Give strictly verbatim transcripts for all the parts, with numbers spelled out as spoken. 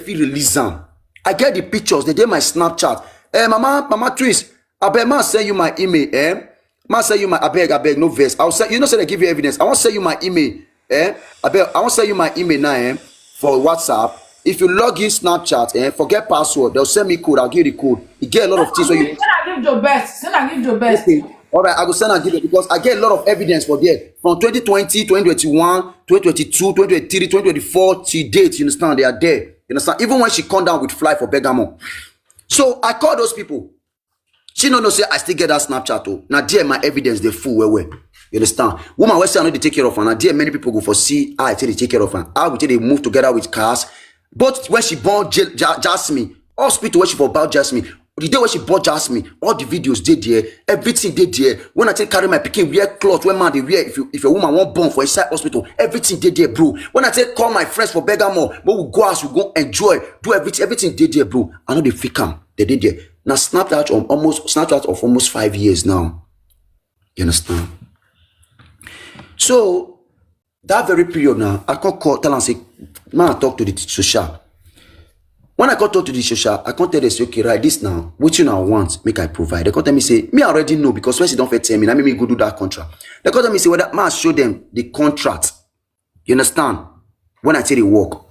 fit release am. I get the pictures, they dey my Snapchat. Eh, mama, mama twins, abeg, ma send you my email, eh? Ma send you my, abeg, abeg, no vex. I'll send, you know say they give you evidence. I wan send you my email, eh? Abeg, I wan send you my email now, eh? For WhatsApp. If you log in Snapchat, eh, forget password. They'll send me code. I'll give you the code. You get a lot of things wey you When I give your best, when I give your best. Okay. All right, I go send and give it because I get a lot of evidence for there. From twenty twenty, twenty twenty-one, twenty twenty-two, twenty twenty-three, twenty twenty-four till date, you understand? They are there. You understand? Even when she come down with fly for Bergamo. So I call those people. She no know say I still get that Snapchat o. Na there my evidence dey full well well. You understand? Woman wey say I no dey take care of her, na there many people go for see how I take dey take care of her. How we take dey move together with cars. But when she born Ja-, Ja-, Jasmine, hospital where she for born Jasmine, the day when she born Jasmine, all the videos dey there, everything dey there. When I take carry my pikin, wear cloth, when man dey wear, if you, if a woman wan born for inside hospital, everything dey there, bro. When I take call my friends for Bergamo, but we go as we go enjoy, do everything, everything dey there, bro. I no dey fake am. They dey there. Now Snapchat of almost Snapchat of almost five years now. You understand? So that very period now, I come call, tell am say, man, I talk to the social. When I come talk to the social, I come tell them say, okay, right, this now, wetin I want, make I provide. They come tell me say, me I already know because when she don first tell me, na me me go do that contract. They come tell me say, whether man show them the contract. You understand? When I say the work,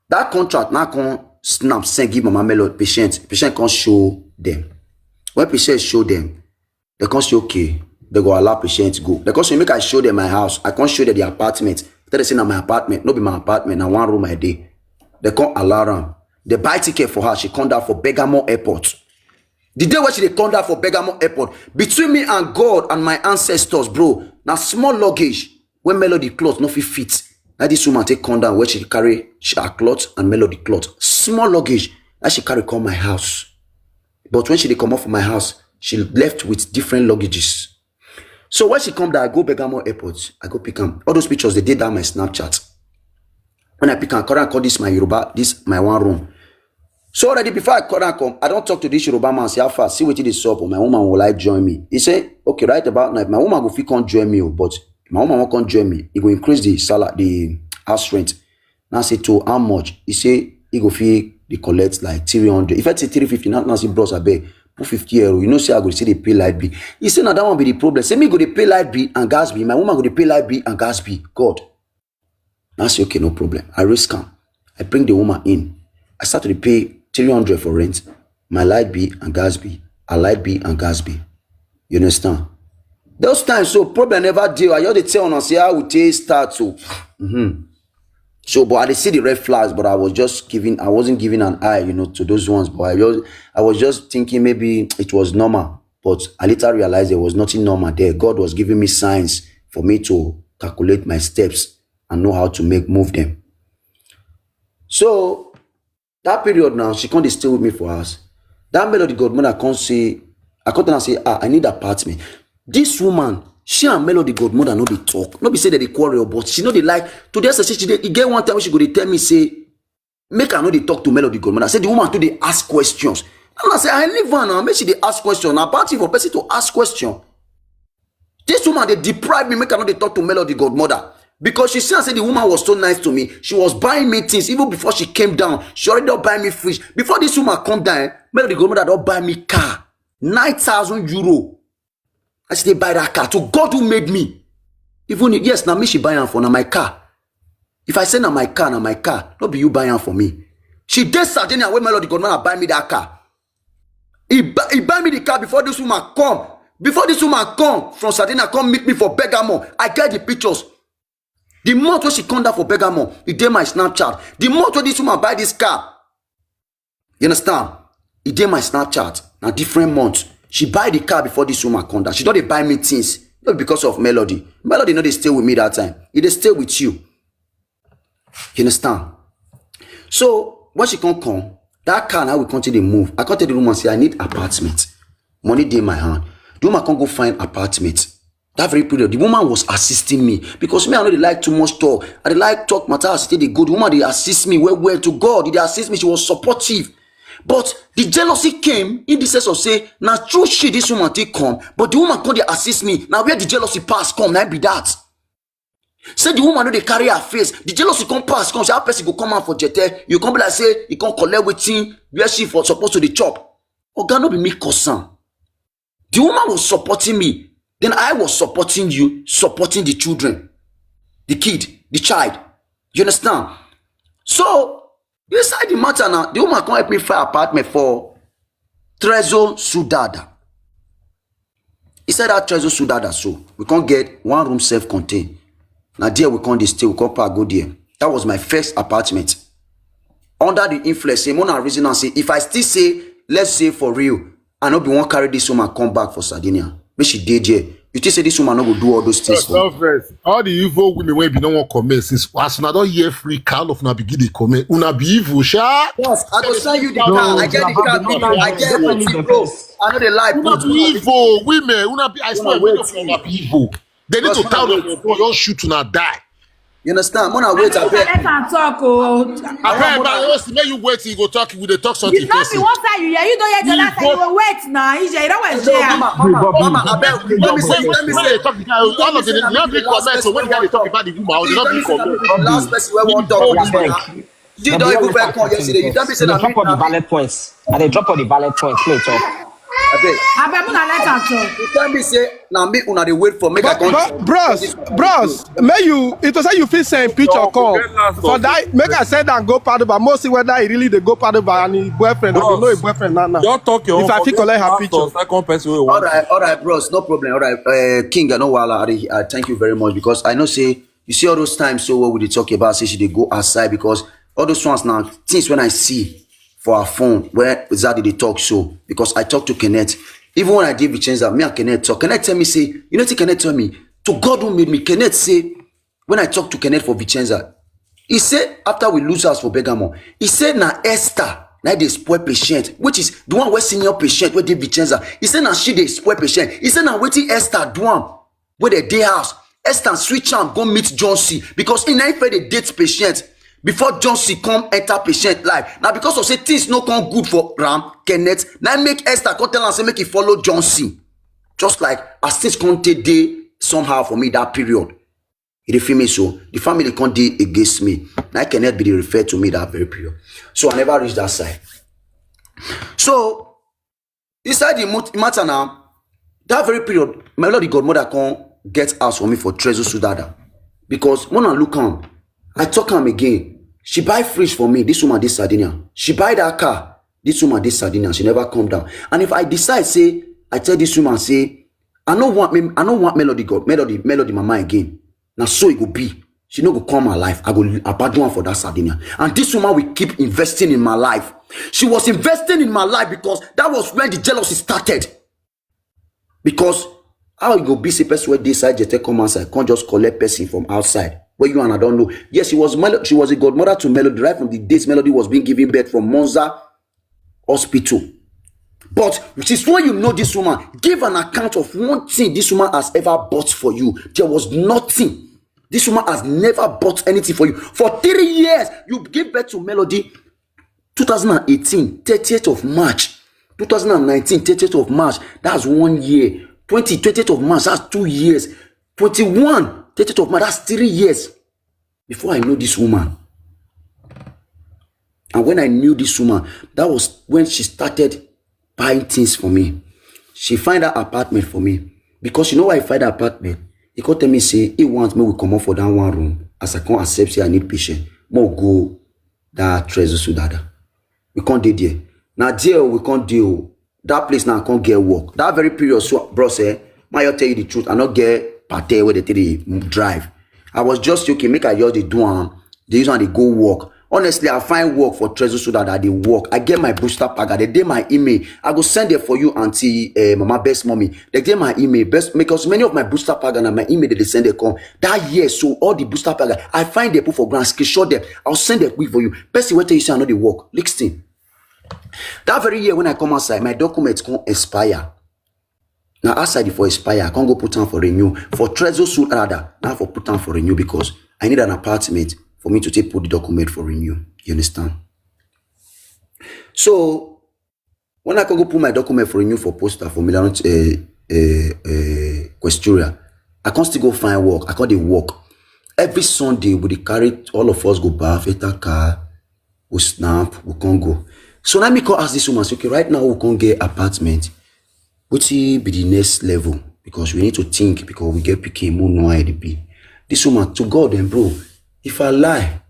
that contract now come snap, send give Mama Melody patient. Patient come show them. When patient show them, they come say, okay, they go allow patient go. They come say, make I show them my house. I come show them the apartment. Tell them say na my apartment, no be my apartment, na one room I dey. They come allow am. They buy ticket for her. She come down for Bergamo Airport. The day when she dey come down for Bergamo Airport, between me and God and my ancestors, bro, na small luggage wey Melody cloth no fit fit. Na this woman take come down where she carry sh-, her cloth and Melody cloth. Small luggage that she carry come my house. But when she dey comot for my house, she left with different luggages. So when she come down, I go Bergamo Airport. I go pick am. All those pictures, they dey down my Snapchat. When I pick am, come and call this my Yoruba, this my one room. So already before I call and come, I don talk to this Yoruba man, say, how far, see wetin dey sup, my woman will like join me. He say, okay, right about now, if my woman go fit come join me o, but if my woman wan come join me, e go increase the salary, the house rent. Now I say, to how much? He say he go fit dey collect like three hundred. If I say three fifty, now, now say, bros, abeg, put fifty euro. You know say I go still dey pay light bill. He say na that one be the problem. Say me go dey pay light bill and gas bill. My woman go dey pay light bill and gas bill. God. Now I say, okay, no problem. I risk am. I bring the woman in. I start to dey pay three hundred for rent, my light bill and gas bill, her light bill and gas bill. You understand? Those times, so problem never dey. I just dey tell una say how we take start. So, mm-hmm. So, but I dey see the red flags, but I was just giving, I wasn't giving an eye, you know, to those ones. But I just, I was just thinking maybe it was normal. But I later realized there was nothing normal there. God was giving me signs for me to calculate my steps and know how to make, move them. So that period now, she come dey stay with me for house. That Melody godmother come say, I come tell her say, ah, I need apartment. This woman, she and Melody godmother no dey talk. No be say they dey quarrel, but she no dey like. To the extent say she dey, e get one time when she go dey tell me say, make I no dey talk to Melody godmother. Say the woman too dey ask questions. And I say, I leave her now, make she dey ask question. Na bad thing for person to ask question. This woman dey deprive me, make I no dey talk to Melody godmother. Because she see am say the woman was so nice to me. She was buying me things even before she came down. She already don buy me fridge. Before this woman come down, eh, Melody godmother don buy me car. Nine thousand euro. I still buy that car. To God who made me. Even if, yes, na me she buy am for, na my car. If I say na my car, na my car. No be you buy am for me. She dey Sardinia wey Melody godmother buy me that car. He buy, he buy me the car before this woman come. Before this woman come from Sardinia, come meet me for Bergamo. I get the pictures. The month when she come down for Bergamo, e dey my Snapchat. The month when this woman buy this car, you understand? E dey my Snapchat. Na different month. She buy the car before this woman come down. She don dey buy me things. Not because of Melody. Melody no dey stay with me that time. E dey stay with you. You understand? So when she come come, that car now we continue dey move. I come tell the woman say I need apartment. Money dey my hand. The woman come go find apartment. That very period, the woman was assisting me because me, I no dey like too much talk. I dey like talk matter as e take dey go. The woman dey assist me well well. To God, e dey assist me. She was supportive. But the jealousy came in the sense of say, na true she, this woman take come, but the woman come dey assist me. Na where the jealousy pass come, na be that. Say the woman no dey carry her face. The jealousy come pass, come say how person go come out for jete. You come be like say you come collect wetin where she for supposed to dey chop. Oga, no be me cause am. The woman was supporting me. Then I was supporting you, supporting the children, the kid, the child. You understand? So inside the matter now, the woman come help me find apartment for Trezo Sudada. He said that Trezo Sudada, so we can't get one room self-contained. Now there we can't dey stay, we can't pack go there. That was my first apartment. Under the influence, say, Mona reason and say, if I still say, let's say for real, I no be wan carry this woman come back for Sardinia. Make she dey there. You think say this woman no go do all those things for me? All the evil women wey be no wan comment since as una don hear free, all of una begin dey comment. Una be evil, sha. Yes, I go sell you the car. I get the car. I get everything, bro. I no dey lie. Una be evil, women. Una be, I swear, many of una be evil. They need to tell them, you don shoot una die. You understand? Mona, wait, I beg. Let am talk o. Abeg, but once make you wait, you go talk. We dey talk something. It's not the one side you hear. You don't hear the last time. You go wait now. Ije, you don't wait there. Mama, mama, mama, I beg. Let me say, let me say. All of them, they no gree comment. So when the guy dey talk about the woman, they no gree comment. The last person wey wan talk this matter. You don even first come yesterday. You tell me say na me. Drop all the valid points. I dey drop all the valid points. Play talk. Abeg. Abeg, una let am talk. You tell me say na me una dey wait for, make I come. But bros, bros, may you, it was say you fit send picture come for that. Make I send and go Padova. Most see whether he really dey go Padova and his boyfriend. I don't know his boyfriend now. Now, Just talk your if own. I fit Forget collect her pastor, picture. Second person wey All want. Right, all right, bros, no problem. All right, uh, King, I know wahala. I, dey- I thank you very much because I know say you see all those times so what we dey talk about say she dey go outside because all those ones now things when I see for her phone where Zaddy dey talk so because I talk to Kenneth. Even when I dey Vicenza, me and Kenneth talk. Kenneth tell me say, you know what Kenneth tell me? To God who made me, Kenneth say, when I talk to Kenneth for Vicenza, he say after we lose house for Bergamo, he say na Esther na dey spoil patient, which is the one wey senior patient wey dey Vicenza. He say na she dey spoil patient. He say na wetin Esther do am wey dey dey house. Esther switch am go meet John C because he na him first dey date patient before John C come enter patient life. Na because of say things no come good for am, Kenneth, na him make Esther come tell am say make he follow John C. Just like as things come take dey somehow for me that period. You dey feel me? So the family come dey against me. Na Kenneth be dey refer to me that very period. So I never reach that side. So inside the mot- matter now, that very period, my lord, the godmother come get house for me for Trezo Sudada. Because when I look am, I talk am again. She buy fridge for me. This woman, this Sardinia. She buy that car. This woman, this Sardinia. She never come down. And if I decide, say, I tell this woman, say, I no want me, I no want Melody God, Melody, Melody Mama again. Na so it go be. She no go come my life. I go abandon her for that Sardinia. And this woman will keep investing in my life. She was investing in my life because that was when the jealousy started. Because how you go be say person wey dey inside jete come outside, come just collect person from outside where you and I don't know. Yes, she was Melo- she was a godmother to Melody right from the days Melody was being given birth from Monza hospital. But which is when you know this woman, give an account of one thing this woman has ever bought for you. There was nothing. This woman has never bought anything for you. For three years, you give birth to Melody. two thousand eighteen, thirtieth of March. two thousand nineteen, thirtieth of March. That's one year. twenty, thirtieth of March. That's two years. twenty-one, thirtieth of March. That's three years. Before I know this woman. And when I knew this woman, that was when she started buying things for me. She find that apartment for me. Because you know why I find that apartment? He come tell me, say, he wants me we come up for that one room. As I can't accept, say I need patient. More go that Trezo Sudada. We can't dey there. Now there we can't deal. That place now can't get work. That very period, so, bro, say, my, I tell you the truth, I not get pate where they take dey drive. I was just joking, make I just dey do am. They use am dey go work. Honestly, I find work for Trezo so that I dey work. I get my booster paga. They dey my email. I go send it for you, Auntie uh, Mama Best Mommy. They dey my email. Best because many of my booster paga and my email they send it come. That year, so all the booster paga, I find them put for ground, screenshot them. I'll send them quick for you. Person will tell you say I know the work. Listen. That very year when I come outside, my documents come expire. Now outside for expire, I can't go put on for renew. For Trezo Sudada, now for put on for renew because I need an apartment for me to take put the document for renew. You understand? So when I can go put my document for renew for poster for Milan uh, uh, uh, Questura, I can't still go find work. I can't dey work. Every Sunday, we dey carry, all of us go baff, enter car, we snap, we come go. So now me come ask this woman, say, "Okay, right now we come get apartment. Wetin be the next level? Because we need to think, because we get pikin, we know how e dey be." This woman, to God and bro, if I lie,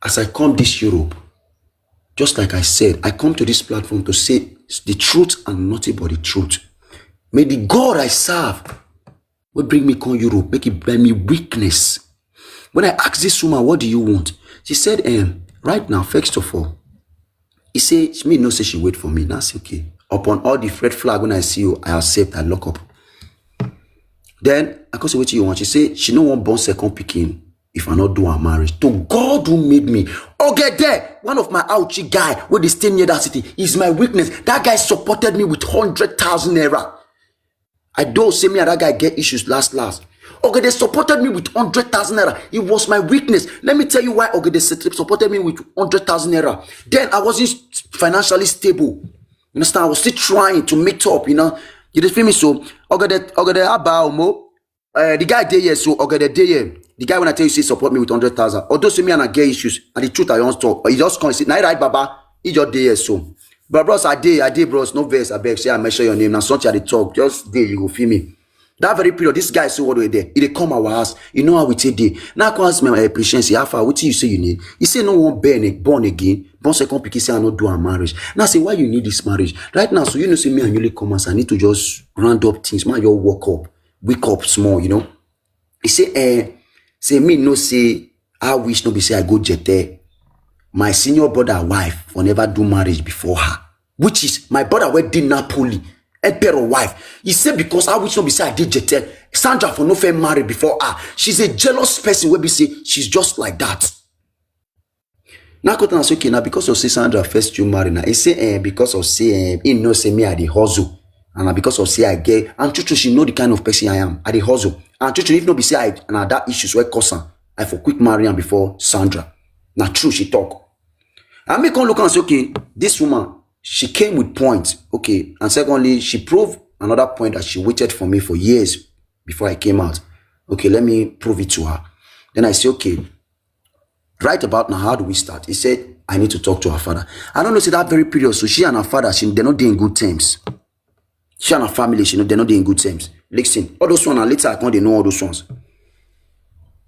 as I come this Europe, just like I said, I come to this platform to say the truth and nothing but the truth. May the God I serve will bring me come Europe, make it buy me weakness. When I asked this woman, "What do you want?" She said, um, "Right now, first of all," he said, "Me know say she wait for me." That's okay. Upon all the red flag, when I see you, I accept, I lock up. Then I come say, "What do you want?" She said she no wan born second pikin if I not do her marriage. To God who made me. Ogede, one of my Auchi guy, where they stay near that city, is my weakness. That guy supported me with hundred thousand naira. I don't say me and that guy get issues last last. Ogede supported me with hundred thousand naira. It was my weakness. Let me tell you why Ogede supported me with hundred thousand naira. Then I wasn't financially stable. You understand? I was still trying to meet up, you know. You dey feel me? So, Ogede, Ogede Aba Omo, uh, the guy dey here, so Ogede dey here. The guy, when I tell you, say support me with hundred thousand. Although say me and I get issues, and the truth I don't talk. He just come say, "Na right, Baba." He just dey here, so. But bros, I dey, I dey, bros. No vex, I beg. Say I mention your name. Now something I dey talk. Just dey, you go feel me. That very period, this guy say what we there. He dey come our house. You know how we take dey. Now I come ask my, uh, patience. Say, "How far? What you say you need?" He say, "No one born, born again. Born second pikin, say I no do a marriage." Now I say, "Why you need this marriage?" Right now, so you know, say me and you come as I need to just round up things. Man, you walk up, wake up small, you know. He say, eh, say me no say I wish no be say I go jete. My senior brother wife for never do marriage before her, which is my brother wey dey Napoli, emperor wife. He say because I wish no be say I dey jete, Sandra for no fair marry before her. She's a jealous person wey be say she's just like that. Now, Kotan say, "Okay, now because of say Sandra first you marry now." He say, eh, "Because of say, eh, he know say me I dey hustle, and na because of say I get, and true true, she know the kind of person I am. I dey hustle, and true true, if no be say I, na that issues wey cause am, I for quick marry am before Sandra." Now, true she talk. And me come look and say, "Okay, this woman, she came with points, okay, and secondly, she proved another point that she waited for me for years before I came out. Okay, let me prove it to her." Then I say, "Okay, right about now, how do we start?" He said, "I need to talk to her father." I don't know, say that very period, so she and her father, she, they not dey in good terms. She and her family, she know, they not dey in good terms. Listen, all those ones, and later I come dey know all those ones.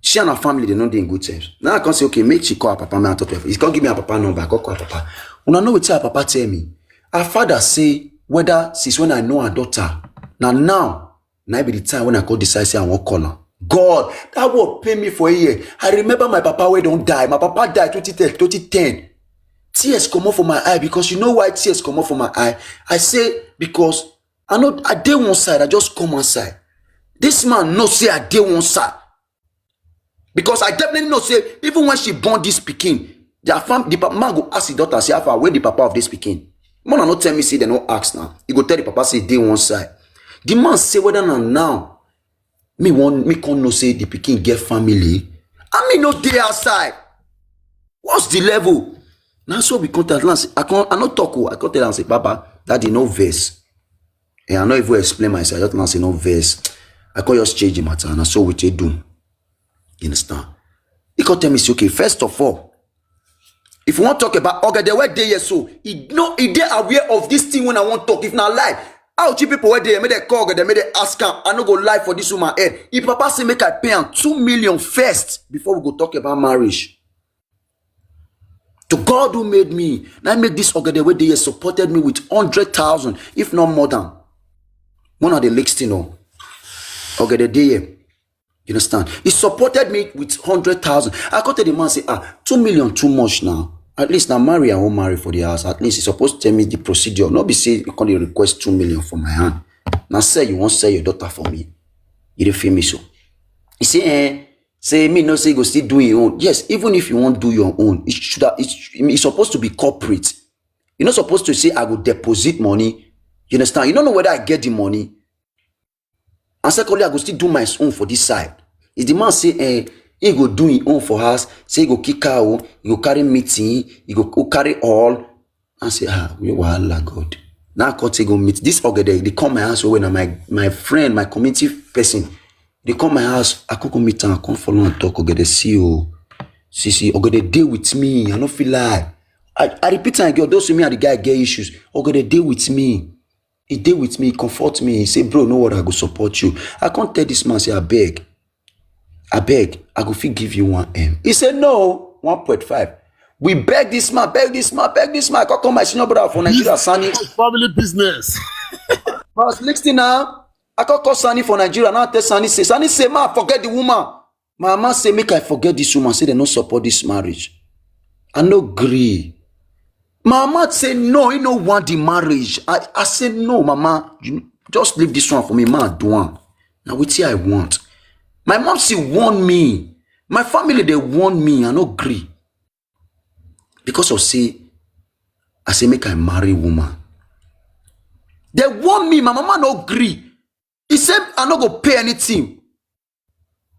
She and her family, they not dey in good terms. Now I come say, "Okay, make she call her papa, man, talk to her." He come give me her papa number, I come call her papa. Una know wetin her papa tell me? Her father say, whether since when I know her daughter, now now, now be the time when I come decide say I wan call her. God, that word pain me for a year. I remember my papa wey don die. My papa die twenty ten, twenty ten. Tears comot for my eye, because you know why tears comot for my eye? I say, because I know I dey one side, I just come outside. This man know say I dey one side. Because I definitely know say even when she born this pikin, their fam-, the papa man go ask the daughter, say, "How far, where the papa of this pikin?" Man, no tell me say they no ask now. He go tell the papa say dey one side. The man say whether na now me wan, me come know say the pikin get family. I mean, no dey outside. What's the level? Now so we contact Lance. I can't, I not talk. Oh, I can't tell am say, "Baba, daddy, no vex." And I no even explain myself. I just now say, "No vex." I can't just change the matter. And so we take do. You understand? He come tell me say, "Okay, first of all, if you wan talk about Ogede wey dey here, so he no, he dey aware of this thing when I wan talk. If na lie, how cheap people wey dey here, make they call Ogede, make they ask am. I no go lie for this woman head." If papa say make I pay am two million first before we go talk about marriage. To God who made me, now make this Ogede wey dey here supported me with hundred thousand, if not more than. One of the leaks thing, oh. Ogede dey here. You understand? He supported me with hundred thousand. I come tell the man say, "Ah, two million too much now. At least now marry, I won't marry for the house. At least he supposed to tell me the procedure. Not be say you come dey request two million for my hand. Now say you won't sell your daughter for me." You dey feel me so? He say, eh, say me no say you go still do your own. Yes, even if you won't do your own, it should have, it, it's supposed to be corporate. You're not supposed to say, "I go deposit money." You understand? You don't know whether I get the money. And secondly, I go still do my own for this side. If the man say, eh, he go do his own for us, say he go kick out, he go carry meeting, he go, go carry all, and say, "Ah, we wahala God." Now I come take go meet this Ogede. They come my house when my, my friend, my community person. They come my house, I come come meet am, I come follow and talk. Ogede, see, oh, see, see, Ogede dey with me. I no feel lie. I, I repeat am again, although say me and the guy get issues, Ogede dey with me. He dey with me, he comfort me. He say, "Bro, no worry, I go support you." I come tell this man, say, "I beg, I beg, I go fit give you one M." He say, "No, one point five." We beg this man, beg this man, beg this man. I come call my senior brother for Nigeria, Sani. Family business. But listen now, I come call Sani for Nigeria. Now I tell Sani, say, Sani say, "Ma, forget the woman." My mama say, "Make I forget this woman, say they no support this marriage." I no gree. My mama say, "No, he no want the marriage." I, I say, "No, mama, you just leave this one for me, ma, do one. Now wetin I want." My mom say warn me. My family, they warn me. I no gree. Because of say, I say, "Make I marry woman." They warn me. My mama no gree. He said, "I no go pay anything."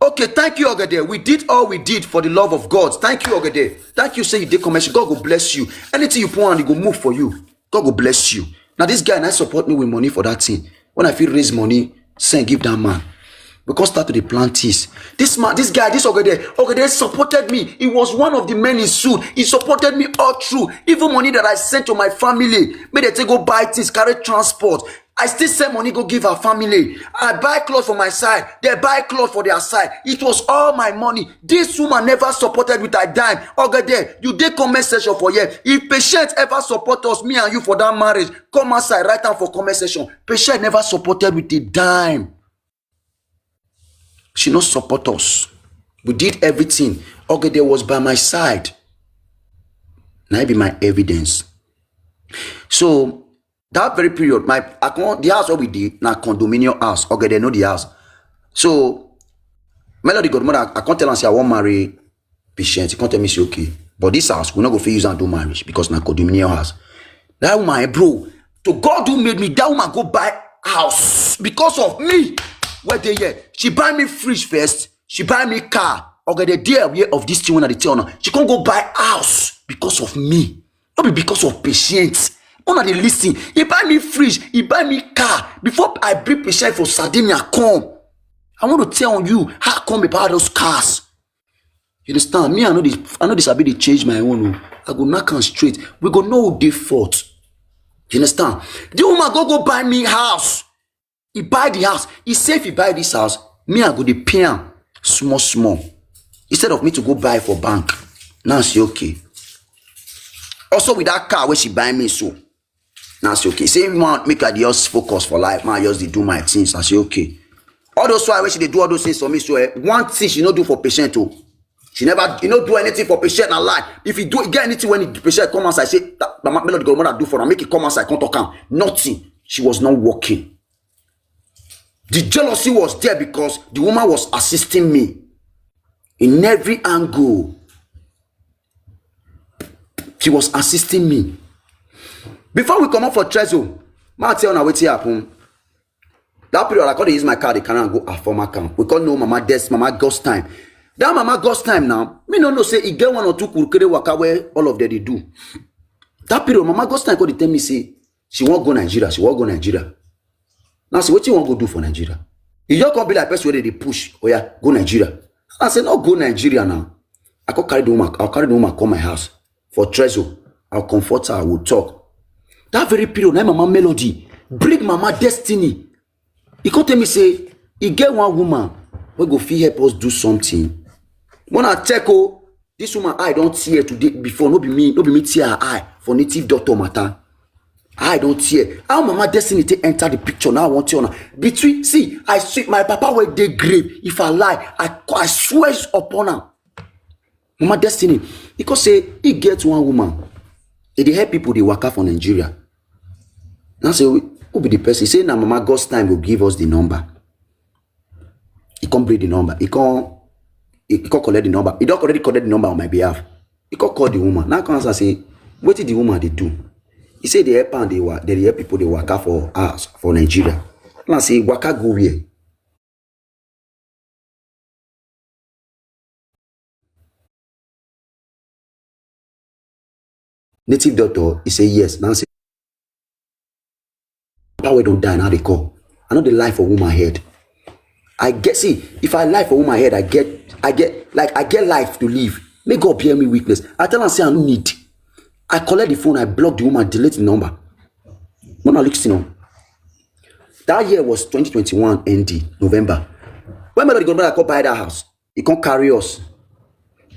Okay, thank you, Ogede. We did all we did for the love of God. Thank you, Ogede. Thank you, say you dey commercial. God go bless you. Anything you put on, it go move for you. God go bless you. Now, this guy, now support me with money for that thing. When I feel raise money, send, give that man. We come start to dey plan things. This man, this guy, this Ogede, Ogede supported me. He was one of the men in suit. He supported me all through. Even money that I sent to my family, make they take go buy things, carry transport. I still send money go give her family. I buy clothes for my side. They buy clothes for their side. It was all my money. This woman never supported with a dime. Ogede, you dey comment section for here. If Patient ever support us, me and you for that marriage, come outside, write am for comment section. Patient never supported with a dime. She no support us. We did everything. Ogede was by my side. Now be my evidence. So that very period, my account, the house wey we dey na condominium house. Ogede know the house. So Melody godmother, I come tell am say I wan marry Patient. He come tell me say, "Okay, but this house, we no go fit use am do marriage because na condominium house." That woman, eh, bro, to God who made me, that woman go buy house because of me. Where they here? She buy me fridge first. She buy me car. Ogede dey aware of this thing when I dey tell her. She come go buy house because of me. No be because of Patient. Una dey listen. He buy me fridge. He buy me car. Before I bring Patient for Sardinia come, I want to tell you how come about those cars. You understand? Me, I know this. I know this. I be dey change my own. Oh. I go knock am straight. We go know who dey fault. You understand? The woman go go buy me house. He buy the house. He say if he buy this house, me I go dey pay am small small. Instead of me to go buy for bank. Now I say okay. Also with that car where she buy me so. Now I say okay. Say man make I dey just focus for life. Man I just dey do my things. I say okay. All those why when she dey do all those things for me so eh, one thing she no do for Patient o. She never, you no do anything for Patient na lie. If you do get anything when the Patient come outside, say, "Mama Melody godmother do for am, make it come outside, come talk am." Nothing. She was not working. The jealousy was there because the woman was assisting me in every angle. She was assisting me. Before we come up for Trezo, ma tell una wetin happen. That period, I come dey use my car, dey carry am go her former camp. We come know Mama Des, Mama God's time. That Mama God's time now, me no know say e get one or two kurukere waka where all of them dey do. That period, Mama God's time come dey tell me say she wan go Nigeria, she wan go Nigeria. Now say wetin you wan go do for Nigeria? You just come be like person wey dey push, oya go Nigeria. I say no go Nigeria now. I come carry the woman, I carry the woman come my house for Trezo. I'll comfort her, we'll talk. That very period, na Mama Melody bring Mama Destiny. He come tell me say he get one woman wey go fit help us do something. When I check oh, this woman eye don tear today before, no be me, no be me tear her eye for native doctor matter. Eye don tear. How Mama Destiny take enter the picture now? I want you now. Between, see, I see my papa wey dey grave. If I lie, I, I swear upon am. Mama Destiny, he come say he get one woman. He dey help people dey waka for Nigeria. Now say who be the person? Say na Mama God's time go give us the number. He come bring the number. He come he, he come collect the number. He don already collect the number on my behalf. He come call the woman. Now come ask her say wetin the woman dey do. He say dey help am dey wa dey help people dey waka for house for Nigeria. Now say waka go where? Native doctor, he say yes. Now say papa wey don die now dey call. I no dey lie for woman head. I get, see, if I lie for woman head, I get, I get, like, I get life to live. Make God bear me witness. I tell am say I no need. I collect the phone, I block the woman, delete the number. When I look, you know, that year was twenty twenty-one N D, November. When Melody Godmother come buy that house, he come carry us.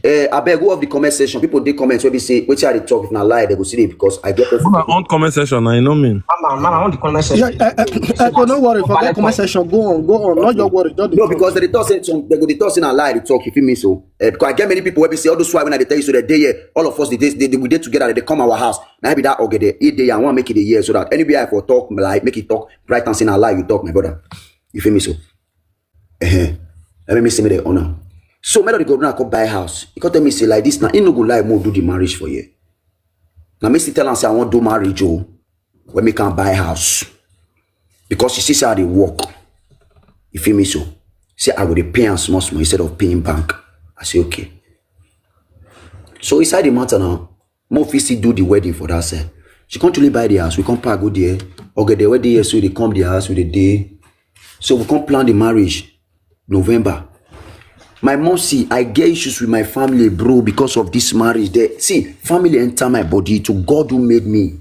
Eh, abeg, go off the comment section. People dey comment wey be say wetin I dey talk, if na lie, they go see it because I get person. Una on comment section, I know mean. Mama, mama, on the comment section. Yeah, I, I, I go, no worry. Forget comment section. Go on, go on. Not your worry. Just No, because they dey talk say some, they go dey talk say na lie dey talk. You feel me? So eh, because I get many people wey be say all those why when I dey tell you so that day here, all of us dey dey dey- we dey together, they come our house. Na be that ogede e dey, I wan make it a year so that anywhere I for talk lie, make it talk bright and say na lie you talk, my brother. You feel me? So eh, let me say me the honor. So Melody Godmother come buy house. He come tell me say like this now, he no go lie more do the marriage for you. Now me still tell am say I wan do marriage o, when me can buy house because she see say I dey work. You feel me? So say I go dey pay am small small instead of paying bank. I say okay. So inside the matter now, mo fit still do the wedding for that side. She come truly buy the house. We come pack go there. Ogede wey dey here so they come the house with the day. So we come plan the marriage November. My mom see, I get issues with my family, bro, because of this marriage. They see, family enter my body. To God who made me.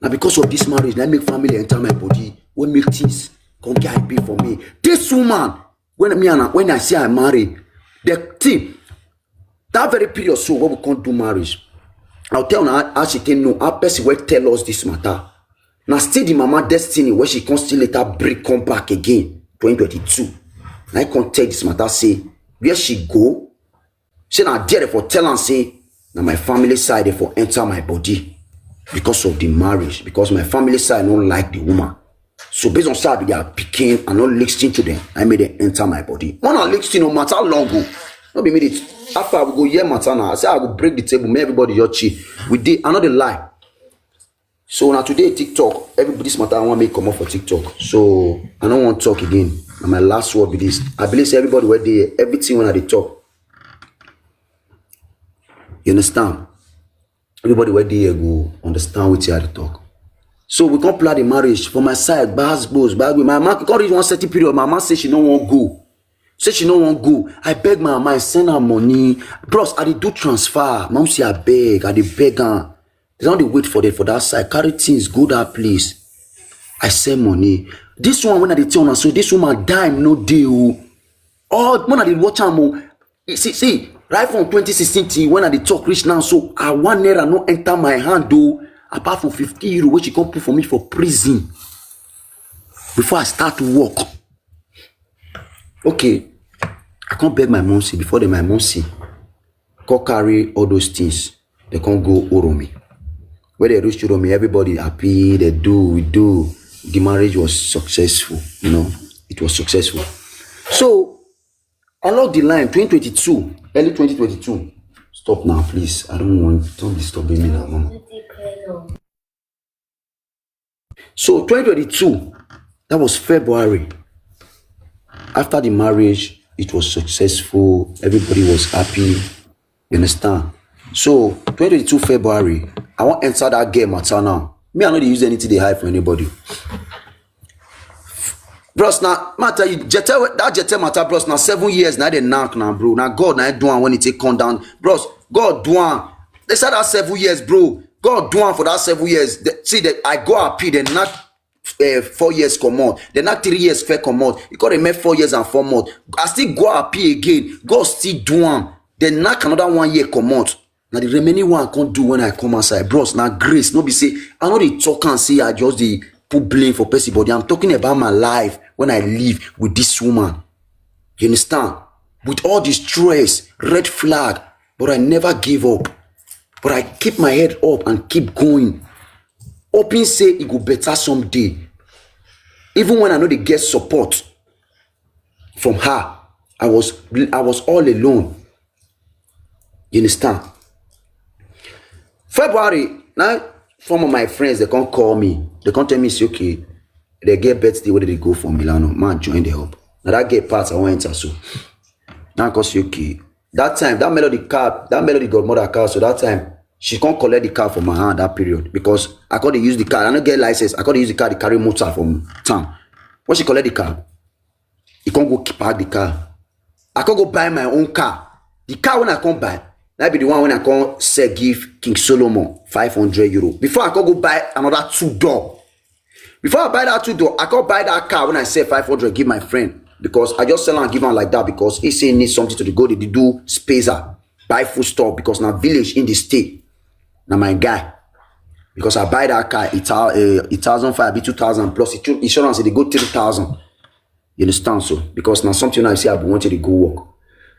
Now because of this marriage, that make family enter my body. What make things come get big for me? This woman, when me and her, when I say I marry, the thing that very period so when we can't do marriage, I'll tell her how she can know how person will tell us this matter. Now still the mama destiny where she can still later break come back again twenty twenty-two. And I can't tell this matter say where she go. Say na there for tell am say na my family side dey for enter my body because of the marriage, because my family side no like the woman. So based on say I be their pikin, I no listen to them. I made them enter my body. When I listen, no matter long go. No be me dey after I go hear matter now. I say I go break the table, make everybody your chi. We dey, I no dey lie. So now today TikTok, everybody this matter I want make come up for TikTok. So I don't want talk again. And my last word be this. I believe say everybody where they everything when I dey talk. You understand? Everybody where they go understand what I dey talk. So we come plan the marriage for my side, bas bos, bas. My mama come reach one certain period. My mama say she no wan go. Say she no wan go. I beg my mama, I send her money. Bros, I dey do transfer. Mom say I beg, I dey beg her. They don't dey wait for them for that side. Carry things, go that place. I send money. This one when I dey tell una so, this woman dime no dey o. All when I dey watch am o. You see, see, right from twenty sixteen till when I dey talk reach now, so I one naira no enter my hand o. Apart from fifty euro, which she come put for me for prison before I start to work. Okay, I can't beg my mom see before the my mom see. Come carry all those things. They can't go Oromi. Where they reach Oromi, everybody happy. They do, we do. The marriage was successful. You know, it was successful. So along the line, twenty twenty-two, early twenty twenty-two. Stop now, please. I don't want. Don't disturb me now, mama. So twenty twenty-two, that was February. After the marriage, it was successful. Everybody was happy. You understand? So twenty twenty-two February, I want enter that girl matter now. Me, I no dey use anything they hide for anybody. Bros, now matter you jete that jete matter, bros. Now seven years now they knock now, bro. Now God now do one when it take come down, bros. God do one. They said that seven years, bro. God do one for that seven years. They, see that I go appeal, they knock uh, four years come out. They knock three years fair come out. You got to make four years and four months. I still go appeal again. God still do one. They knock another one year come out. Now the remaining one I can't do when I come outside. Bros, now grace, no be say, I know they talk and say I just the put blame for person, but I'm talking about my life when I live with this woman. You understand? With all the stress, red flag, but I never give up. But I keep my head up and keep going. Hoping say it go better someday. Even when I know they get support from her, I was I was all alone. You understand? February, now some of my friends they can't call me. They can't tell me, say, okay, they get birthday where they go for Milano. Man, join the help. Now that get part I want enter so. Now cause okay. That time, that melody car, that melody godmother car. So that time, she can't collect the car from my hand that period because I could use the car. I don't get license. I could use the car to carry motor from town. When she collect the car, He come go park the car. I come go buy my own car. The car wey I come buy, na be the one wey I come sell give King Solomon, five hundred euro. Before I come go buy another two door. Before I buy that two door, I come buy that car wey I sell five hundred give my friend, because I just sell am give am like that, because he say he need something to go dey do spaza, buy food stuff, because na village he dey stay. Na my guy. Because I buy that car, it, uh, a thousand five, be two thousand plus insurance, e dey go three thousand. You understand? So, because na something I say I be wanted to go work.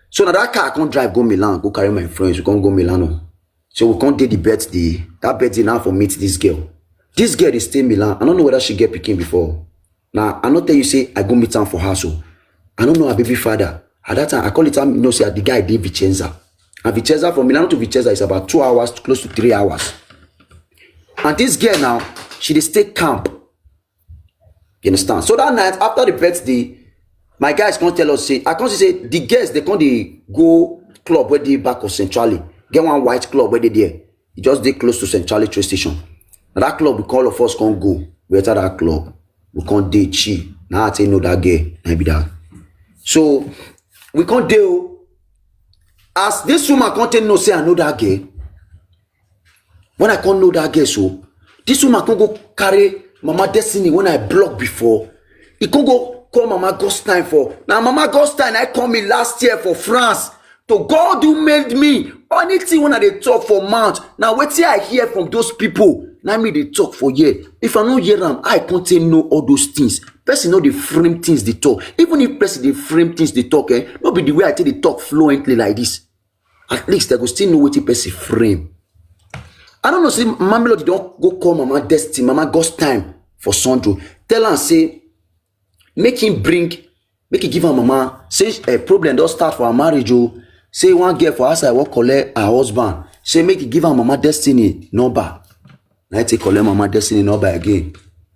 So na that car I come drive go Milan, go carry my friends, we come go Milano. So we come dey the birthday. That birthday now for meet this girl. This girl dey stay Milan. I don't know whether she get pikin before. Now, I no tell you say I go meet am for house o. I don't know her baby father. At that time, I call it time, you know, say the guy dey Vicenza. And Vicenza, from Milano to Vicenza is about two hours, close to three hours. And this girl now, she dey stay camp. You understand? So that night, after the birthday, my guys come tell us, say, I come see say the girls, they come dey go club wey dey back of Centrale. Get one white club wey dey there. E just dey close to Centrale train station. Na that club we call of us come go. We enter that club. We come dey chill. Na I take know that girl. Na be that. So we come dey o. As this woman come take know say I know that girl. When I come know that girl, so this woman come go carry Mama Destiny when I block before. He come go call Mama Godstein for. Now Mama Godstein, I call me last year for France. To God who made me. Anything when I dey talk for mouth, now wetin I hear from those people, na me dey talk for here. If I no hear am, I come take know all those things. Person no dey frame things dey talk. Even if person dey frame things dey talk, eh, no be the way I take dey talk fluently like this. At least I go still know wetin person frame. I don't know say Mama Melody don go call Mama Destiny, Mama Godstein for Sandro. Tell am say make him bring, make he give am mama. Say a problem don start for her marriage o. Say one girl for outside wan collect her husband. Say make he give am Mama Destiny number. Na he take collect Mama Destiny number again.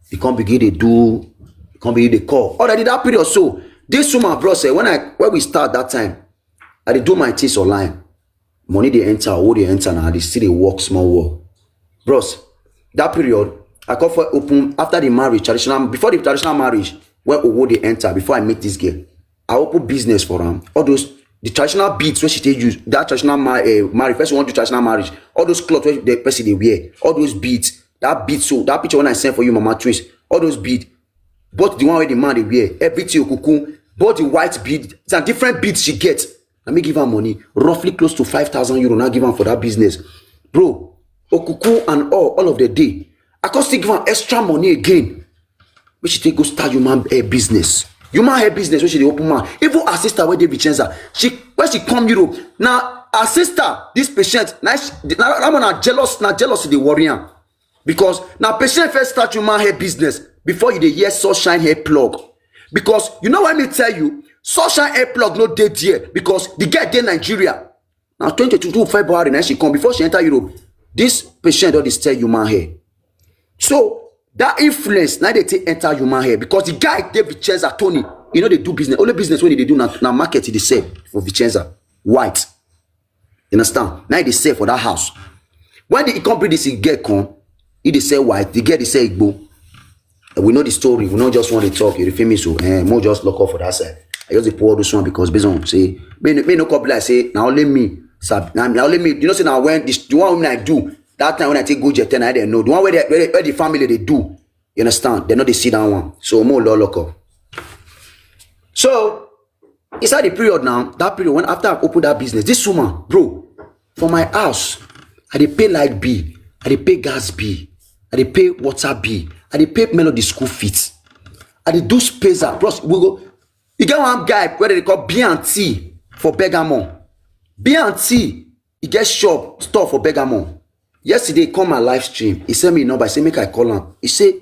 He come begin dey do, he come begin dey call. Already that period, so this woman, bros, eh, when I, when we start that time, I dey do my things online. Money dey enter, owo dey enter, na I dey still dey work small work. Bros, that period, I come for open after the marriage, traditional, before the traditional marriage, when owo dey enter, before I meet this girl, I open business for am. All those, the traditional beads wey she take use, that traditional ma-, eh, marriage, person wan do traditional marriage, all those cloth wey the person dey wear, all those beads, that bead so, that picture when I send for you, Mama Twins, all those bead, both the one wey the man dey wear, everything okuku, both the white bead, some different beads she get. Na me give her money, roughly close to five thousand euro, na give am for that business. Bro, okuku and all, all of the day. I come still give am extra money again. Make she take go start human hair business. Human hair business wey she dey open mouth. Even her sister wey dey Vicenza, she, when she come Europe, na her sister, this patient, na she, na that one na jealous, na jealousy dey worry am. Because na patient first start human hair business before you dey hear Sunshine Hair Plug. Because you know why me tell you, Sunshine Hair Plug no dey there because the girl dey Nigeria. Na twenty twenty-two February na she come, before she enter Europe. This patient don dey sell human hair. So that influence na dey take enter human hair, because the guy dey Vicenza, Tony, he no dey do business. Only business wey he dey do na, na market he dey sell for Vicenza. White. You understand? Now he dey sell for that house. When the, he come bring this girl come, he dey sell white, the girl dey sell igbo. And we know the story. We no just want to talk. You feel me? So, eh, mo just lock up for that side. I just dey pour all this one because based on say, me, me no come be like say na only me. Sab, na, na only me. You know say na when the, the one wey I do that time when I take go Jete, I dey know the one where the, where the, where the family dey do. You understand? They no dey see that one. So mo lo lock up. So inside the period now, that period when after I open that business, this woman, bro, for my house, I dey pay light bill, I dey pay gas bill, I dey pay water bill, I dey pay Melody school fees, I dey do spaza. Plus we go, you get one guy where they call B and T for Bergamo. B and T, he get shop, store for Bergamo. Yesterday, he come my live stream. He send me a number. He say make I call am. He say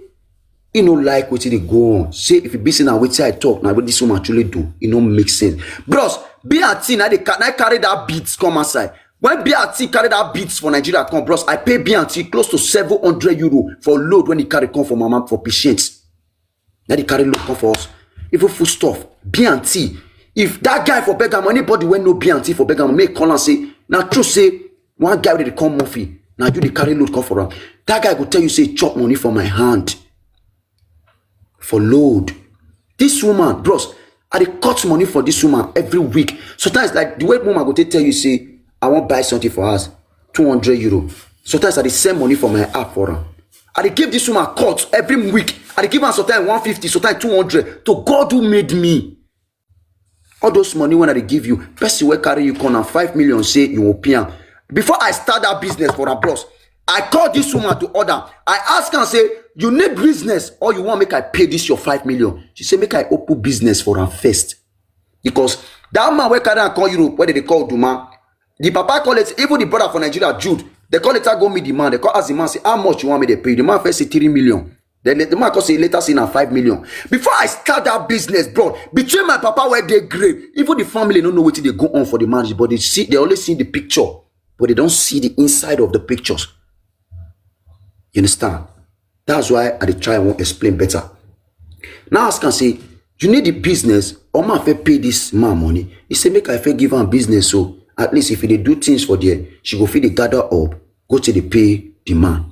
he no like wetin dey go on. Say if e be say na wetin I talk, na what this woman truly do, e no make sense. Bros, B and T na dey ca-, na carry that beats come outside. When B and T carry that beats for Nigeria come, bros, I pay B and T close to seven hundred euro for load when he carry come for mama for patients. Na dey carry load come for us. Even food stuff, B and T. If that guy for Bergamo, anybody wey know B and T for Bergamo, make call am say na true say one guy wey dey call Murphy, na you dey carry load come for am. That guy go tell you say chop money for my hand for load. This woman, bros, I dey cut money for this woman every week. Sometimes, like, the way woman go take tell you say, "I wan buy something for house, two hundred euro." Sometimes I dey send money for my app for am. I dey give this woman cut every week. I dey give am sometimes one fifty, sometimes two hundred. To God who made me. All those money when I dey give you, person wey carry you come na five million, say you go pay am. Before I start that business for her, bros, I call this woman to order. I ask her, say, "You need business or you want make I pay this your five million?" She say, "Make I open business for am first." Because that man wey carry am come Europe, wey dem dey call Duma, the papa call it, even the brother for Nigeria, Jude, dem call later go meet the man. Dem call ask the man, say, "How much you want me to pay you?" The man first say three million. Then the man come say, later say na five million. Before I start that business, bro, between my papa wey dey grave, even the family no know wetin dey go on for the marriage, but they see, they only see the picture, but they don't see the inside of the pictures. You understand? That's why I dey try wan explain better. Now ask am say, "You need the business or man fit pay this man money?" He say, "Make I fit give am business, so at least if he dey do things for there, she go fit dey gather up, go to dey pay the man."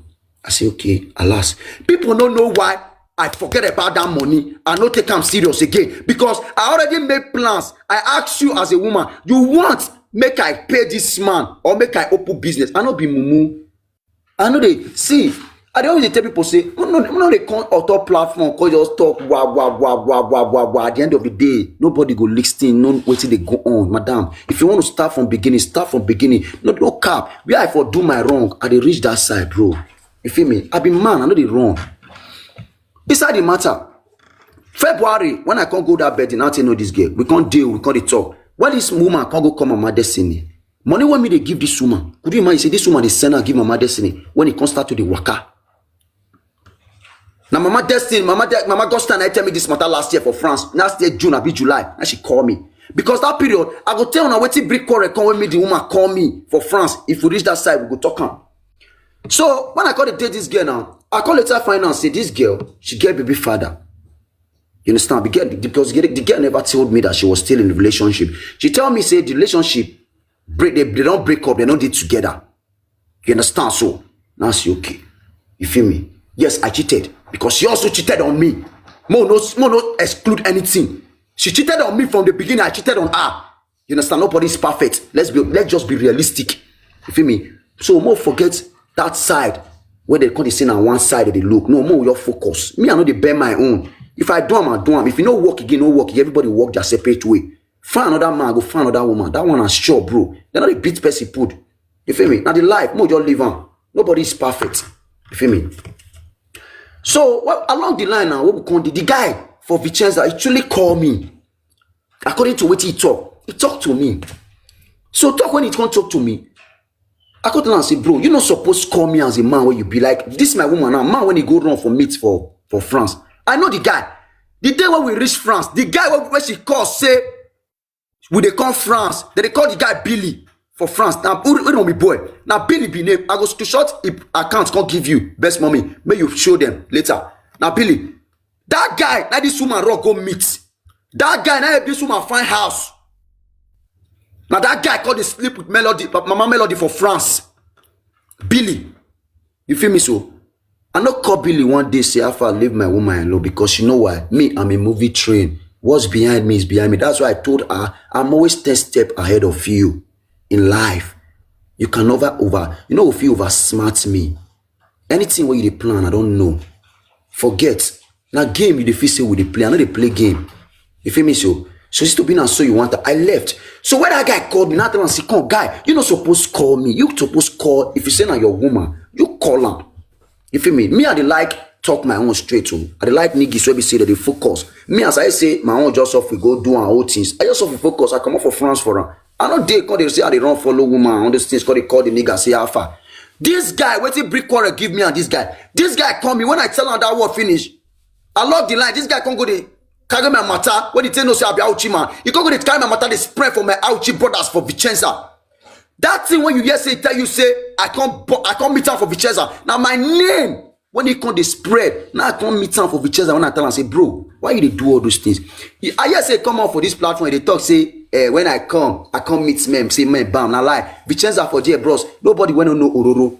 I say, "Okay, alas." People no know why I forget about that money. I no take am serious again because I already make plans. I ask you as a woman, you want make I pay this man or make I open business? I no be mumu. I no dey see. I dey always dey tell people say, no, no, no, they come on top platform, come just talk wah wah wah wah wah wah wah. At the end of the day, nobody go listen, know wetin dey go on. Madam, if you want to start from beginning, start from beginning. No, no cap. Where I for do my wrong, I dey reach that side, bro. You feel me? I be man, I no dey run. Inside the matter, February, when I come go that birthday, now I know this girl. We come deal, we come dey talk. When this woman come go call Mama Destiny, money wey me dey give this woman, could you imagine say this woman dey send her give Mama Destiny when e come start to dey waka? Na Mama Destiny, Mama De- Mama Gostan, I tell me this matter last year for France, last year June abi July, and she call me. Because that period, I go tell una wetin bring quarrel come when me the woman call me for France. If we reach that side, we go talk am. So when I call the date this girl now, I call later find out say this girl, she get baby father. You understand? Because the girl, the girl never told me that she was still in a relationship. She tell me say the relationship break, they, they don't break up, they don't dey together. You understand? So now she okay. You feel me? Yes, I cheated because she also cheated on me. Mo no, mo no exclude anything. She cheated on me from the beginning. I cheated on her. You understand? Nobody is perfect. Let's be, let's just be realistic. You feel me? So mo forget that side where they come dey say na one side they look. No, mo your focus. Me, I no dey bend my own. If I do am, I do am. If you no work again, no work again. Everybody work their separate way. Find another man, go find another woman. That one is sure, bro. They no dey beat person put. You feel me? Now the life, mo just live on. Nobody is perfect. You feel me? So well, along the line now, what we come the, the guy for Vicenza actually call me. According to what he talk, he talk to me. So talk when he come talk to me, I come tell am say, "Bro, you no suppose call me as a man wey you be. Like, this my woman now. Man when he go run for meet for, for France, I know the guy. The day when we reach France, the guy wey, wey she call say we dey come France, they dey call the guy Billy for France. Now who, who no be boy? Now Billy be name. I go screenshot him account, come give you best mommy. May you show them later. Now Billy, that guy, now this woman rock go meet. That guy, now this woman find house. Now that guy called the sleep with Melody, Mama Melody for France. Billy, you feel me? So I no call Billy one day say, "Alpha, leave my woman alone," because you know why? Me, I'm a movie train. What's behind me is behind me. That's why I told her I'm always ten step ahead of you in life. You can never over, you know, if you oversmart me. Anything where you dey plan, I don't know. Forget. Now game you dey feel say we dey play. I no dey play game. You feel me? So, so it's to be now so you want that. I left. So when that guy called me, now tell am say, "Come, guy, you no suppose call me. You suppose call. If you say na your woman, you call am." You feel me? Me, I dey like talk my own straight. Oh. I dey like niggas wey be say that they focus. Me, as I say, my own just off we go do our own things. I just off we focus. I come up for France for am. I no dey come dey say I dey run follow woman. All these things call they call the nigga say, "Alpha." This guy, wetin bring quarrel give me and this guy. This guy call me when I tell him that word finish. I lock the line. This guy come go dey carry my matter. When he tell no say I be Auchi man, he come go dey carry my matter. They spread for my Auchi brothers for Vicenza. That thing when you hear say tell you say I come I come meet am for Vicenza. Now my name when he come dey spread, now I come meet am for Vicenza when I tell am say, "Bro, why you dey do all those things?" He, I hear say come out for this platform, they talk say, eh, when I come, I come meet men, say men bam, na lie. Vicenza for there, bros. Nobody wey no know Ororo.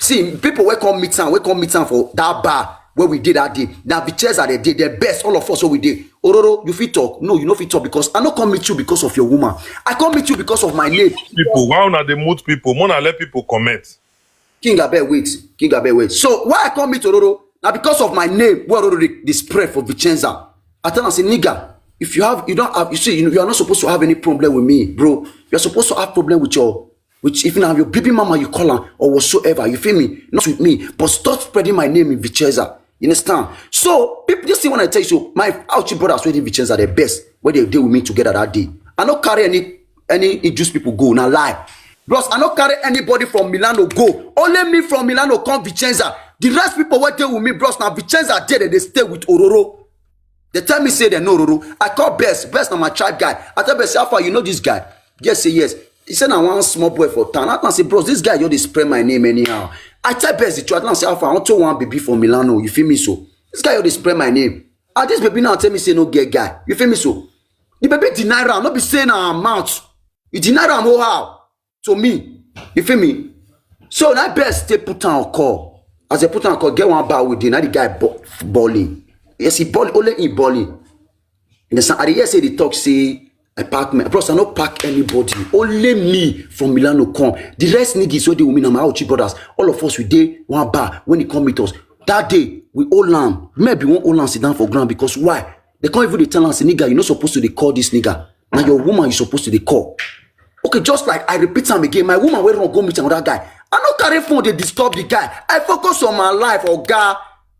See, people wey come meet am, wey come meet am for that bar, Where we did that day. Now Vicenza, they did their best. All of us, what we did. Ororo, you fit talk? No, you no fit talk because I no come meet you because of your woman. I come meet you because of my name. People, why una dey mute people? Mona, let people comment. King Abel, wait. King Abel, wait. So why I come meet Ororo? Now because of my name, where Ororo dey, dey spread for Vicenza. I tell him, say, nigga, if you have, you don't have, you see, you, you are not supposed to have any problem with me, bro. You are supposed to have problem with your, which if now your baby mama you call her or whatsoever, you feel me? Not with me, but stop spreading my name in Vicenza. You understand? So people, this thing when I tell you, so my Auchi brothers waiting Vicenza the best where they deal with me together that day. I no carry any any Jews people go, na lie. Bros, I no carry anybody from Milano go. Only me from Milano come Vicenza. The rest people wey dey with me, bros, na Vicenza dey, they dey stay with Ororo. They tell me say they know Ororo. I call Best. Best na my tribe guy. I tell Best, how far you know this guy? Yes, say yes. He said, "I want small boy for town." I say, "Bros, this guy just dey spread my name anyhow." I tell Best the truth. I say, "How far? I want to one baby from Milano." You feel me so? This guy just dey spread my name. And this baby now tell me say no get guy. You feel me so? The baby deny am, no be say na her mouth. He deny am, oh how? To me, you feel me? So na Best take put on call. As they put on call, get one bar with the, now the guy bawling. Yes, he bawling, only he bawling. And the son, I dey hear say they talk say I pack me. Bros, I no pack anybody. Only me from Milano come. The rest niggas wey dey with me na my Auchi brothers. All of us we dey one bar when he come meet us. That day we hold am. Maybe one hold am sit down for ground because why? They can't even dey tell am say, "Nigga, you no supposed to dey call this nigga. Now your woman you supposed to dey call." Okay, just like I repeat am again, my woman wey run go meet another guy. I no carry phone dey disturb the guy. I focus on my life, oga.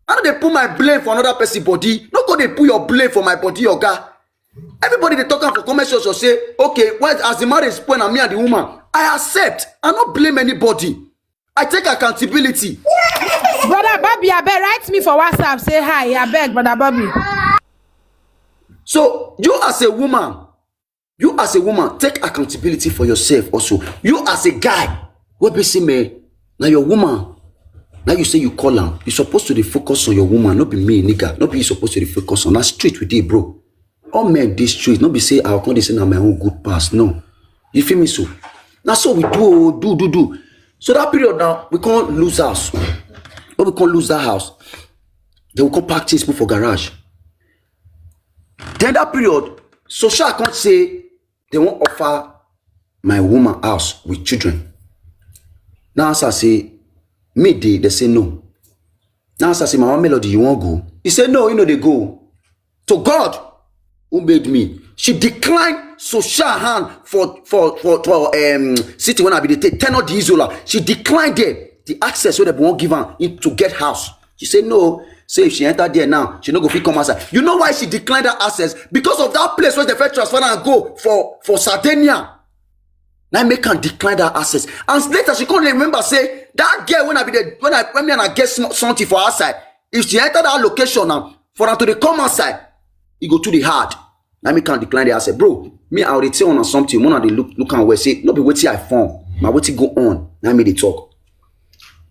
I no dey put my blame for another person body. No go dey put your blame for my body, oga. Everybody dey talk am for comment section say, okay, well, as the marriage spoil, na me and the woman. I accept. I no blame anybody. I take accountability. Brother Bobby, abeg write me for WhatsApp. Say hi, abeg, Brother Bobby. So you as a woman, you as a woman, take accountability for yourself also. You as a guy, wey be say, man, now your woman, now you say you call am. You supposed to dey focus on your woman, no be me, nigga. No be you supposed to dey focus on. Na street we dey, bro. All men dey street. No be say I come dey say na my own good pass. No. You feel me so? Na so we do, oh, do, do, do. So that period now, we can't lose house. When we can't lose that house, then we come pack things put for garage. Then that period, Social come say they wan offer my woman house with children. Now as I say, me dey, they say no. Now as I say, "Mama Melody, you wan go?" He say, "No, you know they go. To God who made me." She declined Social hand for for for for um city when I be dey take tenor the Isola. She declined there the access wey they wan give am in to get house. She say no. Say if she enter there now, she no go fit come outside. You know why she declined that access? Because of that place where they first transfer and go for for Sardinia. Now make am decline that access. And later she come remember say that girl when I be there, when I when me and I get sm- something for outside, if she enter that location now, for her to dey come outside, e go too dey hard. Now make am decline the access, bro. Me I already tell on something. When I dey look look and we say no be wetin I form, na wetin go on. Now me dey talk.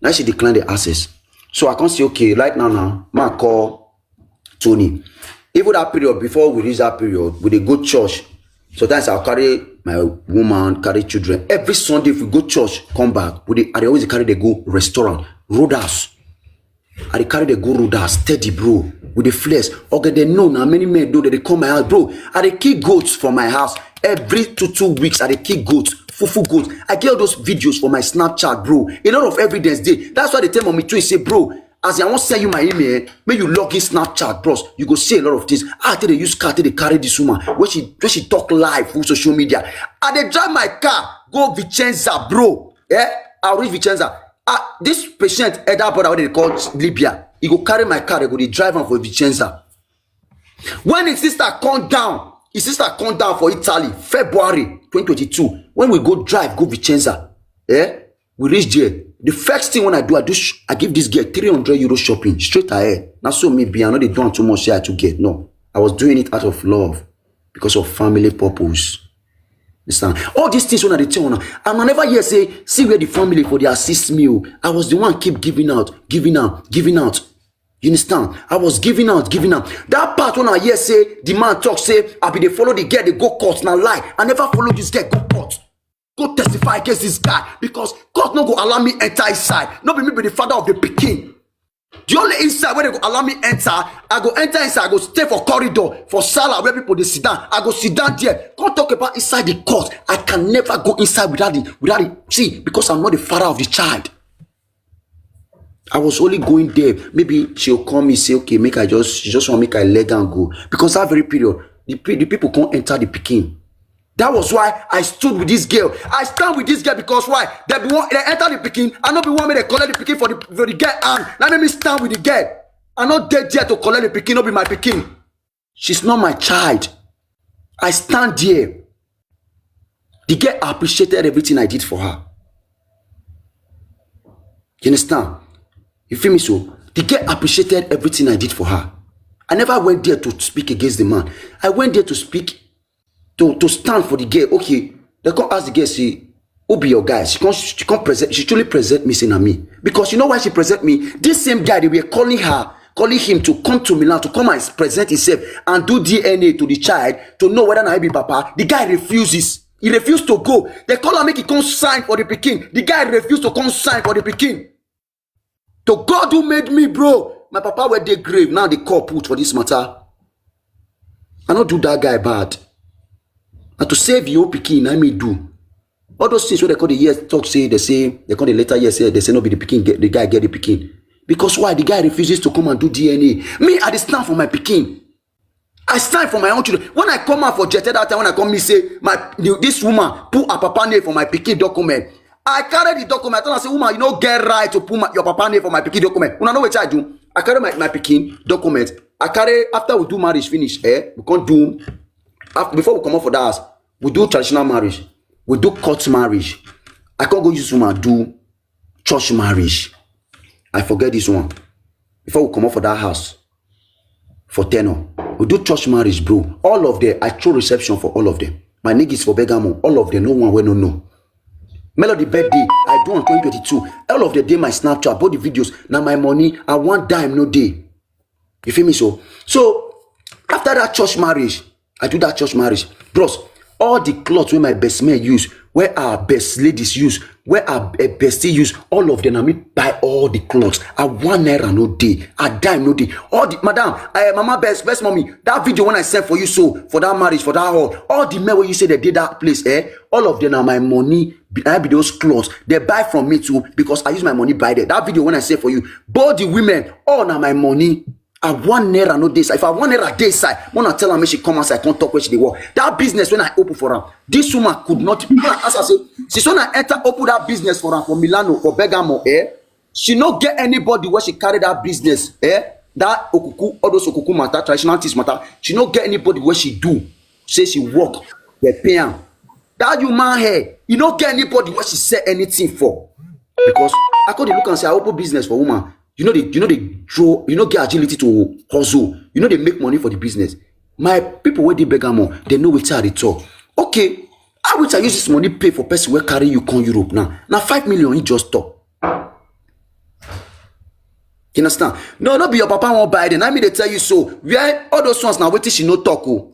Now she decline the access. So I can't say okay right now. Now ma call Tony. Even that period before we reach that period, we dey go church. Sometimes I'll carry my woman, carry children. Every Sunday, if we go church, come back, we dey, I dey always carry they go restaurant, Roadhouse. I dey carry they go Roadhouse, steady, bro. We dey flex. Okay, they know now. Many men know that they come my house, bro. I dey kill goats for my house. Every two two weeks, I dey kill goats, fufu goats. I get all those videos for my Snapchat, bro. A lot of evidence dey. That's why they tell mommy too. Say, bro, as I wan send you my email, make you log in Snapchat, bros. You go see a lot of things. I tell they use car, tell they carry this woman. When she when she talk live for social media, I dey drive my car go Vicenza, bro. Yeah, I reach Vicenza. Ah, this patient elder brother, what they call Libya, he go carry my car, they go dey drive am for Vicenza. When his sister come down, his sister come down for Italy, February twenty twenty-two. When we go drive, go Vicenza, eh? We reach there. The first thing when I do, I do, sh- I give this girl three hundred euro shopping straight ahead. Not so me be, I know they don't too much say I to get. No, I was doing it out of love because of family purpose. Understand? All these things when I dey tell una, and I never hear say, see where the family for they assist me. Oh. I was the one keep giving out, giving out, giving out. You understand? I was giving out, giving out. That part when I hear say the man talk say I be dey follow the girl they go court, na lie. I never follow this girl go court. Go testify against this guy because court no go allow me enter his side. No be me be the father of the pikin. The only inside where they go allow me enter, I go enter inside, I go stay for corridor, for sala where people dey sit down. I go sit down there. Come talk about inside the court. I can never go inside without the without the see, because I'm not the father of the child. I was only going there. Maybe she'll call me, say, "Okay, make I just she just want make I leg and go." Because that very period, the, pe- the people can't enter the pikin. That was why I stood with this girl. I stand with this girl because why? They be one, they enter the pikin. I no be one make they collect the pikin for the for the girl hand. That make me stand with the girl. I no dey there to collect the pikin, no be my pikin. She's not my child. I stand there. The girl appreciated everything I did for her. You understand? You feel me? So the girl appreciated everything I did for her. I never went there to speak against the man. I went there to speak to to stand for the girl. Okay, they come ask the girl, say, "Who be your guy?" She come she come present. She truly present me, say na me. Because you know why she present me? This same guy they were calling her, calling him to come to Milan to come and present himself and do D N A to the child to know whether na he be papa. The guy refuses. He refused to go. They call am make he come sign for the pikin. The guy refused to come sign for the pikin. To God who made me, bro. My papa were dey grave. Now they call put for this matter. I no do that guy bad. And to save your pikin, I may do. All those things where they call the years talk say they say they call the later years say they say no be the pikin get the guy get the pikin. Because why the guy refuses to come and do D N A? Me, I dey stand for my pikin. I stand for my own children. When I come out for Jete that time, when I come, me say my the- this woman put her papa name for my pikin document. I carry the document. I tell her say, "Woman, you no get right to put my, your papa name for my pikin document." Una know what I do? I carry my, my pikin document. I carry after we do marriage finish. Eh, we can't do after before we come out for that house. We do traditional marriage. We do court marriage. I can't go use woman do church marriage. I forget this one. Before we come out for that house, for tenor, we do church marriage, bro. All of them, I throw reception for all of them. My niggas for Bergamo, all of them, no one wey no know. Melody birthday, I do on twenty twenty-two. All of the day my Snapchat, both the videos, now my money, I want dime no day. You feel me? So, so after that church marriage, I do that church marriage, bros. All the clothes where my best men use, where our best ladies use, where our uh, bestie use, all of them, I mean, buy all the clothes. I one naira no day, I dime no day. All the madam, uh, mama best, best mommy, that video when I sent for you, so for that marriage, for that hall, all the men where you say they did that place, eh? All of them are my money. Be- I be those clothes they buy from me too because I use my money buy them. That video when I say for you, both the women, all na my money. I one naira no dey inside. If I one naira dey inside, wanna tell her make she come outside, come talk where she dey work. That business when I open for her, this woman could not. As I say, since when I enter open that business for her for Milano for Bergamo, eh? She no get anybody where she carry that business, eh? That okuku, all those okuku matter, traditional things matter. She no get anybody where she do. Say she work, they pay am. That human hair, you no get anybody where she sell anything for. Because I could look and say, "I open business for woman." You know they, you know they draw, you know get agility to hustle. You know they make money for the business. My people where they beg more, they know which are they talk. Okay, I will use this money pay for person where carry you come Europe now. Now five million he just talk. You understand? No, no be your papa won't buy them. I mean they tell you so. Where all those ones now waiting she no talk. Oh.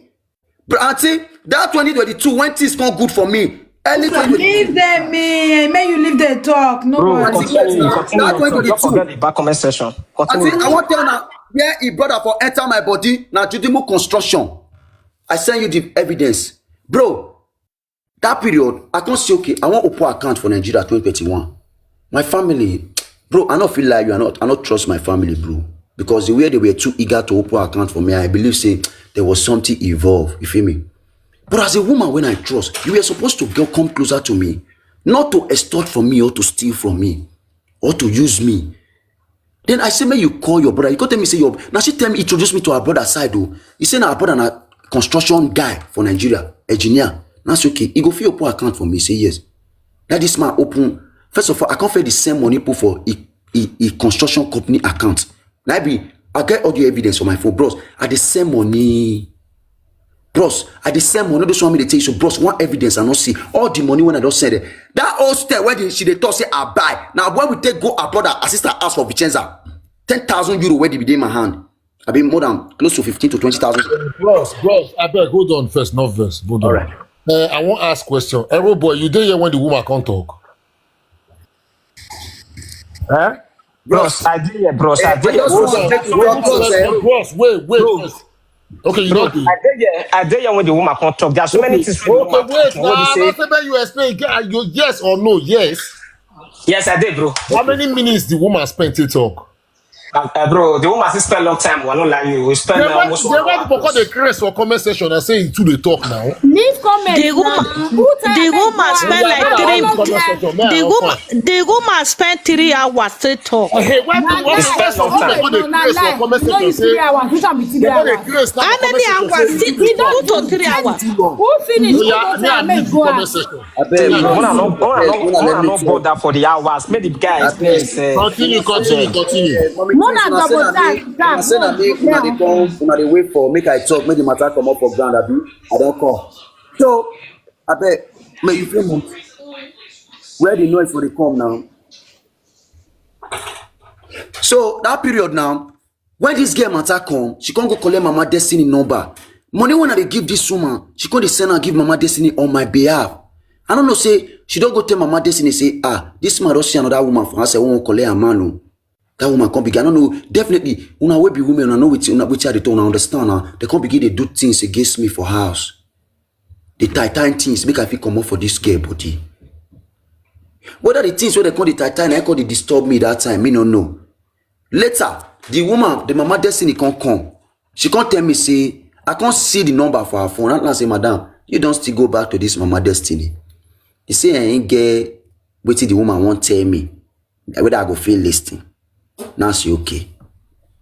But auntie, that twenty twenty-two when things come good for me. Early twenty twenty-two. Leave them, me. May you leave them talk. No Bro, worry. continue, continue. That Your talk. Don't twenty twenty-two. Forget the bad comment section. Auntie, Continue. I want to tell now where he brother for enter my body. Now Judimu construction. I send you the evidence, bro. That period, I can't say okay. I want open account for Nigeria twenty twenty-one. My family, bro, I not feel like you. I not, I not trust my family, bro, because the way they were too eager to open account for me, I believe say there was something involved. You feel me? But as a woman, when I trust, you were supposed to go come closer to me, not to extort from me or to steal from me or to use me. Then I say, "May you call your brother." You go tell me say your now she tell me introduce me to her brother side though. He say na her brother na construction guy for Nigeria, engineer. Now say okay, he go fit open account for me. Say yes. That this man open. First of all, I can't feel the same money put for a, a, a construction company account. Now be I get audio evidence for my phone, bros. I the same money. Bros, I the same money. Those one me they tell you, so bros, one evidence I not see. All the money when I don't send it. That old step where the, she they talk say I buy. Now when we take go abroad, her sister ask for Vicenza. Ten thousand euro where they be in my hand. I been more than close to fifteen to twenty thousand. Bros, bros, I beg, hold on first, not first. Hold on. All right. Uh, I won't ask question. Arrow boy, you dey here when the woman come talk? Eh? Bros, I dey here, bros. I dey here. Bros, Bros, wait, wait, wait, wait, bros. Okay, you Bro, don't do. I dey here. I dey here when the woman come talk. There's so many things wey the Okay, woman wait talk. What now. they I say? Say, you explain. Get- You yes or no? Yes. Yes, I did, bro. How many minutes the woman spent to talk? Uh, uh, bro, the woman still spend long time. I no lie you. We spend They uh, went, almost they one went hour. Because they crash for comment section and say it too they talk now. Leave comment. The Now. woman, Who tell the you woman that spend go like out? three. Comment section now, The of woman, course. the woman spent three hours to talk. Hey, why Na people why lie. people spend so Okay, much when no, they na crash for lie. Comment No, section it's three say hours. Which one be three they when they hours? crash now How for many Comment section hours? say Six, it too two long. to three hours. Who finish? So Who yeah, go me tell and me leave the go Comment out? Section. Abeg, Una una no, no, una no, una una let no me talk. Bother for the hours. Make the guy explain Abeg, himself. Continue, continue, continue. Eh, mommy, Mona please, una say double na tag, me, una say na me, tag. una dey come, una dey wait for make I talk, make the matter come up for ground, abi? I don come. So, abeg, may you feel me? Where the noise for the come now? So that period now, when this girl matter come, she can't go collect Mama Destiny number. Money when I dey give this woman, she can't dey send and give Mama Destiny on my behalf. I don't know, say she don't go tell Mama Destiny say, ah, this man don't see another woman for us. I won't collect a man. Oh. That woman can't begin. I don't know. Definitely, una will be women. I know which una which are the tone. I understand now. They can't begin to do things against me for house. The tie tie things make I feel come up for this girl body. Whether the things where they call the tie tie, I call they disturb me that time. Me no know. Later, the woman, the Mama Destiny can't come. She can't tell me say I can't see the number for her phone. I say, madam, you don't still go back to this Mama Destiny. He say I ain't get wetin the woman won't tell me. Whether I go feel listening. Now she okay.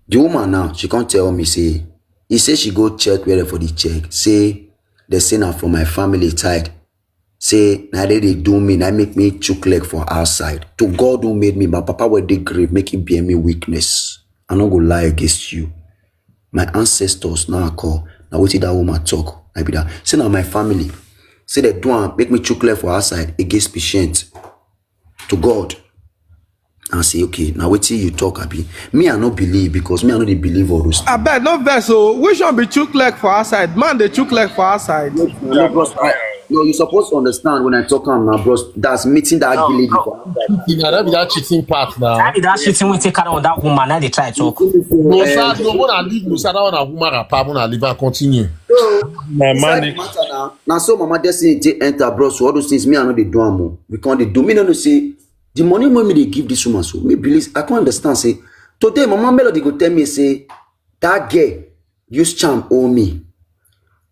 The woman now, she can't tell me say he say she go check where for the check. Say they say na for my family side. Say na they dey do me, na make me chook leg for outside. To God who made me, my papa where they grave, make it bear me weakness. I no go lie against you. My ancestors now I call. Now what did that woman talk? I be that. Say now my family. Say they do am, make me chook leg for outside against patient. To God. And say, okay, now wait till you talk, abi. Me, I no believe because me, I no dey believe all those things. Abeg, no vex o. Which one be chook leg for outside? Man, they chook leg for outside. No, bros, I, no, you supposed to understand when I talk am now, bros. That's meeting that No, village no. for outside. You know, that be that cheating part now. That be that shit when take around that woman. Now they try talk. No, sir, no, when I leave, no, sir, that one a woman rapper, when I leave, I continue. So, My inside the man, matter now, now so Mama Destiny take enter, bros. So all those things, me, I know they do am o. We can't they do. Me no know say the money when me they give this woman, so me believe I can't understand. Say today, Mama Melody go tell me say that girl use charm owe me.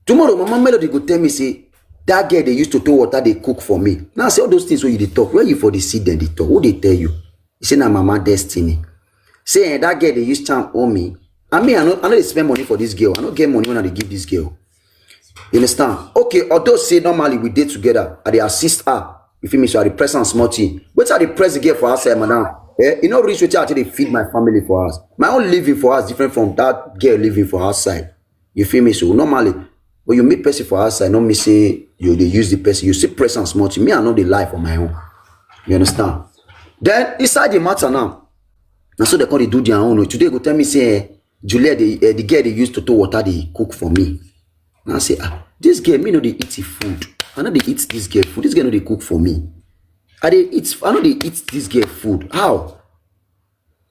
Tomorrow, Mama Melody go tell me say that girl they used to throw water they cook for me. Now say all those things where you dey talk, where you for the seed then they talk, who they tell you? He say na Mama Destiny. Say eh, that girl they use charm owe me. I mean, I know I know they spend money for this girl. I don't get money when I dey give this girl. You understand? Okay, although say normally we dey together, I dey assist her. You feel me? So I dey press am small thing. Wait till I dey press the girl for outside, madam. Eh, you know reach wait till I take dey feed my family for house. My own living for house different from that girl living for outside. You feel me? So normally, when you meet person for outside, not me say you dey use the person, you still press am small thing. Me, I know the life on my own. You understand? Then inside the matter now, na so they come dey do their own. Today go tell me say eh, Juliet, the, eh, the girl they used to throw water they cook for me. And I say, ah, this girl me no dey eat the food. I no dey eat this girl food. This girl no dey cook for me. I dey eat. I no dey eat this girl food. How?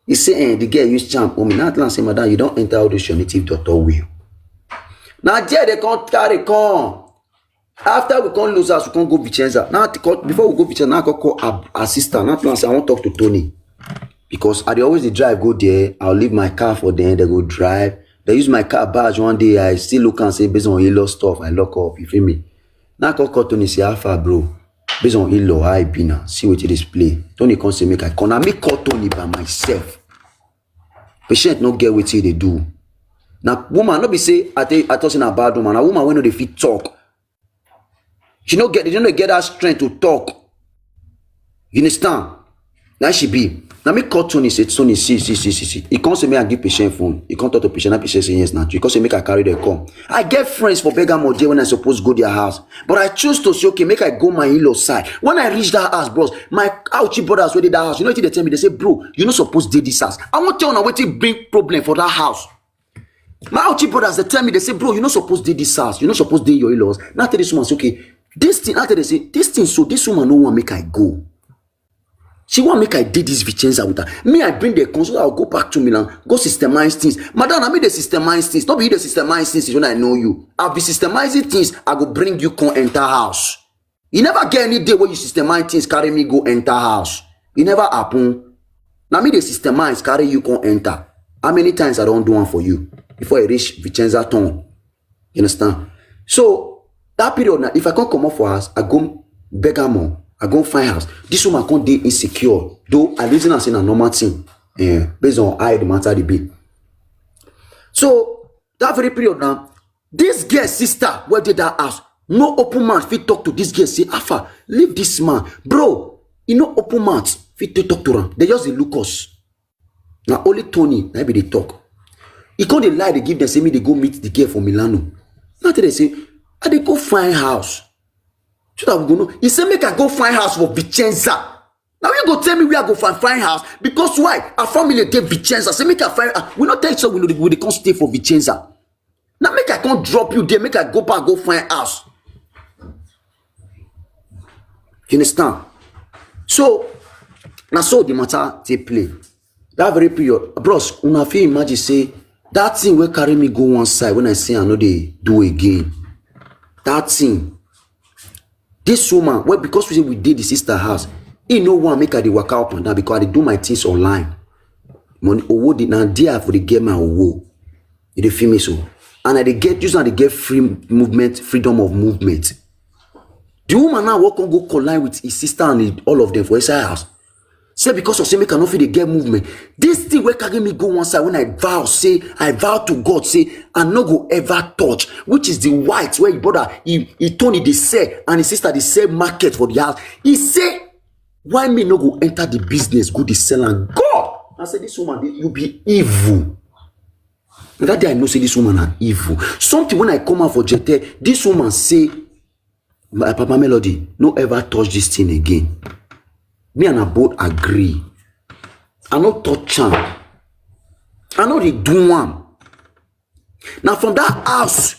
He say, eh, the girl use charm on me. Now I say, madam, you don't enter all this your native daughter will. Now there they come carry come. After we come lose us, we come go Vicenza. Now I call- before we go Vicenza, now I call, call her, her sister. Now I say I want talk to Tony because I dey always dey drive go there. I'll leave my car for them. They go drive. They use my car badge one day. I still look and say based on yellow stuff, I lock up. You feel me? Now I call, call Tony say, how far, bro? Based on yellow, how I be now? See what it is play. Tony come say make I call. Now me call Tony by myself. Patient no get wetin they do. Now woman no be say I tell I thought say na bad woman. A woman wey no dey fit talk. She no get they no get that strength to talk. You understand? Now she be. Now me call Tony say Tony see see see see see. He come say me I give patient phone. He come talk to patient. That patient say yes now. He come say make I carry them come. I get friends for Bergamo there when I suppose go their house, but I choose to say okay make I go my in-law side. When I reach that house, bros, my Auchi brothers wey dey that house, you know what they tell me? They say, bro, you no suppose dey this house. I won't tell una wetin bring problem for that house. My Auchi brothers they tell me, they say, bro, you no suppose dey this house. You no suppose dey your in-laws. Now I tell this woman say okay, this thing. Now I tell they say this thing. So this woman no want make I go. She want make I did this Vicenza with her. Me, I bring the console. I'll go back to Milan, go systemize things. Madam, I mean the systemize things. Don't be the systemize things when I know you. I'll be systemizing things. I go bring you come enter house. You never get any day where you systemize things, carry me go enter house. You never happen. Now me the systemize, carry you come enter. How many times I don't do one for you before I reach Vicenza town? You understand? So that period now, if I can't come up for house, I go beg her more. I go find house. This woman can't dey insecure. Though I reason and say na normal thing. Eh, based on how the matter dey be. So that very period now, this girl sister where did that house? No open mouth fit talk to this girl. Say, Alpha, leave this man. Bro, you no open mouth fit to talk to her. They just dey look us. Now only Tony, I be the talk. He can't dey lie, they give them, say me they go meet the girl for Milano. Now they say, I dey go find house. So that we go know. He say, make I go find house for Vicenza. Now you go tell me where I go find, find house. Because why? Our family dey Vicenza. Say, make I find, ah, we not tell you so we know the, we dey come stay for Vicenza. Now make I can't drop you there. Make I go back, go find house. You understand? So, now so the matter take play. That very period, bros, una fit imagine say that thing will carry me go one side when I say I know they do again. That thing, this woman, well, because we say we did the sister house, he no one make her the work up and down because I dey do my things online. Money, owo dey now there for the get my owo. You dey feel me so? And I dey get, use and they get free movement, freedom of movement. The woman now walk on go collide with his sister and all of them for inside house. Say because of say make I no fit dey get movement. This thing wey carry me go one side when I vow say, I vow to God say I no go ever touch, which is the white where his brother he, he Tony dey sell and his sister dey sell market for the house. He say, why me no go enter the business, go dey sell am? God, I say this woman, you be evil. That day I know say this woman are evil. Something when I come out for Jete, this woman say, my Papa Melody, no ever touch this thing again. Me and her both agree. I no touch am. I no dey do am. Now from that house,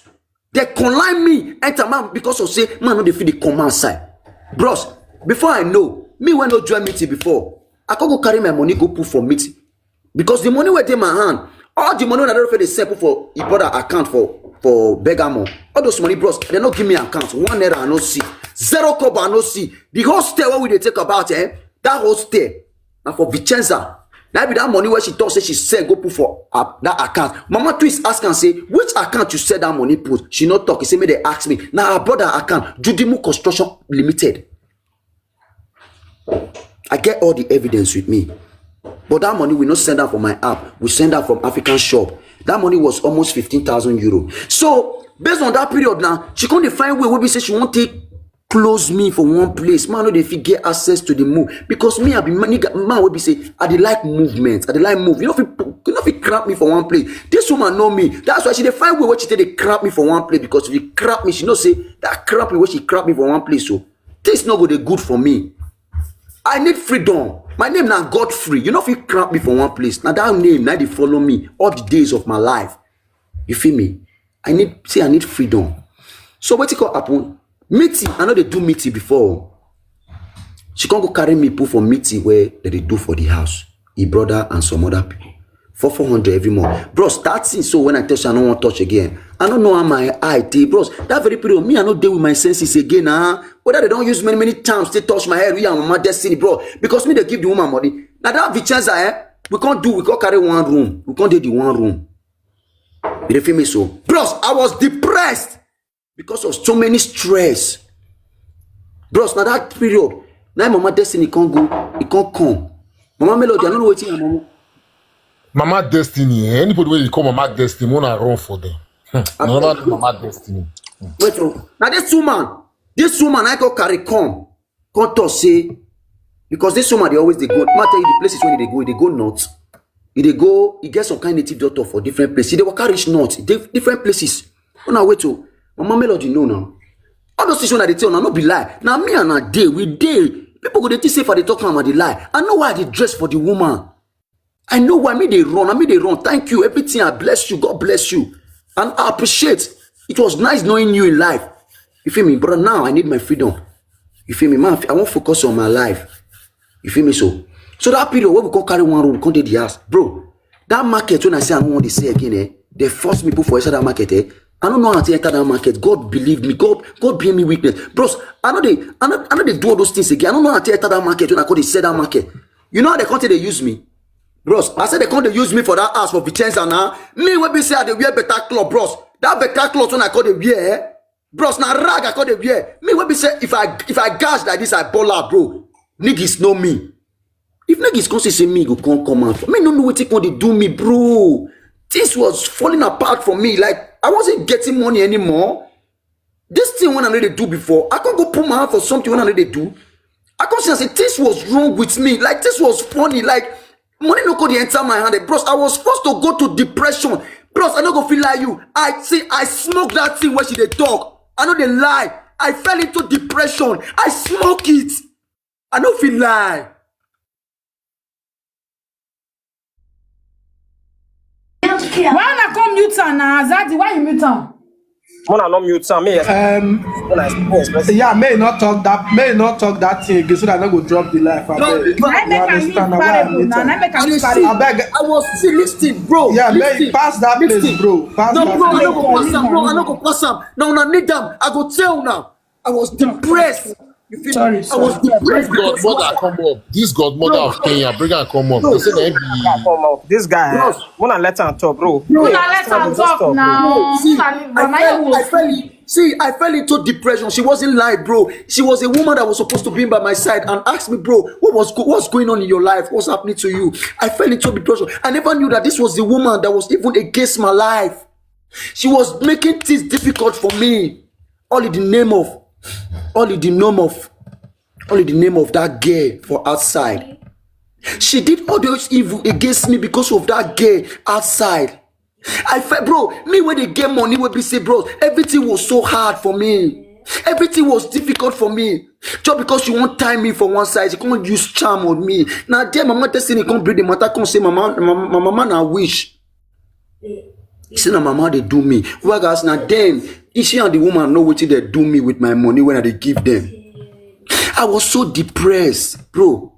they collide me, enter man because of say man no dey fit dey come outside. Bros, before I know, me when no join meeting before, I can go carry my money go put for meeting. Because the money wey dey my hand, all the money wey I don fit dey sell put for his brother account for, for Bergamo, all those money, bros, they no give me account. One naira I no see. Zero kobo I no see. The hostel wey we dey take about, eh, that hostel na for Vicenza. Na be that money wey she talk say she sell go put for, uh, that account. Mama Twist ask am say, which account you sell that money put? She no talk. He say make they ask me. Na her brother account, Judimu Construction Limited. I get all the evidence with me. But that money we no send out for my app. We send out from African shop. That money was almost fifteen thousand euro. So based on that period now, she come dey find way wey be say she wan take close me for one place. Man no dey fit get access to the move because me I be man, nigga, man wey be say I dey like movement. I dey like move. You no fit, you no fit cramp me for one place. This woman know me. That's why she dey find way wey she take dey cramp me for one place because if you cramp me, she know say that cramping wey she cramp me for one place, so things no go dey good for me. I need freedom. My name na Godfrey. You no fit cramp me for one place. Na that name na dey follow me all the days of my life. You feel me? I need, say I need freedom. So wetin come happen? Meeting, I no dey do meeting before. She come go carry me put for meeting where they dey do for the house. His brother and some other people. For four hundred every month. Bros, that thing so when I tell you I no wan touch again. I no know how my eye dey, bros. That very period, me, I no dey with my senses again, ah. Whether they don use many, many times to touch my head, we and Mama Destiny, bro. Because me, they give the woman money. Now that Vicenza, eh, we can't do, we can't carry one room. We can't dey the one room. You dey feel me so? Bros, I was depressed because of so many stress. Bros, now that period, now Mama Destiny can't go, it can't come. Mama Melody, I don't know wetin your mama. Mama Destiny, eh? Anybody wey you call Mama Destiny, wanna run for them. Hmm. Another Mama Destiny. Wait, oh, now this woman, this woman I go carry come, come talk say, because this woman they always dey go. Ma tell you the places when they go, they go north. They go, he get some kind native doctor for different places. They waka reach north, di-, different places. Una wait, oh, Mama Melody know now. All those things when I dey tell una no be lie. Now me and her dey, we dey. People go dey think say if I dey talk am, I dey lie. I know why I dey dress for the woman. I know why me dey run. I me dey run. Thank you. Everything, I bless you. God bless you. And I appreciate. It was nice knowing you in life. You feel me? But now I need my freedom. You feel me? Man, I wan focus on my life. You feel me? So, so that period where we come carry one room, we come dey the house, bro. That market when I say I don't want to say again, eh? They force me put for inside that market, eh? I don't know how to enter that market. God believe me. God, God bear me witness, bros. I know they, I know, I know they do all those things again. I don't know how to enter that market when I call they sell that market. You know how they come take they use me, bros. I said they come they use me for that house for Vicenza now. Me when be say I dey wear better cloth, bros. That better cloth when I call they wear, eh? Bros, na rag I call they wear. Me when be say if I if I gash like this, I ball out, bro. Niggas know me. If niggas come see say me go come come out, me no know wetin come dey do me, bro. Things was falling apart for me. Like I wasn't getting money anymore. This thing when I know they do before, I can't go put my hand for something when I know they do. I can't say, say things was wrong with me. Like this was funny. Like money no could enter my hand. Bros, I was forced to go to depression. Bros, I no go feel like you. I see, I smoke that thing when she dey talk. I know they lie. I fell into depression. I smoke it. I no feel lie. Why una come mute am na? Azadi, why you mute am? Mona no mute am. Me, um, when I express. Yeah, may not talk that, may not talk that thing again so that I no go drop the life. Na make I use parable na, na make I use parable. Abeg, I was still listening, bro. Yeah, listen, pass that place, bro. Pass no, that bro, I place. No go pass am, bro. I no go pass am. Now, now, need them. I go tell now. I was depressed. You feel Sorry, me? I was depressed. Godmother come up. This godmother of Kenya, bring her come up. They say they be Come up. This guy, Bros. Mona let am talk, bro. Una let am talk now. See, I fell, I fell, see, I fell into depression. She wasn't lying, bro. She was a woman that was supposed to be by my side and asked me, bro, what was go- what's going on in your life? What's happening to you? I fell into depression. I never knew that this was the woman that was even against my life. She was making things difficult for me. All in the name of, all in the name of, all in the name of that girl for outside. She did all those evil against me because of that girl outside. I felt, bro, me when they get money, will be say, bro, everything was so hard for me. Everything was difficult for me. Just because you won't tie me for one side, you can't use charm on me. Now, dear mama, destiny can't bring the matter, can't say, mama, mama, mama, mama, I wish. She say na mama dey do me. Why guys na dem? She and the woman know wetin dey do me with my money when I dey give them. I was so depressed, bro.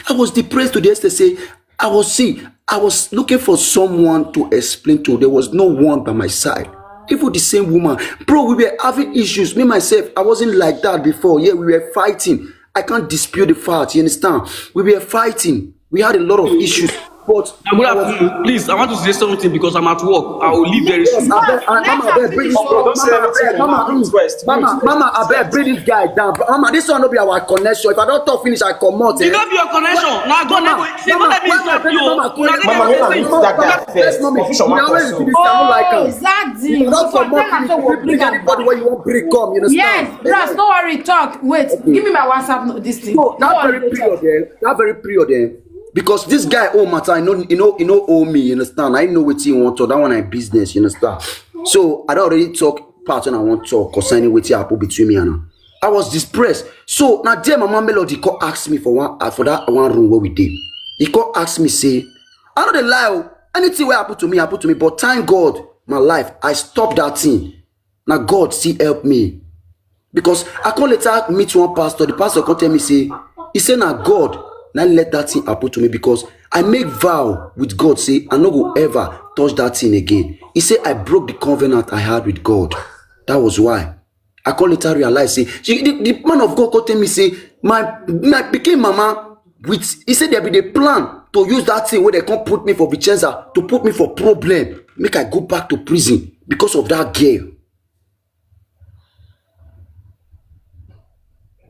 I was depressed to the extent say I was see, I was looking for someone to explain to. There was no one by my side. Even the same woman, bro, we were having issues. Me myself, I wasn't like that before. Yeah, we were fighting. I can't dispute the fact. You understand? We were fighting. We had a lot of issues. But Good afternoon. Please, I want to say something because I'm at work. I will leave very soon. Abeg, uh, mama, abeg, bring this. Mama, abeg, mama, mm, mama, mama, abeg, bring this guy down. Mama, this one no be our connection. If I don't talk finish, I comot. It no be your connection. Now go Mama, there. Go. It no mama, let me why stop my you. mama call Una me? dey Mama, get mama, this you thing. start that first. Let's not make Confusion we wan always cause do you. this. I don't like am. Oh, Zadi, If you don't for comot, time I say you we bring bring am anybody back. When you want bring come, you understand? Yes, bros, no worry, talk. Wait, give me my WhatsApp, no, this thing. No, that No very worry, period talk. There, that very period there, because this guy owe matter, you know, you know, you know, owe me, you understand? I know what you want to. That one I business, you understand? So I don't already talk part when I want to talk concerning what happened between me and her. I was depressed. So now, dear mama Melody call ask me for one uh, for that one room where we did. He call ask me say, I know the lie. Oh. Anything will happen to me, happen to me. But thank God, my life, I stopped that thing. Now God still help me. Because I come later meet one pastor. The pastor come tell me say, he say na God na let that thing happen to me because I make vow with God say I no go ever touch that thing again. He say I broke the covenant I had with God. That was why. I come later realize say she, the, the man of God come tell me say my my pikin mama with he say there be the plan to use that thing where they come put me for Vicenza to put me for problem. Make I go back to prison because of that girl.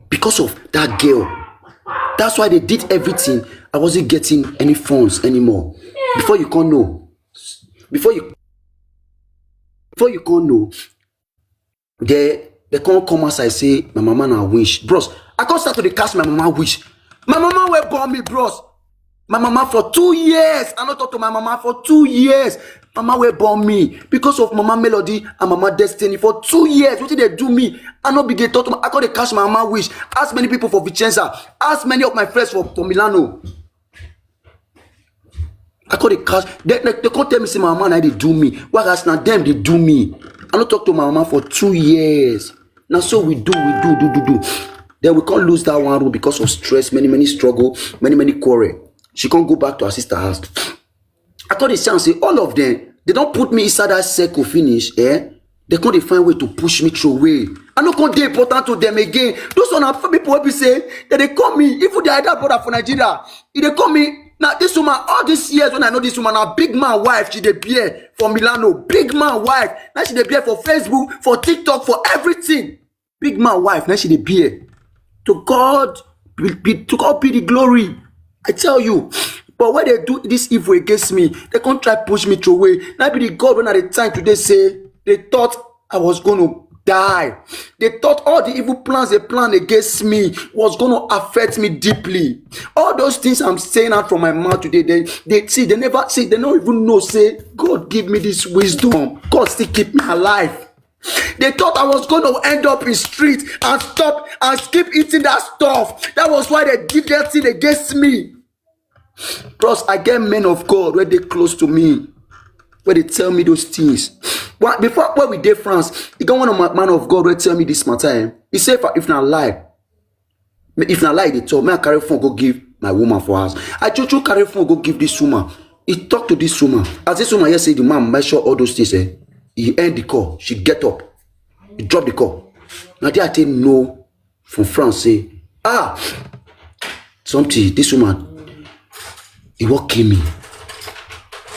Because of that girl. That's why they did everything. I wasn't getting any funds anymore. Before you can know, before you before you can know, they they can't come as I say my mama na wish. Bros, I can't start to dey cast my mama wish. My mama will born me, bros. My mama for two years. I not talk to my mama for two years. Mama will born me because of Mama Melody and Mama Destiny for two years. What did they do me? I not begin talk to my, I got to cash my mama wish. Ask many people for Vicenza. Ask many of my friends for, for Milano. I got to cash. They, they, they can't tell me say my mama na they do me. Why ask now them they do me? I not talk to my mama for two years. Now so we do, we do, do, do, do. Then we can't lose that one room because of stress, many, many struggle, many, many quarrel. She can't go back to her sister house. I thought they say all of them, they don't put me inside that circle finish, eh? They can't find way to push me through away. I no come dey important to them again. Those one are people wey be say that they call me, even the other brother for Nigeria. If they call me, now this woman, all these years when I know this woman, a big man wife, she dey bear for Milano, big man wife. Now she dey bear for Facebook, for TikTok, for everything. Big man wife, now she dey bear. To God be, be to God be the glory. I tell you. But when they do this evil against me, they can't try push me through away. Now be the God when I the time today say they thought I was gonna die. They thought all the evil plans they plan against me was gonna affect me deeply. All those things I'm saying out from my mouth today, they they see they never see they don't even know say God give me this wisdom. God still keep me alive. They thought I was going to end up in street and stop and keep eating that stuff. That was why they did that thing against me. Plus, I get men of God where they close to me, where they tell me those things. Well, before when we did France, he got one of my man of God where tell me this matter. Eh? He said, if, if not lie, if not lie, they told me I carry phone go give my woman for house. I true true carry phone go give this woman. He talked to this woman. As this woman here say the man measure all those things, eh? He end the call. She get up. He drop the call. Now there I take no from France say, ah, something, this woman, he won't kill me.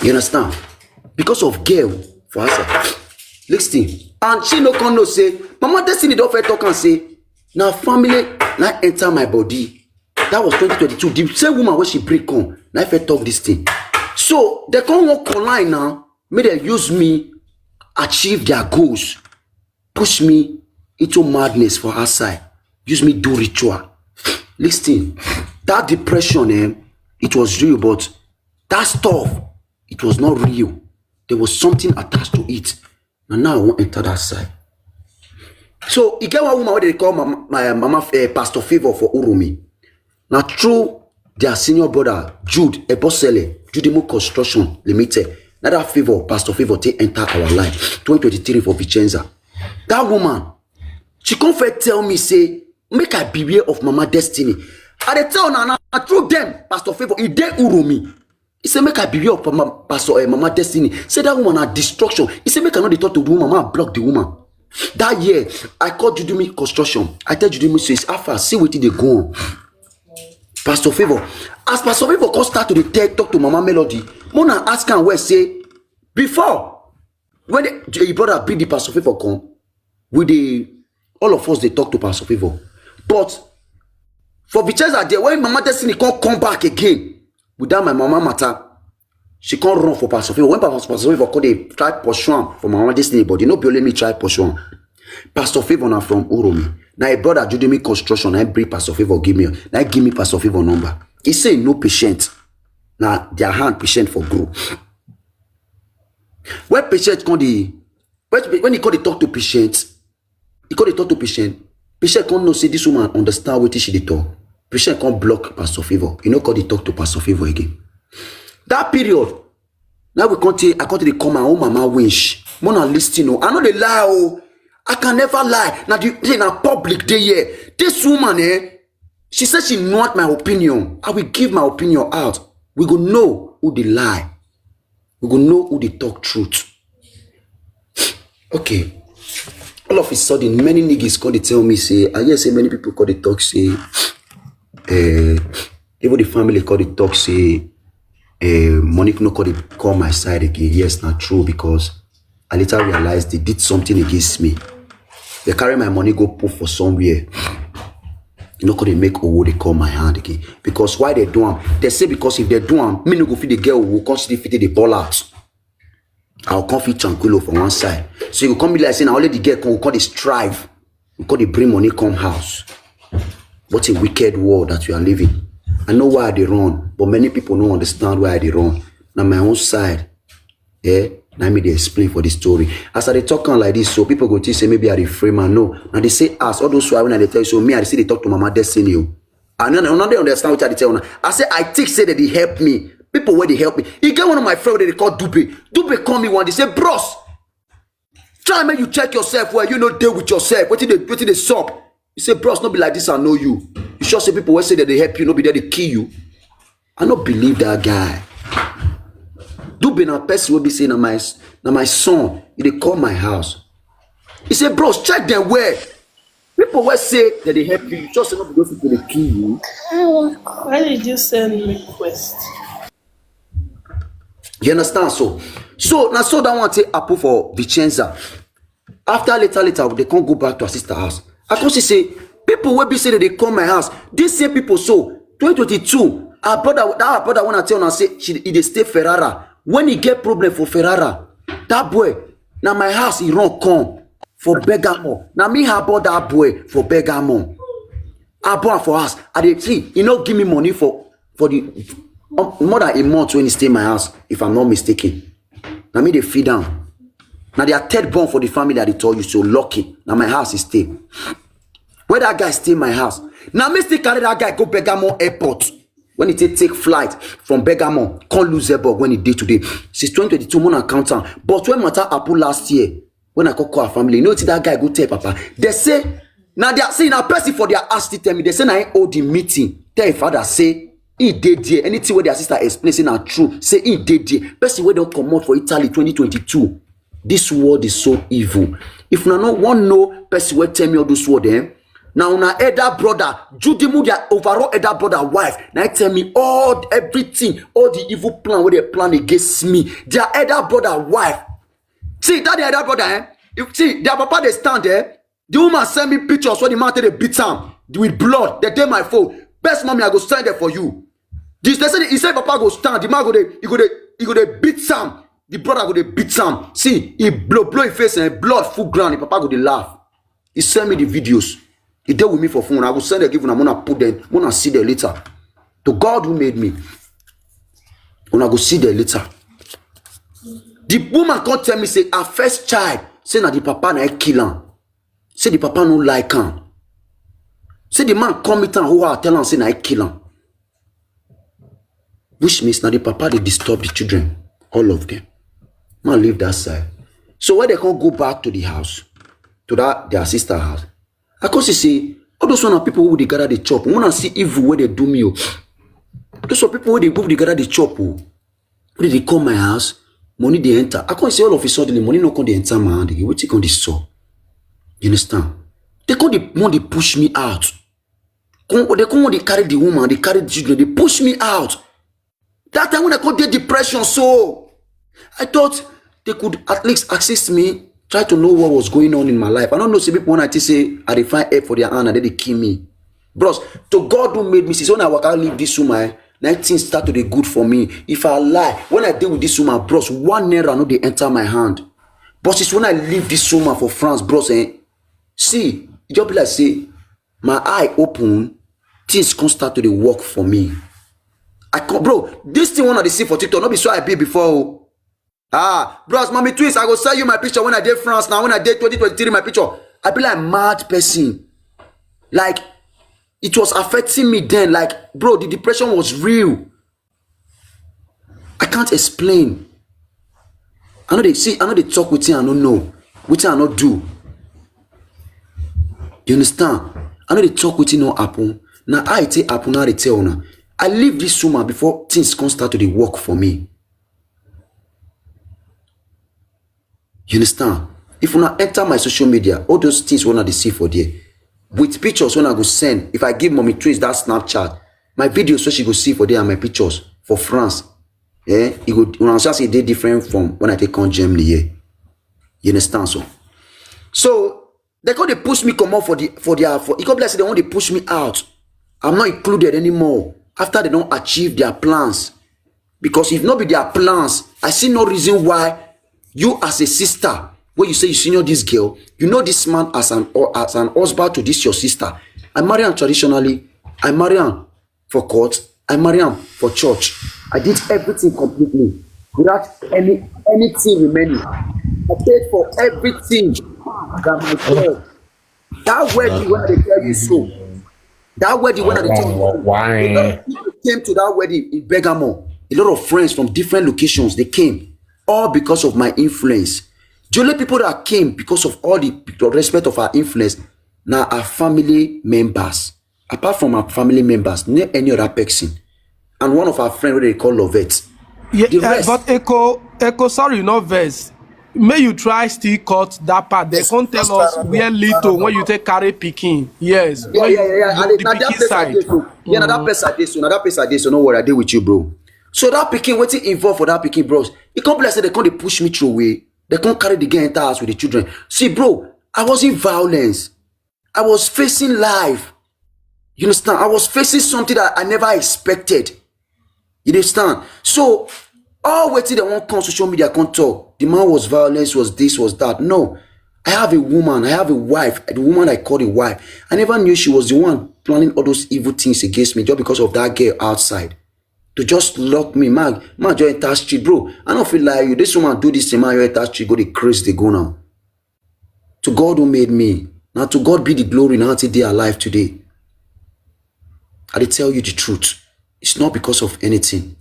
You understand? Because of girl for herself. Listen, and she no come no say, Mama Destiny don't fair talk and say, now family, now enter my body. That was twenty twenty-two. The same woman when she break come, now if I talk this thing. So they come walk online now, make them use me achieve their goals, push me into madness for outside, use me do ritual. Listen, that depression, eh, it was real, but that stuff, it was not real. There was something attached to it. And now I won't enter that side. So you get one woman what they call my, my mama uh, Pastor Favor for Urumi. Now through their senior brother Jude Ebosele, Judimu Construction Limited. Now that Favor, Pastor Favor, take enter our life. twenty twenty-three for Vicenza. That woman, she come first tell me say, make I beware of Mama Destiny. I dey tell una na through them, Pastor Favor, he dey Urumi. He say make I beware of Mama, Pastor uh, Mama Destiny. Say that woman na destruction. He say make I not dey talk to the woman, I block the woman. That year, I called Judumi Construction. I tell Judumi, says, Alpha, see what they go on. Pastor Favor. As Pastor Favor come start to the tell, talk to Mama Melody, Mona ask her where say, before, when the, the brother bring the Pastor Favor come, we dey all of us dey talk to Pastor Favor. But for Vicenza there, when Mama Destiny come come back again with that my mama matter, she come run for Pastor Favor. When Pastor Favor come dey try pursue am for Mama Destiny body, no be only me try pursue am. Pastor Favor na from Uromi. Na a brother Judumi Construction, na bring Pastor Favor give me, na give me Pastor Favor number. He say no patient. Na their hand patient for grow. When patient come dey when when he come dey talk to patient, he come dey talk to patient. Patient come know say this woman understand wetin she dey talk. Patient come block Pastor Favor. He no come dey talk to Pastor Favor again. That period, now we come take I come take dey call my own mama winch. Mona listen o. I no dey lie o. I can never lie. Na the thing na public dey here. This woman, eh, she said she want my opinion. I will give my opinion out. We go know who dey lie. We go know who dey talk truth. Okay. All of a sudden, many niggas come dey tell me say, I hear say many people come dey talk say, uh, even the family come dey talk say, uh, Monique no come dey come my side again. Yes, not true, because I later realized they did something against me. They carry my money go put for somewhere. You know, could they make Owo they call my hand again? Because why they do am? They say because if they do am, me no go fit the girl who come still fit the ball out. I'll come fit tranquilo for one side. So you come be like saying only the girl can come dey strive. We come dey bring money come house. What a wicked world that we are living. I know why I dey run, but many people no understand why I dey run. Na my own side. Eh? Na me dey explain for the story. As I dey talk am like this, so people go think say maybe I dey frame am. No. Na dey say as all those why when I dey tell you, so me I dey still dey talk to Mama Destiny o. I no no dey understand what I dey tell una. I say I think say that they help me. People wey dey help me. E get one of my friend wey dey call Dube. Dube call me one day say, bros, try make you check yourself well. You no dey with yourself. Wetin dey wetin dey sup? He say, "Bros, no be like this, I know you. You sure say people wey say that they help you, no be there they kill you?" I no believe that guy. Dube na person wey be say na my, na my son. He dey call my house. He say, "Bros, check them well. People wey say that they help you, you sure say no be those people they kill you?" Why did you send me request? You understand? So, so na so that one take happen for Vicenza. After later, later, they can't go back to her sister house. I come see say people wey be say that they come my house. These same people, so twenty twenty-two, our brother, that our brother wanna tell una say she, he dey stay Ferrara. When he get problem for Ferrara, that boy, na my house he run come for Bergamo. Na me harbor that boy for Bergamo. I born for house. I dey see, he no give me money for, for the, um, more than a month when he stay my house, if I'm not mistaken. Na me dey feed am. Na their third born for the family, I dey tell you, so lucky. Na my house he stay. Where that guy stay my house? Na me still carry that guy go Bergamo airport. When he take, take flight from Bergamo, come Luxembourg when he dey today. Since twenty twenty-two, more than count am. But when matter happen last year, when I call, call her family, you know what that guy go tell papa? They say, now they are saying, now person for their house still tell me, they say, "Now he hold the meeting. Tell your father, say, he dey there. Anything where their sister explain, say na true. Say he dey there." Person wey don comot for Italy twenty twenty-two. This world is so evil. If una no wan know person wey tell me all those words, eh? Now una elder brother, Judimu, their overall elder brother wife, now tell me all everything, all the evil plan wey they plan against me. Their elder brother wife. See, that their elder brother, eh? You see, their papa they stand there. The woman send me pictures when the man take dey beat am with blood. They dey my phone. Best mommy, I go send it for you. This they say, he say papa go stand. The man go dey, he go dey, he go dey beat am. The brother go dey beat am. See, he blow, blow his face and blood full ground. The papa go dey laugh. He send me the videos. He dey with me for phone. I go send it give una. Una put them. Una see them later. To God who made me. Una go see them later. The woman come tell me say her first child, say na the papa na he kill am. Say the papa no like am. Say the man come meet am, who I tell am say na he kill am. Which means now the papa they disturb the children, all of them. Man leave that side. So when they can't go back to the house, to that their sister house, I come see say all those one are people who dey gather the chop. When I see evil where they do me, oh. Those are people who they go dey gather the chop. Oh. When they come my house, money they enter. I can't see all of a sudden the money no come dey enter my hand again. What you come dey store? You understand? They come dey want dey push me out. Come, they come want dey carry the woman, they carry the children, they push me out. That time when I come dey depression, so I thought they could at least assist me, try to know what was going on in my life. I don't know, see people when I think say I dey find help for their hand and then they kill me. Bros, to God who made me, since when I waka leave this woman, eh, na things start to dey good for me. If I lie, when I dey with this woman, bros, one naira no dey enter my hand. But since when I leave this woman for France, bros, eh, see, it just be like say my eye open, things come start to dey work for me. I come, bro, this thing one I dey see for TikTok, no be so I be before. Oh. Ah, bros, mommy twins, I go sell you my picture when I dey France now, when I dey twenty twenty-three, my picture. I be like mad person. Like, it was affecting me then. Like, bro, the depression was real. I can't explain. I know they see, I know they talk with you, I don't know. With you, I not do. You understand? I know they talk with you, no happen. Now I take happen, now they tell now. I leave this woman before things come start to dey work for me. You understand? If una enter my social media, all those things una dey see for there, with pictures una go send. If I give mommy twins that Snapchat, my videos so she go see for there and my pictures for France. Eh? It go, una see say e dey different from when I take come Germany here. You understand? So, so they come dey push me comot for the, for their, for, e come be like say they want to push me out. I'm not included anymore. After they don't achieve their plans, because if not be their plans, I see no reason why you as a sister, when you say you senior this girl, you know this man as an, as an husband to this your sister. I marry am traditionally. I marry am for court. I marry am for church. I did everything completely without any, anything remaining. I paid for everything that my girl. That wedding when they tell you so. That wedding when they tell you so. A lot of people came to that wedding in Bergamo. A lot of friends from different locations, they came. All because of my influence. The only people that came because of all the respect of our influence, na her family members. Apart from her family members, no any other person. And one of her friend wey dey call Lovette. Yeah, the rest, uh, but Echo, Echo, sorry, no verse. May you try still cut that part. They can't tell us where little when you take carry picking. Yes. Yeah, yeah, yeah. The, the picking side. Yeah, now that person I did so. Now that person I did so. No worry, I did with you, bro. So that picking, what's it involved for that picking, bros? It can't be like say they can't push me through away. They can't carry the game enter house with the children. See, bro, I wasn't violence. I was facing life. You understand? I was facing something that I never expected. You understand? So all waiting they won't come social media can't talk. The man was violence, was this, was that. No. I have a woman, I have a wife, the woman I call a wife. I never knew she was the one planning all those evil things against me just because of that girl outside. To just lock me, man, man, just enter street, bro. I don't feel like you. This woman do this to man, you enter street, go the craze, they go now. To God who made me. Now to God be the glory now till they alive today. I dey tell you the truth. It's not because of anything.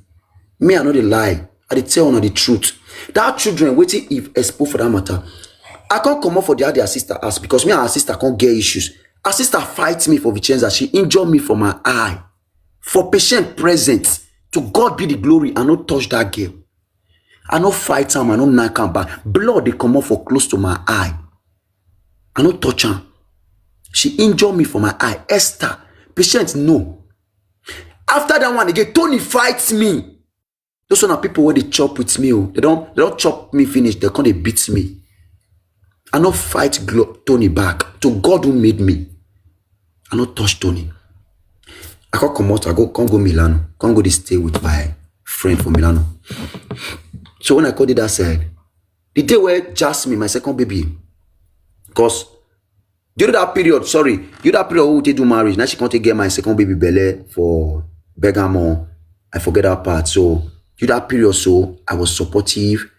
Me, I know the lie. I dey tell you the truth. That children waiting if expo for that matter. I can't come up for the other sister ask because me and her sister can't get issues. Her sister fights me for Vicenza. She injured me for my eye. For patient present, to God be the glory. I no touch that girl. I no fight am, I no knock am back. Blood they come up for close to my eye. I no touch am. She injure me for my eye. Esther, patient no. After that one again, Tony fights me. Those are people where they chop with me. Oh. They don't they don't chop me finish. They can't they beat me. I no fight Tony back. To God who made me, I no touch Tony. I can't come out. I go can't go Milano. Can't go to stay with my friend from Milano. So when I called it that side, the day where Jasmine, my second baby, because during that period, sorry, during that period we take do marriage. Now she can't take get my second baby Belle for Bergamo. I forget that part. So during that period, so I was supportive.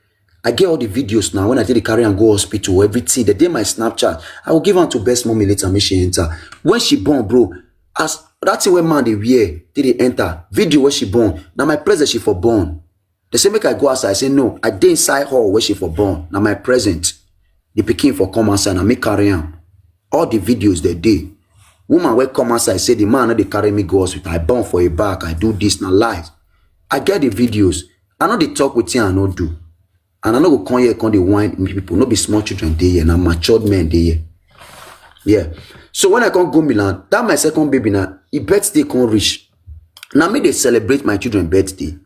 I get all the videos now when I take the carry and go hospital, everything. The day my Snapchat, I will give her to best mommy later, make she enter. When she born, bro, as that thing when man they wear, till they enter. Video where she born. Now my present she for born. They say make I go outside. I say no. I dey inside hall where she for born. Now my present. The pikin for come outside and make carry am. All the videos they dey. Woman wey come outside say the man no dey carry me go hospital. I born for a back. I do this na lies. I get the videos. I no dey talk with him. I no do. And I no go come here come dey whine me people. No be small children dey here. Na matured men dey here. Yeah. So when I come go Milan, that my second baby na e birthday come reach. Na me dey celebrate my children birthday.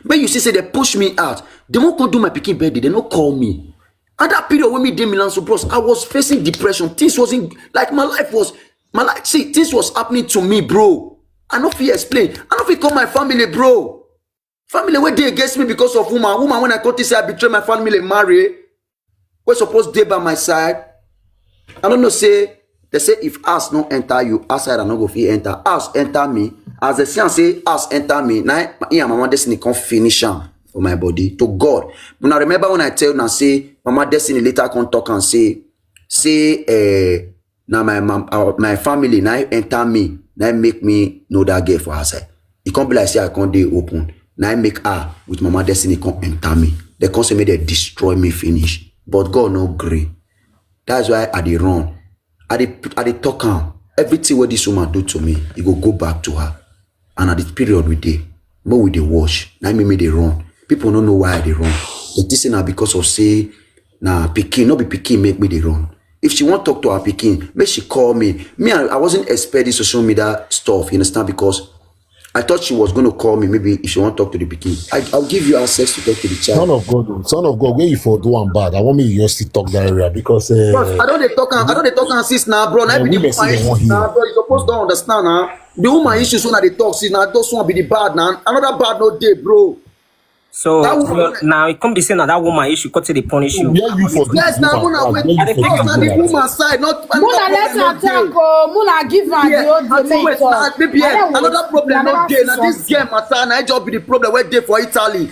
But you see say they push me out. They won't come do my pikin birthday. They no call me. At that period when me dey Milan, so bros, I was facing depression. Things wasn't like my life was my life. See, things was happening to me, bro. I no fit explain. I no fit call my family, bro. Family wey dey against me because of woman. Woman when I come to say I betray my family, marry. Wey suppose dey by my side. I don't know say they say if ass no enter you, outside I no go fit enter. Ass enter me. As they see and say ass enter me, now me and Mama Destiny come finish am for my body to God. But I remember when I tell now say Mama Destiny later come talk and say say eh na my mam uh, my family na enter me na make me know that girl for outside. E come be like say I come dey open na make her with Mama Destiny come enter me. They come say make they destroy me finish, but God no gree. That's why I dey run. I dey I dey talk am. Everything wey this woman do to me, e go go back to her. And at the period we dey, make we dey watch. Na me me dey run. People no know why I dey run. But this na because of say na pikin, no be pikin make me dey run. If she wan talk to her pikin, make she call me. Me, I, I wasn't expecting social media stuff, you understand? Because I thought she was going to call me. Maybe if she want talk to the pikin, I, I'll give you access to talk to the child. Son of God, oh, son of God, where you for do one bad? I want me you still talk that area because uh, I don't dey talk. I don't dey talk and sis now, bro. Now be the woman issues now, bro. You supposed to understand now. The woman issues when they talk, see now those one be the bad now. Another bad no day, bro. So now it come be say now that woman issue cut to the punish you. Where you for yes, now Mona wait. I dey pick up the woman side, not Mona let her talk. Oh, Mona give her the old the wait. Maybe another problem no day. Now this game matter. Now just be the problem. Where day for Italy?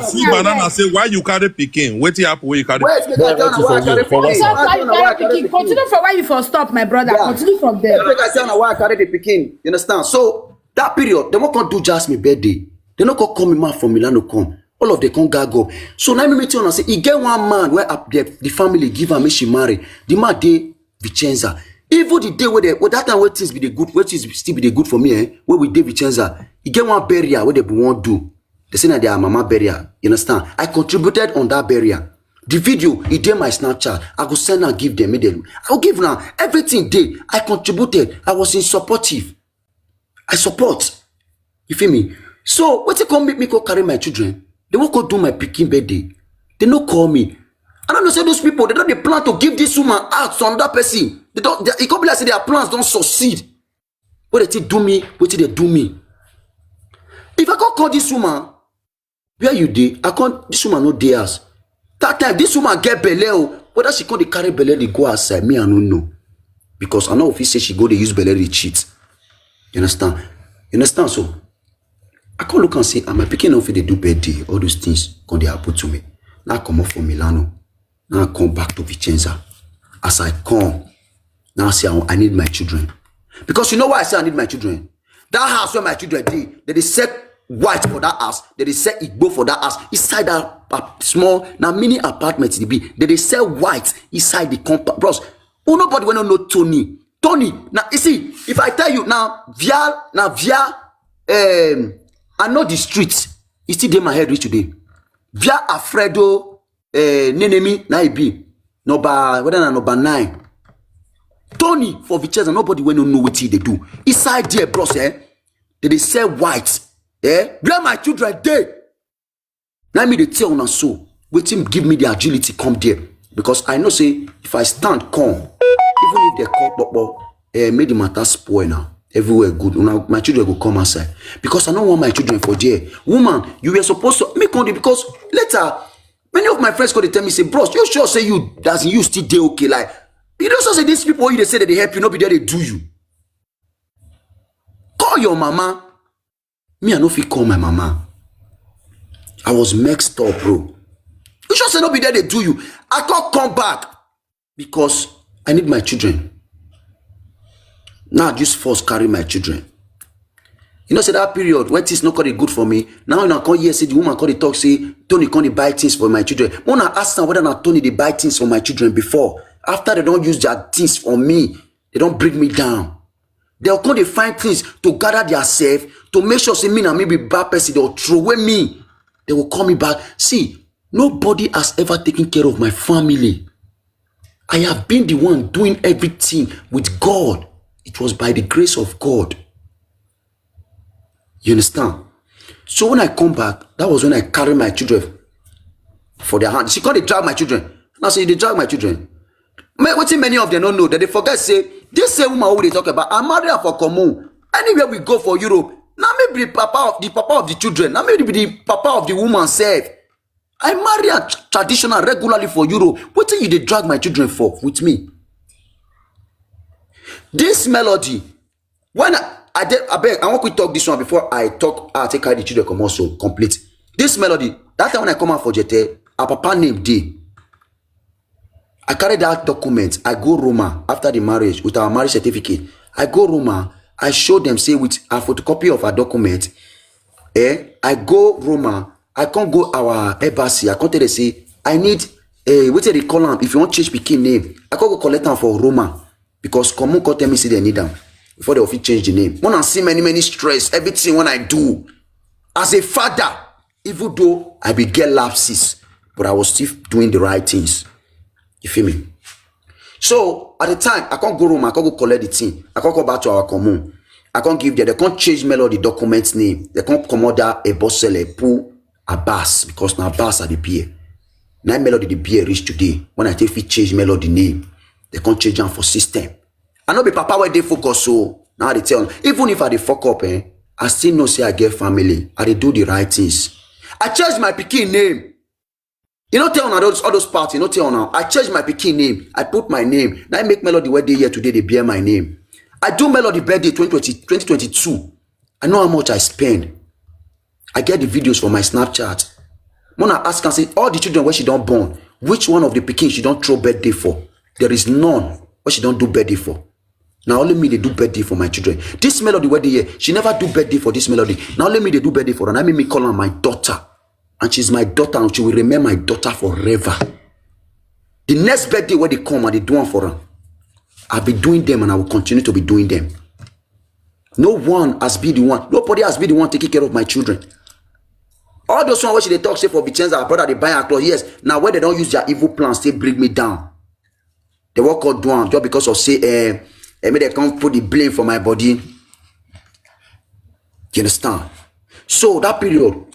See banana say why you carry pikin? Wetin happen when you carry? Wait, make I tell you why I carry pikin. Continue for where you for stop, my brother. Continue from there. Make I tell you why I carry the pikin. You understand? So that period, they won't come do just me birthday. They no come call me man from Milano come. All of them come gag up. So now me tell you say e get one man where up there the family give her make she marry. The man dey Vicenza. Even the day wey dey, well, that time wey things be dey good, wey things still be dey good for me, eh, wey we dey Vicenza, e get one burial wey dem be wan do. They say na their mama burial. You understand? I contributed on that burial. The video, e dey my Snapchat. I go send am give them, make dem. I go give una everything dey. I contributed. I was in supportive. I support. You feel me? So wetin come make me go carry my children? They wan go do my pikin birthday. They no call me. I don't know say those people, they don dey plan to give this woman out to another person. They don, they, e come be like say their plans don succeed. Wey dem take do me, wetin dem do me. If I come call this woman, "Where you dey?" I come, this woman no dey house. That time, this woman get belle o. Whether she come dey carry belle dey go outside, me, I no know. Because I no fit say she go dey use belle dey cheat. You understand? You understand? So I come look and say, "Ah, my pikin no fit dey do birthday. All those things come dey happen to me." Now I comot for Milano. Now I come back to Vicenza. As I come, now I say, "I, I need my children." Because you know why I say I need my children? That house where my children dey, they dey sell white for that house. They dey sell igbo for that house. Inside that, uh, small, na mini apartment e be. They dey sell white inside the compound. Bros, who nobody wey no know Tony? Tony, now you see, if I tell you now, via, now via, um, I know the street. E still dey my head reach today. Via Alfredo, eh, Nenemi, na e be. Number, whether na number nine. Tony for Vicenza, nobody wey no know wetin e dey do. Inside there, bros, eh, they dey sell white. Eh, where my children dey? Na me dey tell una so. Wetin give me the agility come there? Because I know say if I stand come, even if they call popo, eh, make the matter spoil now. Everywhere good. Una, my children go come outside. Because I no want my children for there. Woman, you were supposed to make on the, because later, many of my friends go dey tell me, say, "Bros, you sure say you, as in you still dey okay? Like, you know, so say these people you dey say that they help you, no be there they do you. Call your mama." Me, I no fit call my mama. I was messed up, bro. You sure say no be there they do you? I can't come back because I need my children. Now I just force carry my children. You know, say that period when things no come dey good for me, now I come hear say the woman come dey talk say Tony come dey buy things for my children. When I ask am whether na Tony dey buy things for my children before, after they don use their things for me, they don bring me down. They go come dey find things to gather their self, to make sure say me na me be bad person, they go throw away me. They go call me back. See, nobody has ever taken care of my family. I have been the one doing everything with God. It was by the grace of God. You understand? So when I come back, that was when I carry my children for their hand. She come dey drag my children. And I say, "You dey drag my children?" Wetin many of them no know, that they forget say, this same woman who they talk about, I marry her for common. Anywhere we go for Europe, na me be the papa of the, papa of the children. Na me be the papa of the woman self. I marry a tr-, traditional regularly for Europe. Wetin you dey drag my children for with me? This Melody, when I, I dey, abeg, I wan quick talk this one before I talk, I take carry the children come also complete. This Melody, that time when I come out for Jete, her papa name dey. I carry that document. I go Roma after the marriage with our marriage certificate. I go Roma. I show them say with a photocopy of her document. Eh, I go Roma. I can't go our embassy. I can't tell them say I need, eh, wetin they call am. If you want change pikin name, I can't go collect am for Roma because common come tell me say they need am before they fit change the name. When I see many, many stress, everything when I do as a father, even though I be get lapses, but I was still doing the right things. You feel me? So at the time, I can't go Roma, I can't go collect the thing. I can't go back to our commune. I can't give them, they can't change Melody document name. They can't come out that a boss sell a pool Abbas because now Abbas are the beer. Now Melody the beer reach today. When I take fit change Melody name, they can't change am for system. I no be papa wey dey focus, so now I dey tell. Even if I dey fuck up, eh, I still know say I get family. I dey do the right things. I change my pikin name. You know, tell una those, all those parts. You know, tell una. I change my pikin name. I put my name. Now I make Melody wey dey here today. They bear my name. I do Melody birthday twenty twenty, twenty twenty-two. I know how much I spend. I get the videos for my Snapchat. When I ask and say all the children where she don't born, which one of the pikin she don't throw birthday for? There is none where she don't do birthday for. Now only me they do birthday for my children. This Melody where they here, she never do birthday for this Melody. Now only me they do birthday for her. And I make me call her my daughter. And she's my daughter and she will remain my daughter forever. The next birthday where they come and they do one for her. I've been doing them and I will continue to be doing them. No one has been the one. Nobody has been the one taking care of my children. All those one wey she dey talk say for Vicenza, her brother dey buy her clothes. Yes, now when they don't use their evil plans, they bring me down. They work out do am just because of say, eh, eh, make they come put the blame for my body. You understand? So that period,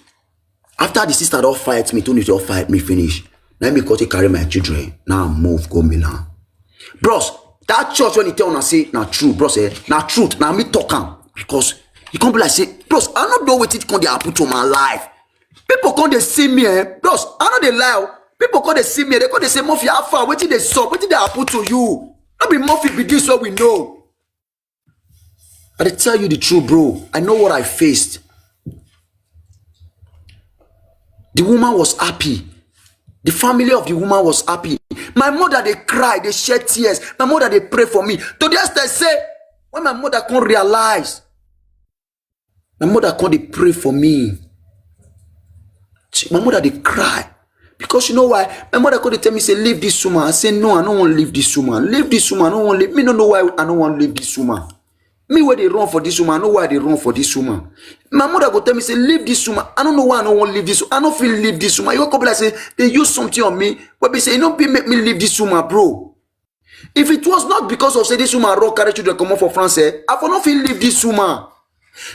after the sister don't fight me, Tony don't fight me finish. Let me go to carry my children. Now move, go Milan. Bros, that church when he tell una say na true, bros, eh, na truth, na me talk am. Because you come be like say, bros, I no know wetin come dey happen to my life. People come dey see me, eh, bros, I no dey lie o. People come dey see me, they come dey say, Murphy, how far? Wetin dey sup? Wetin dey happen to you? No be Murphy be this wey we know. I dey tell you the truth, bro. I know what I faced. The woman was happy. The family of the woman was happy. My mother dey cry, dey shed tears. My mother dey pray for me. To the extent say, when my mother come realize, my mother come dey pray for me. She, my mother dey cry. Because you know why? My mother come dey tell me, say, leave this woman. I say, no, I no wan leave this woman. Leave this woman. I no wan leave. Me no know why I no wan leave this woman. Me wey dey run for this woman, I know why I dey run for this woman. My mother go tell me, say, leave this woman. I don't know why I no wan leave this. I no fit leave this woman. You go be like say they use something on me. But be say, e no be make me leave this woman, bro. If it was not because of say this woman run carry children comot for France, eh, I for no fit leave this woman.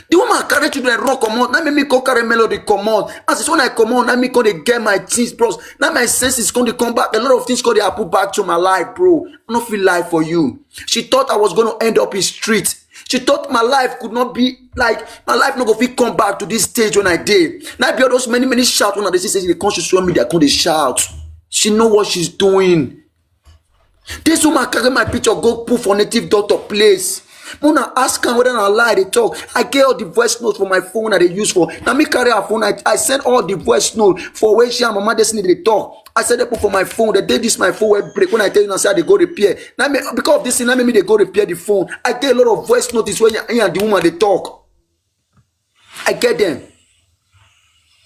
The woman carry children run comot, na make me come carry Melody comot. As it's when I comot, na me come dey get my things, bros. Now my senses come dey come back. A lot of things come dey happen back to my life, bro. I no fit lie for you. She thought I was gonna end up in street. She thought my life could not be like, my life no go fit come back to this stage when I dey. Now be all those many many shout when I dey see say they come social media come dey shout. She know what she's doing. This woman carry my picture go put for native doctor place. Una ask am whether na lie I dey talk. I get all the voice notes for my phone I dey use for. Na me carry her phone. I, I send all the voice note for where she and Mama Destiny dey talk. I send them put for my phone. The day this my phone will break when I tell you now say I dey go repair. Now me, because of this thing, now make me dey go repair the phone. I get a lot of voice notes where he and the woman dey talk. I get them.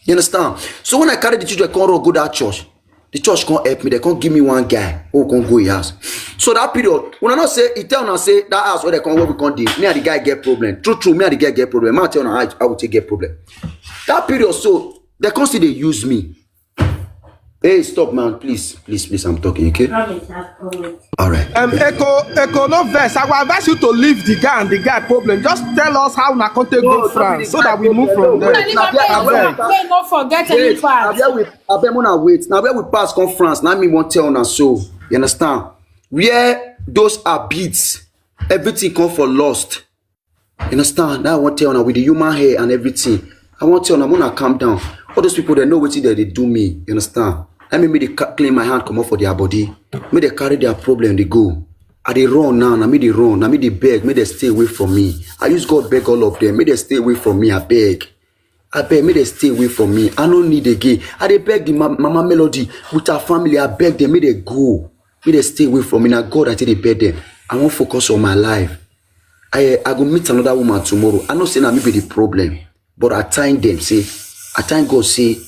You understand? So when I carry the children come run go that church, the church come help me. They come give me one guy who come go his house. So that period, when I not say, he tell una say that house where they come, where we come dey, me and the guy get problem. True, true, me and the guy get problem. Man tell una how I will take get problem. That period, so they come still dey use me. Hey, stop, man. Please, please, please, I'm talking, okay? Promise, I promise. All right. Um, Echo, Echo, no vex. I will advise you to leave the guy and the guy problem. Just tell us how una come take go France so that we move from there. Abeg. Make no forget any part. Abeg, una wait. Now where we pass come France, now me wan tell una so. You understand? Where those are beads, everything come for lost. You understand? Now I wan tell una with the human hair and everything. I wan tell una, una calm down. All those people, they know wetin they dey do me. You understand? Let me make they ca- clean my hand, come off for their body. Make they carry their problem, they go. I dey run now, na me dey run, na me dey beg, make they stay away from me. I use God beg all of them, make they stay away from me, I beg. I beg, make they stay away from me. I no need again. I dey beg the ma- Mama Melody with her family, I beg them, make they go. Make they stay away from me. Na God I take dey beg them. I wan focus on my life. I I go meet another woman tomorrow. I know say na me be the problem, but I thank them. Say, I thank God. Say,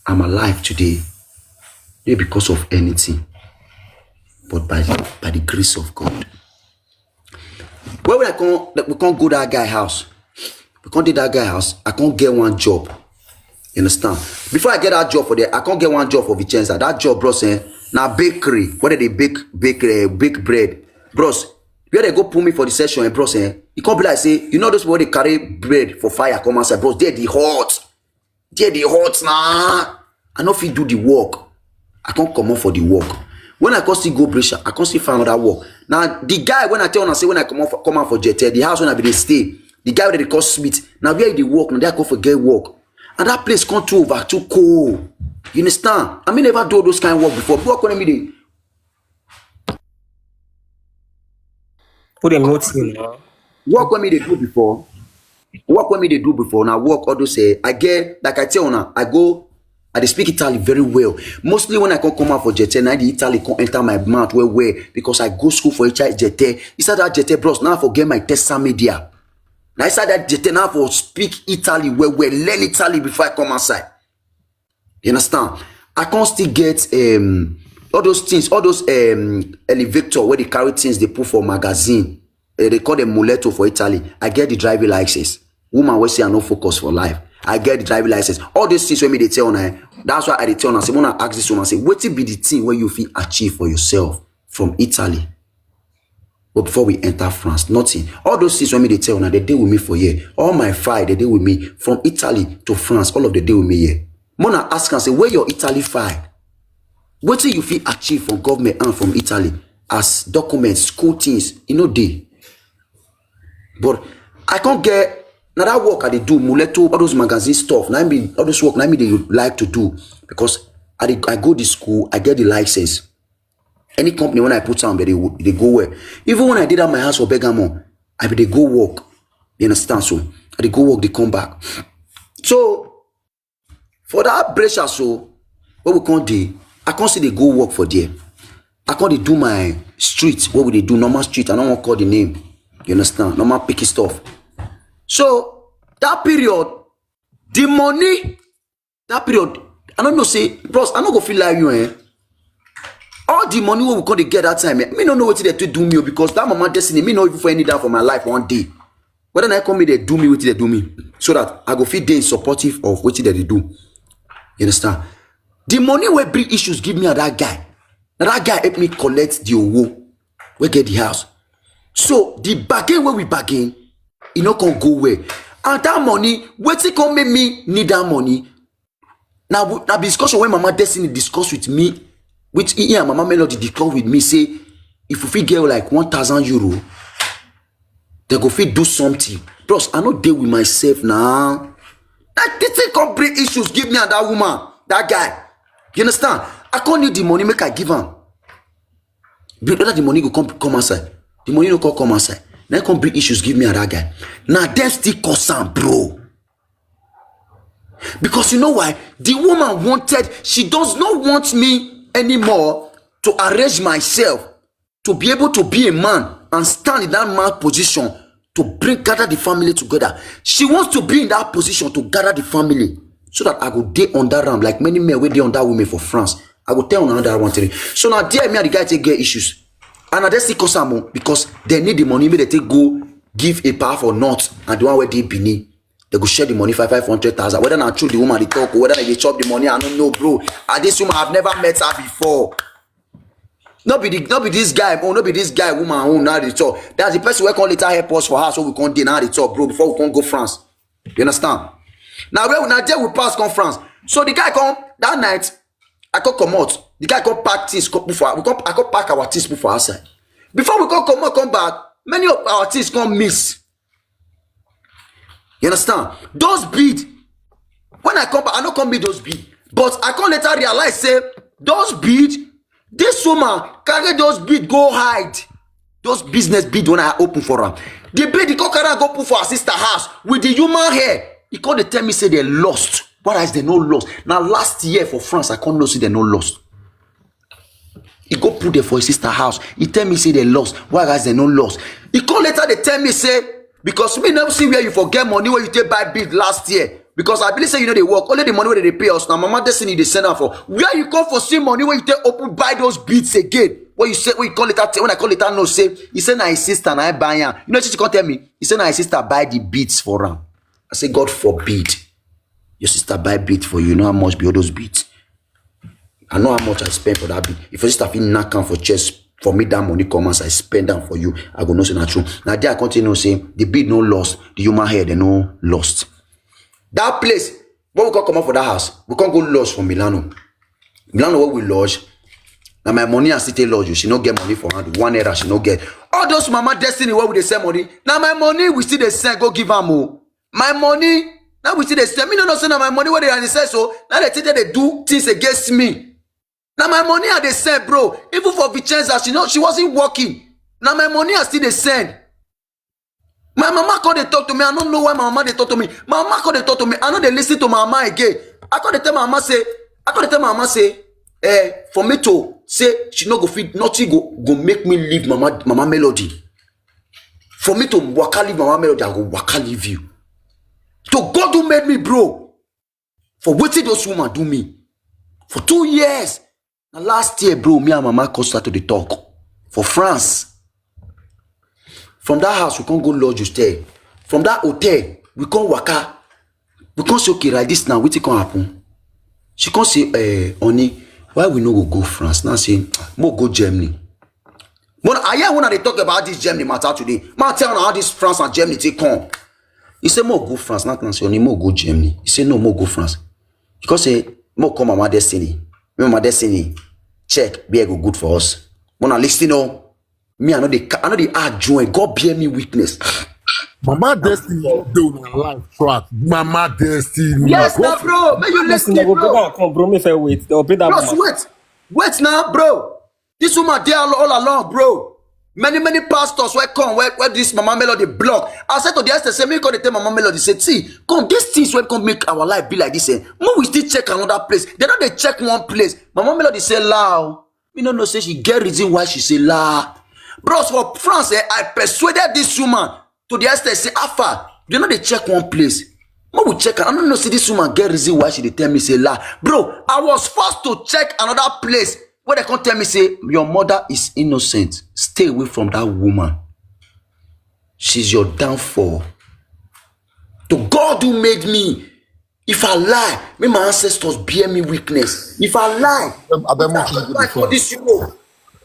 I'm alive today, not because of anything, but by by the grace of God. When we come, we come go that guy house. We come to that guy house. I can't get one job. You understand? Before I get that job for there, I can't get one job for Vicenza. That job, bros, eh, na bakery. Where they bake, bake, uh, bake bread, bros. Where they go put me for the session, eh, bros, eh? It can't be like say, you know those people they carry bread for fire come outside, bros. There the hot, there the hot, nah. I no fit do the work. I can't come up for the work. When I come still go Brescia, I can't still find another work. Now the guy, when I tell him, I say when I come off, come out for Jete, the house when I be dey stay, the guy wey they call Smith. Now where he dey work, now they come for get work, and that place come too over too cold. You understand? I mean, never do all those kind of work before. Work when me dey Put them notes in now. Work when me dey do before. Work when me dey do before. Now work all those say I get, like I tell una, I go, I dey speak Italy very well. Mostly when I come come out for Jete, now the Italy come enter my mouth well well because I go school for H I Jete. Inside that Jete, bros, now I forget my Tessa media. Now inside that Jete, now I for speak Italy well well, learn Italy before I come outside. You understand? I can't still get um All those things, all those um, elevator where they carry things they put for magazine, eh, they call them muletto for Italy. I get the driving license. Woman will say I no focus for life. I get the driving license. All these things when me they tell now. That's why I dey tell now. Say when I ask this woman, say, "What be the thing where you feel achieve for yourself from Italy?" But before we enter France, nothing. All those things when me they tell now, they deal with me for year. All my file, they deal with me from Italy to France. All of the deal with me here. Mona ask and say, "Where your Italy file? What do you feel achieve from government and from Italy as documents, school things? You know they." But I can't get now that work I dey do, muletto, all those magazine stuff. Now I mean, all those work, now I mean they like to do because I dey, I go to school, I get the license. Any company when I put on, they they go well. Even when I did at my house for Bergamo, I be they go work. You understand? So I dey go work, they come back. So for that pressure, so what we can't do, I can't see they go work for there. I can't dey do my street. What would they do? Normal street. I don't want to call the name. You understand? Normal picky stuff. So that period, the money, that period, I don't know, say, bros, I no go feel like you, eh? All the money we could get that time, eh? Me no know what they to do me oh, because that mama destiny, me no even for any down for my life one day. Whether I come me, they do me what they do me, so that I go fit dey supportive of what they do. You understand? The money where bring issues give me and that guy. Now that guy help me collect the owo, we get the house. So the bargain where we bargain, it no can go well. And that money, wetin come make me need that money? Now, now discussion when Mama Destiny discuss with me, with he and Mama Melody discuss with me, say, if we fit get like one thousand euro, they go fit do something. Plus, I no deal with myself now. That this thing come bring issues, give me and that woman, that guy. You understand? I can't need the money, make I give him. But whether the money go come come outside, the money no come come outside. Now come bring issues, give me and that guy. Now them still cause am, bro. Because you know why? The woman wanted, she does not want me anymore to arrange myself to be able to be a man and stand in that man position to bring, gather the family together. She wants to be in that position to gather the family so that I go dey under am like many men wey dey under women for France. I go tell una another one thing. So now there me and the guy take get issues. And I just still cause am o, because they need the money, make they take go give a power for not and the one where they Benin. They go share the money, five, five hundred thousand. Whether na true the woman they talk, or whether they chop the money, I don't know, bro. And this woman, I've never met her before. No be the, no be this guy, oh, no be this guy, woman, oh, now they talk. That's the person where come later help us for her, so we can't dey now they talk, bro, before we can't go France. You understand? Now, where now there we pass come France. So the guy come that night, I come comot. The guy come pack things, come put for, we come, I come pack our things, put for outside. Before we come comot, come back, many of our things come miss. You understand? Those bead, when I come back, I no come meet those bead. But I come later realize say those bead, this woman carry those bead go hide. Those business bead when I open for am. The bead, he come carry am go put for her sister house with the human hair. He come dey tell me say they lost. Whereas they no lost. Now last year for France, I come know say they no lost. He go put there for his sister house. He tell me say they lost. Whereas they no lost. He come later, they tell me say, because me never see where you for get money when you take buy bead last year. Because I believe say you know they work. Only the money where they pay us now, Mama Destiny they send am for. Where you come for see money when you take open buy those beads again? When you say, when you call it out, when I call it out, no say, he say na his sister, na I buy am. You know what she come tell me? He say na his sister buy the beads for am. I say, "God forbid your sister buy bead for you. You know how much be all those beads? I know how much I spend for that bead. If your sister fit knock am for chest for me, that money come as I spend am for you, I go know say na true." Now there I continue say the bead no lost, the human hair they no lost. That place, when we come comot for that house, we come go lodge for Milano. Milano where we lodge. Now my money I still take lodge. She no get money for hand. One naira she no get. All those Mama Destiny where we dey send money. Now my money we still dey send go give am o. My money now we still dey send. Me no know say na my money where they are dey send, so now they think they do things against me. Now my money I dey send, bro. Even for Vicenza, she no, she wasn't working. Now my money I still dey send. My mama come dey talk to me. I don't know why my mama dey talk to me. My mama come dey talk to me. I know they listen to my mama again. I come dey tell my mama say, I come dey tell my mama say, eh, for me to say she no go fit, nothing go go make me leave mama, Mama Melody. For me to waka leave Mama Melody, I go waka leave you. To God who made me, bro. For wetin those woman do me for two years, Na last year, bro, me and mama come start to dey talk for France. From that house, we come go lodge hotel. From that hotel, we come waka. We come say, "Okay, like this now, wetin come happen?" She come say, "Eh, honey, why we no go go France?" Now say, "Mo go Germany." But I hear una dey talk about this Germany matter today. Ma tell una how this France and Germany take come. He say, "Mo go France." Now say, "Honey, mo go Germany." He say, "No, mo go France." He come say, "Mo call Mama Destiny. Make Mama Destiny check where e go good for us." Una listen o. Me, I no dey ca-, I no dey add join. God bear me witness. Mama Destiny dey on live track. Mama Destiny. Yes, na, bro. Make you listen, Listen, they go bro. Bring am come, bro. Me fair wait. They go bring that Bros, woman. Wait. Wait now, bro. This woman dey all, all along, bro. Many, many pastors wey come, where, where this Mama Melody block. I said to the extent say, me come dey tell Mama Melody, say, "See, come, these things wey come make our life be like this, eh? Make we still check another place." They no dey check one place. Mama Melody say, "La o." Me no know say she get reason why she say, "La." Bros, for France, eh, I persuaded this woman to the extent say, "How far? They no dey check one place. Make we check am." I no know say this woman get reason why she dey tell me say, "La." Bro, I was forced to check another place where they come tell me say, "Your mother is innocent. Stay away from that woman. She's your downfall." To God who made me, if I lie, may my ancestors bear me witness. If I lie, Abeg, make you I go fight for before. This, you know,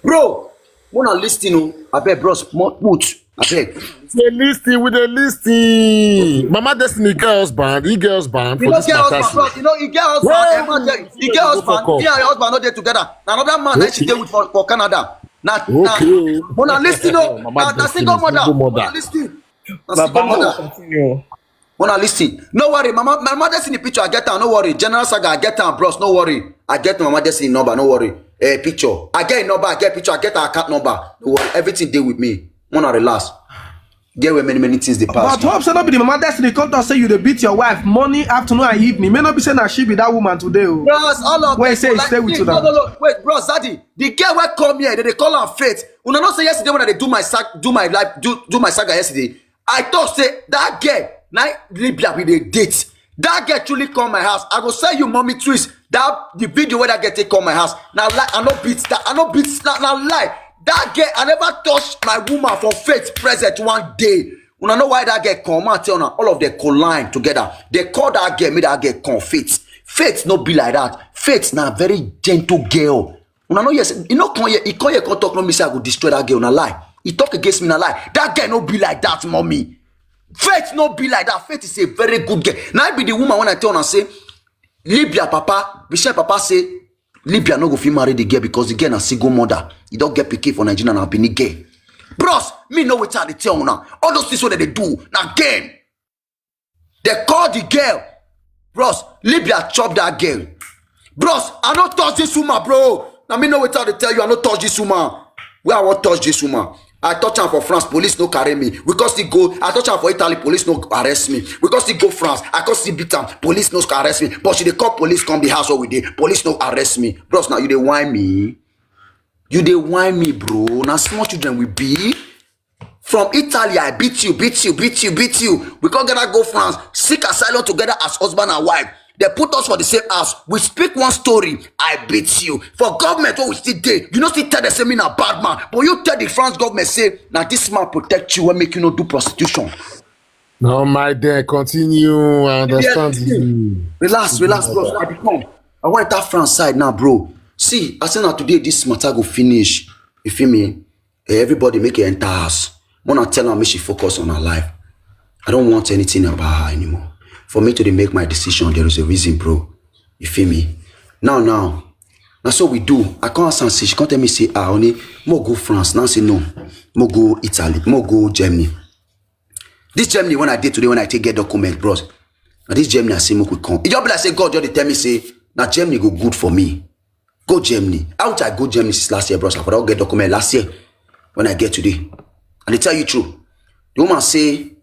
bro. Una listen o, abeg, bros, mo-, put, abeg. They listen with the listen. Mama Destiny get husband. He get husband You for no this get matter. Husband, bros. You know, he get husband. Well, Eh, man, he get go husband. fuck He and your husband no dey together. Na another man that she Okay. Dey with for, for Canada. Na, na, Okay. Una listen o. Mama Na, na Destiny, single mother. single mother. Una listen. Na Baba, single no, mother. Continue. Una listen. No worry, Mama, Mama Destiny picture, I get am. No worry. General Saga, I get am, bros. No worry. I get Mama Destiny number. No worry. Eh, picture. I get a number. I get picture. I get her account number. No worry. Everything dey with me. Una relax. Get where many, many things dey pass. But hope say no be the Mama Destiny come talk say you dey beat your wife morning, afternoon, and evening. May not be say na she be that woman today o. Bros, all of Wait, them say go he like, stay with see, you no, now. No, no, wait, bros, Zaddy, the girl wey come here, they dey call am Faith. Una know say yesterday when I dey do my sac, do my life, do, do my saga yesterday, I talk say that girl, na Libya we dey date. That girl truly come my house. I go send you mommy twist. That the video where that girl take come my house. Now lie, I no beat that. I no beat that. Now lie. That girl, I never touch my woman for Faith present one day. Una know why that girl come and tell una all of them collide together. They call that girl, make that girl come Faith. Faith no be like that. Faith na very gentle girl. Una know, yes, he no come here, he come here, come talk, no me say I go destroy that girl, na lie. He talk against me, na lie. That girl no be like that, mommy. Faith no be like that. Faith is a very good girl. Now I be the woman when I tell her say, Libya papa, Michelle papa say, Libya no go fit marry the girl because the girl na single mother. He don't get pikin for Nigeria na Benin girl. Bros, me know wetin I dey tell una. All those things wey they do, na game. They call the girl. Bros, Libya chop that girl. Bros, I no touch this woman, bro. Now me know wetin I dey tell you, I no touch this woman. Where I wan touch this woman? I touch am for France, police no carry me. We come still go. I touch am for Italy, police no arrest me. We come still go France. I come still beat am, police no arrest me. But she dey call police come the house where we dey. Police no arrest me. Bros, now you dey whine me. You dey whine me, bro. Na small children we be. From Italy, I beat you, beat you, beat you, beat you. We come gather go France, seek asylum together as husband and wife. They put us for the same house. We speak one story. I beat you. For government, what we still dey, you no still tell them say me na bad man. But you tell the France government say, "Now this man protect you and make you no do prostitution." No, my dear, continue. I understand you. Relax, relax, bro. I become. I want that France side now, bro. See, I say now today this matter go finish. You feel me? Eh, everybody make it enter house. Wanna tell her make she focus on her life. I don't want anything about her anymore. For me to dey make my decision, there is a reason, bro. You feel me? Now, now, now so we do. I can't ask her, say, she can't tell me say, "Ah, only mo go France." Now say no, mo go Italy, mo go Germany. This Germany when I did today, when I take get document, bros. Now this Germany I say make we come. It just be like say God just dey tell me say, "Now Germany go good for me. Go Germany." How I go Germany since last year, bros? I for don get document last year. When I get today, I dey tell you true. The woman say,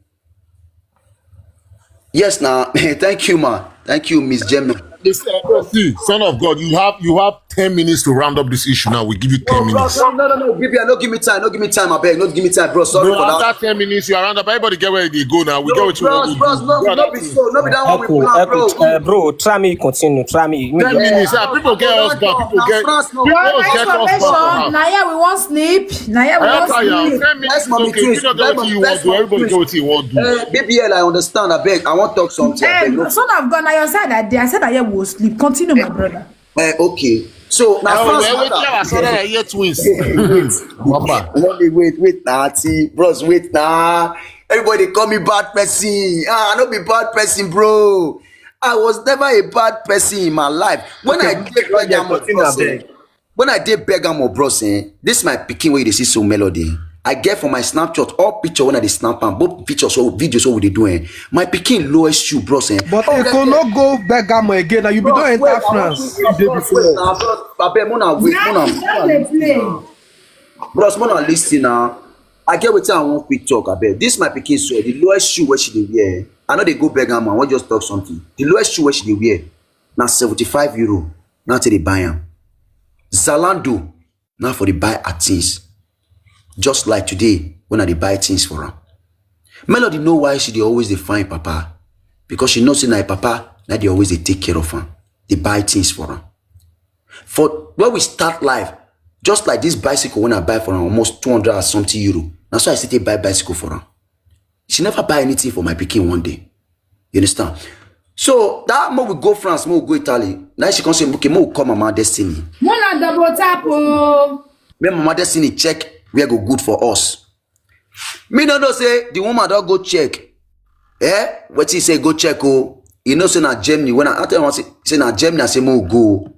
"Yes, now." Thank you, ma. Thank you, Miss Germany. It's, uh, see, son of God, you have you have ten minutes to round up this issue now. We give you ten No, bro, minutes. no, no, no, no, B B L, no give me time, no give me time, I beg, no give me time, bro. Sorry No, for that. After ten minutes, you are round up. Everybody get where they go now. We get No, what you bros, want. bros, no, no be so, no be that one we Echo, plan, Echo, bro. Uh, bro, try me continue, try me. Make Ten you- minutes. Ah, people get us back. People Na get France, no, people Your get us back. information. Ah. Now here we want sleep. Now here we I want tell you, sleep. ten minutes Let's is monitor okay. If you it. don't get what you want, Let's do. Everybody monitor get what you want, do. Uh, B B L, I understand, I beg. I want talk something. I beg. Eh, No. Son of God, now your side that day. I said that here we will sleep. Continue, my brother. Eh, okay. So now Oh, France wait, wait, matter. yeah, I saw that. I hear twins. Wamba. Wait, wait, wait, wait, nah, see, bros, wait, nah. Everybody call me bad person. Ah, I no be bad person, bro. I was never a bad person in my life. When Okay, I did try get Bergamo, something, bros, abeg. eh, when I did Bergamo, bros, eh, this my picking where you dey see so melody. I get for my Snapchat all picture when I dey snap am, both pictures or videos what we dey do, eh. My picking lowest shoe, bros, eh. But Oh, Eko yeah, no go Bergamo again. Now you be Bros, don enter wait, I want France. to- bros, wait, nah, bros, abeg, mona wait, mona, Now you mona dey play. Bros, mona listen now. I get wetin I wan quick talk, abeg. This my pikin swear, the lowest shoe wey she dey wear, eh, I no dey go Bergamo, I wan just talk something. The lowest shoe wey she dey wear na seventy-five euro. Na take dey buy am. Zalando, na for dey buy her things. Just like today, when I dey buy things for am. Melody know why she dey always dey find papa, because she know say na her papa na dey always dey take care of am, dey buy things for am. For when we start life, just like this bicycle when I buy for am, almost two hundred and something euro. Na so I still take buy bicycle for am. She never buy anything for my pikin one day. You understand? So that more we go France, more we go Italy. Now she come say, "Okay, more we call Mama Destiny." Mona double tap, oh. Make Mama Destiny check where go good for us. Me no know say the woman don go check. Eh? Wetin he say go check, oh? You know say na Germany. When I, I tell you, say, say na Germany, I say more we go.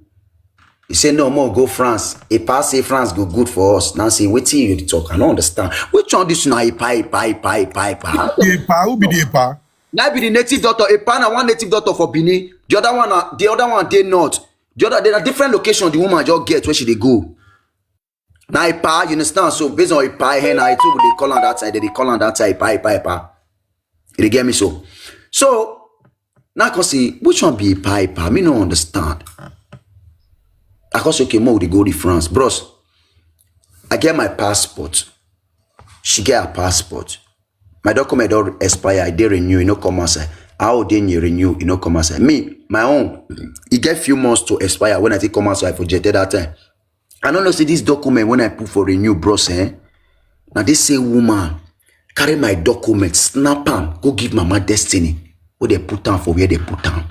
He say no, more we go France. He pass say France go good for us. Now say wetin you dey talk? I no understand. Which one this na? He pay, he pay, he pay, he pay, he pay. Epa, who be the Epa? Now be the native doctor. Epa na one native doctor for Benin. The other one, na, the other one dey north. The other, they na different location. The woman just get where she dey go. Now Epa, you understand? So based on Epa, here now, it too they call on that side. They call on that side. Epa, Epa, Epa. You dey get me so? So now I can see which one be Epa, Epa. Me no understand. I can say, "Okay, more we dey go to France, bros." I get my passport. She get her passport. My document don expire. I dey renew. E no come outside. How dey you renew? E no come outside. Me, my own, e get few months to expire. When I take come outside for Jete that time, I no know say this document when I put for renew, bros, eh? Now this same woman carry my document, snap am, go give Mama Destiny. Where they put am for where they put am.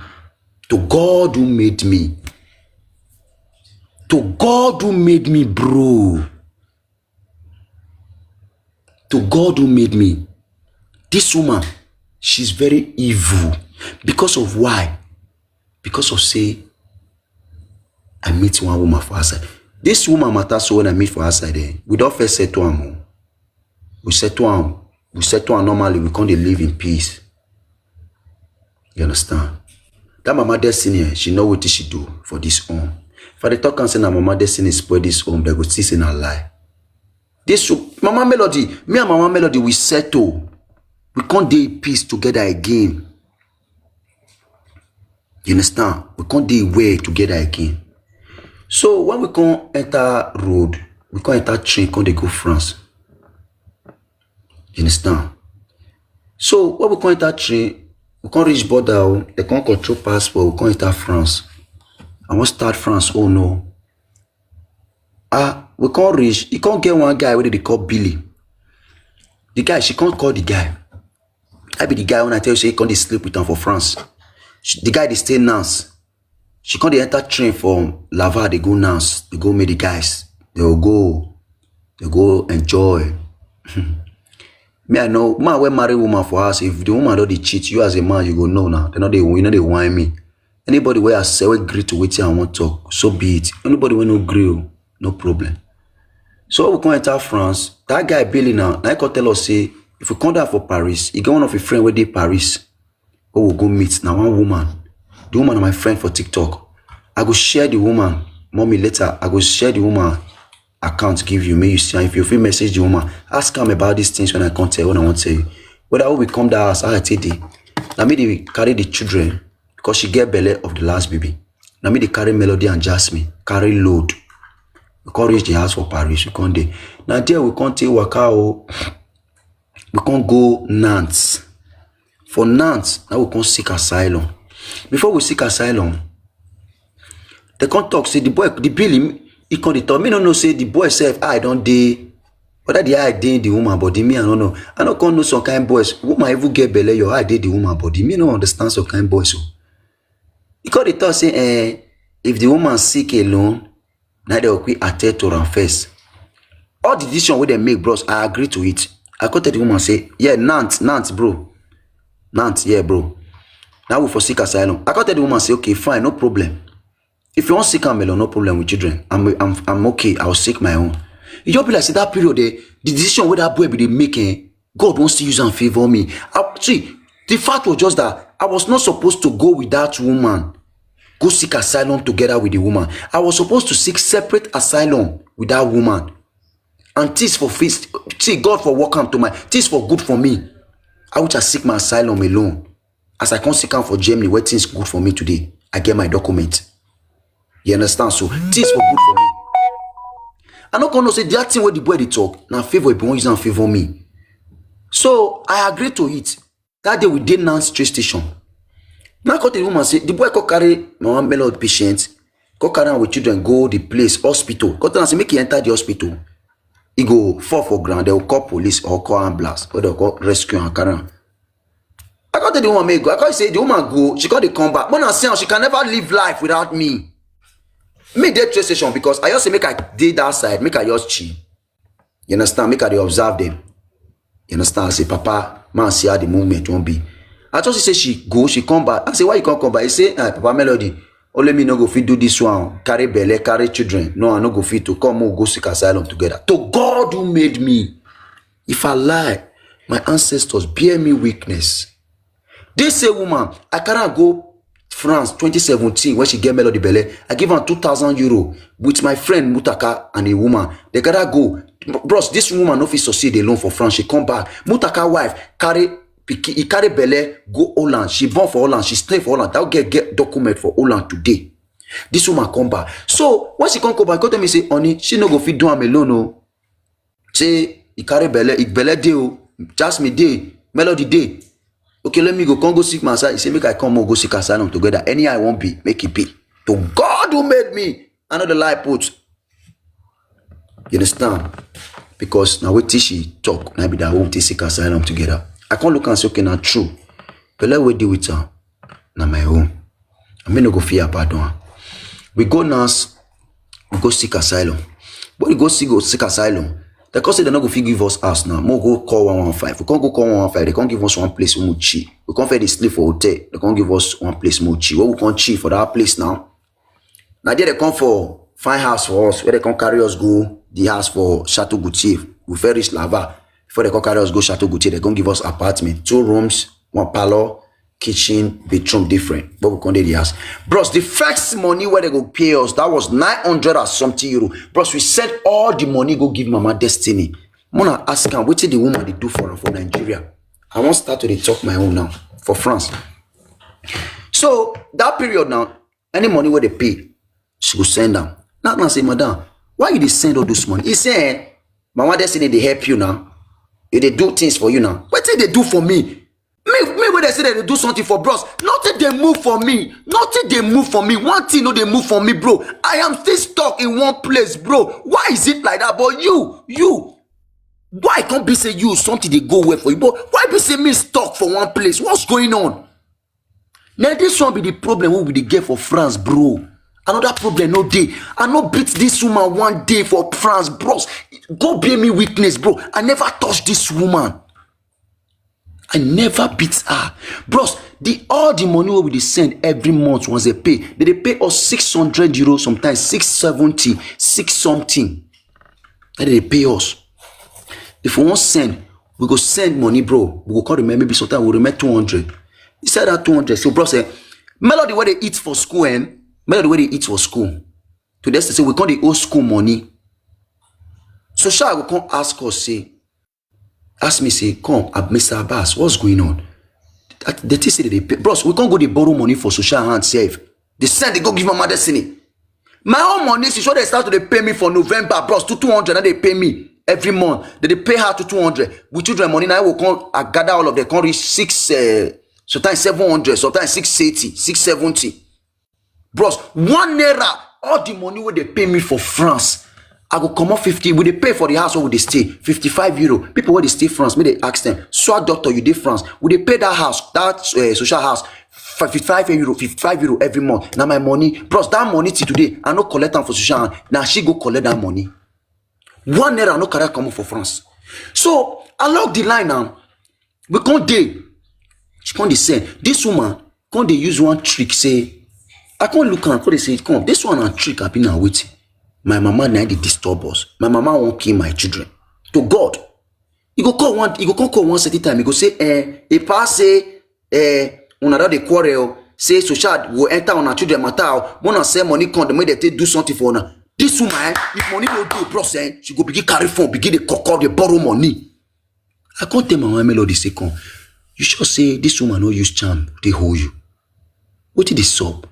To God who made me. To God who made me, bro. To God who made me. This woman, she's very evil. Because of why? Because of say, I meet one woman for outside. This woman matter so when I meet for outside, eh, we don first settle am, oh. We settle am. We settle am normally. We come dey live in peace. You understand? That Mama Destiny, eh, she know wetin she do for this home. If I dey talk and say na Mama Destiny spoil this home, they go still say na lie. This wo-, Mama Melody, me and Mama Melody, we settle. We can't dey in peace together again. You understand? We can't dey well together again. So when we come enter road, we come enter train, come dey go France. You understand? So when we come enter train, we come reach border, oh, they come control passport, we come enter France. I wan start France, oh no. Ah, we come reach, e come get one guy wey dey call Billy. The guy, she come call the guy. I be the guy when I tell you say he come dey sleep with am for France. She, the guy dey stay Nantes. She come dey enter train from Laval, dey go Nantes, dey go meet the guys. They go go, they go enjoy. Me, I know, man wey marry woman for house, if the woman don dey cheat, you as a man, you go know now. They no dey, you no dey whine me. Anybody wey accept, wey gree to wetin I wan talk, so be it. Anybody wey no gree, oh, no problem. So we come enter France. That guy Billy now, now he come tell us say, if we come down for Paris, he get one of his friend wey dey Paris. Oh, we go meet na one woman. The woman na my friend for TikTok. I go share the woman, mommy, later. I go share the woman account give you. Make you see am. If you fit message the woman, ask am about these things when I come tell, when I wan tell you. Whether we come that house, how I take dey. Na me dey carry the children because she get belle of the last baby. Na me dey carry Melody and Jasmine, carry load. We come reach the house for Paris, we come dey. Na there we come take waka o. We come go Nantes. For Nantes, now we come seek asylum. Before we seek asylum, they come talk say the boy, the bill, he, he come dey talk. Me no know say the boy sef eye don dey, whether the eye dey the woman body, me I no know. I no come know some kind boys. Woman even get belle, your eye dey the woman body. Me no understand some kind boys o. He come dey talk say, eh, if the woman sick alone, na they go quick attend to am first. All the decision wey dem make, bros, I agree to it. I come tell the woman say, yeah, Nantes, Nantes, bro. Nantes, yeah, bro. Now we for seek asylum. I come tell the woman say, okay, fine, no problem. If you want seek am alone, no problem with children. I'm, I'm, I'm okay. I'll seek my own. E just be like say that period, eh, the decision wey that boy be dey make, eh, God wan still use am favour me. I, see, the fact was just that I was not supposed to go with that woman, go seek asylum together with the woman. I was supposed to seek separate asylum with that woman. And things for face, see, God for work am to my, things for good for me. I wish I seek my asylum alone. As I come seek am for Germany, where things good for me today, I get my document. You understand? So things for good for me. I no come know say that thing wey the boy dey talk, na favour he be wan use am favour me. So I agree to it. That day we dey Nantes train station. Now come tell the woman say the boy come carry Mama Melody patient, come carry am with children go the place, hospital. Come tell am say make he enter the hospital. He go fall for ground, they will call police or call ambulance, or they will call rescue and carry am. I come tell the woman make go. I come say the woman go, she come dey come back. When I see am, she can never live life without me. Me dey train station because I just say make I dey that side, make I just chill. You understand? Make I dey observe them. You understand? I say, Papa, man, see how the movement won't be. I just say she go, she come back. I say, why you can't come back? He say, ah, Papa Melody, only me no go fit do this one. Carry belle, carry children. No, I no go fit to come, we go seek asylum together. To God who made me. If I lie, my ancestors bear me witness. This same woman, I carry her go France twenty seventeen when she get Melody belle. I give her two thousand euro with my friend Mutaka and a woman. They gotta go. Bros, this woman no fit succeed alone for France. She come back. Mutaka wife carry pikin, he carry belle, go Holland. She born for Holland. She stay for Holland. That girl get document for Holland today. This woman come back. So when she come come back, come tell me say, honey, she no go fit do am alone o. Say he carry belle, he belle dey o, Jasmine dey, Melody dey. Okay, let me go, come go seek my asylum. He say make I come, we go seek asylum together. Any I won't be, make it be. To God who made me, I know the lie put. You understand? Because now wetin she talk, now be that we take seek asylum together. I can't look and say, okay, now true. But let we deal with her. Na my own. I mean, no go fear pardon. We go now, we go seek asylum. But we go seek, go seek asylum. They come say they no go fit give us house now. Mo go call one one five. We can't go call one one five. They can't give us one place we chill. We can't fit dey sleep for hotel. They can't give us one place we chill. Where we can't chill for that place now? Now there they come for find house for us, where they come carry us go the house for Chateau Gautier. We first reach Laval. Before they come carry us go Chateau Gautier, they come give us apartment, two rooms, one parlor, kitchen, bedroom different. But we come dey the house. Bros, the first money where they go pay us, that was nine hundred and something euro. Bros, we send all the money go give Mama Destiny. Mona ask am, wetin the woman dey do for am for Nigeria? I wan start to dey talk my own now for France. So that period now, any money wey they pay, she go send am. Now I say, madam, why you dey send all those money? He say, eh, Mama Destiny dey help you now. E dey do things for you now. Wetin dey do for me? Me, me wey they say they dey do something for, bros, nothing dey move for me. Nothing dey move for me. One thing no dey move for me, bro. I am still stuck in one place, bro. Why is it like that? But you, you, why can't be say you something dey go well for you? But why be say me stuck for one place? What's going on? Now this one be the problem wey we dey get for France, bro. Another problem no dey. I no beat this woman one day for France, bros. God bear me witness, bro. I never touch this woman. I never beat her. Bros, the, all the money wey we dey send every month once they pay, they dey pay us six hundred euro, sometimes six seventy, six something. That they pay us. If we wan send, we go send money, bro. We go come remember, maybe sometimes we remember two hundred. Inside that two hundred, so bro say, Melody wey dey eat for school, eh? Melody wey dey eat for school. To the extent say we come dey owe school money. So Sha go come ask us, say, ask me, say, come, Ab-, Mister Abbas, what's going on? That, the thing say they dey pay. Bros, we can't go dey borrow money for Social hand sef. Dey send, dey go give Mama Destiny. My own money, since when dem start to dey pay me for November, bros, two two hundred na dey pay me every month. Dem dey pay her two two hundred. With children money, na I go come, I gather all of them, come reach six, eh, sometimes seven hundred, sometimes six eighty, six seventy. Bros, one naira, all the money wey dey pay me for France, I go comot fifty. We dey pay for the house wey we dey stay, fifty-five euro. People wey dey stay France, make dem ask them, "Swa doctor, you dey France? We dey pay that house, that, eh, social house, fifty-five euro, fifty-five euro every month. Na my money." Bros, that money till today, I no collect am for social hand. Na she go collect that money. One naira I no carry comot for France. So, along the line now, we come dey. She come dey send. This woman come dey use one trick, say, I come look am, come dey say, "Come, this one na trick, abi na wetin?" My mama na dey disturb us. My mama wan kill my children. To God. E go call one, e go come call one certain time. E go say, "Eh, e pass say, eh, una don dey quarrel. Say social go enter una children matter o. Una send money come, make dem take do something for una." This woman, eh, if money no dey, bros, eh, she go begin carry phone, begin dey call, call, dey borrow money. I come tell Mama Melody say, "Come, you sure say this woman no use charm dey hold you? Wetin dey sup?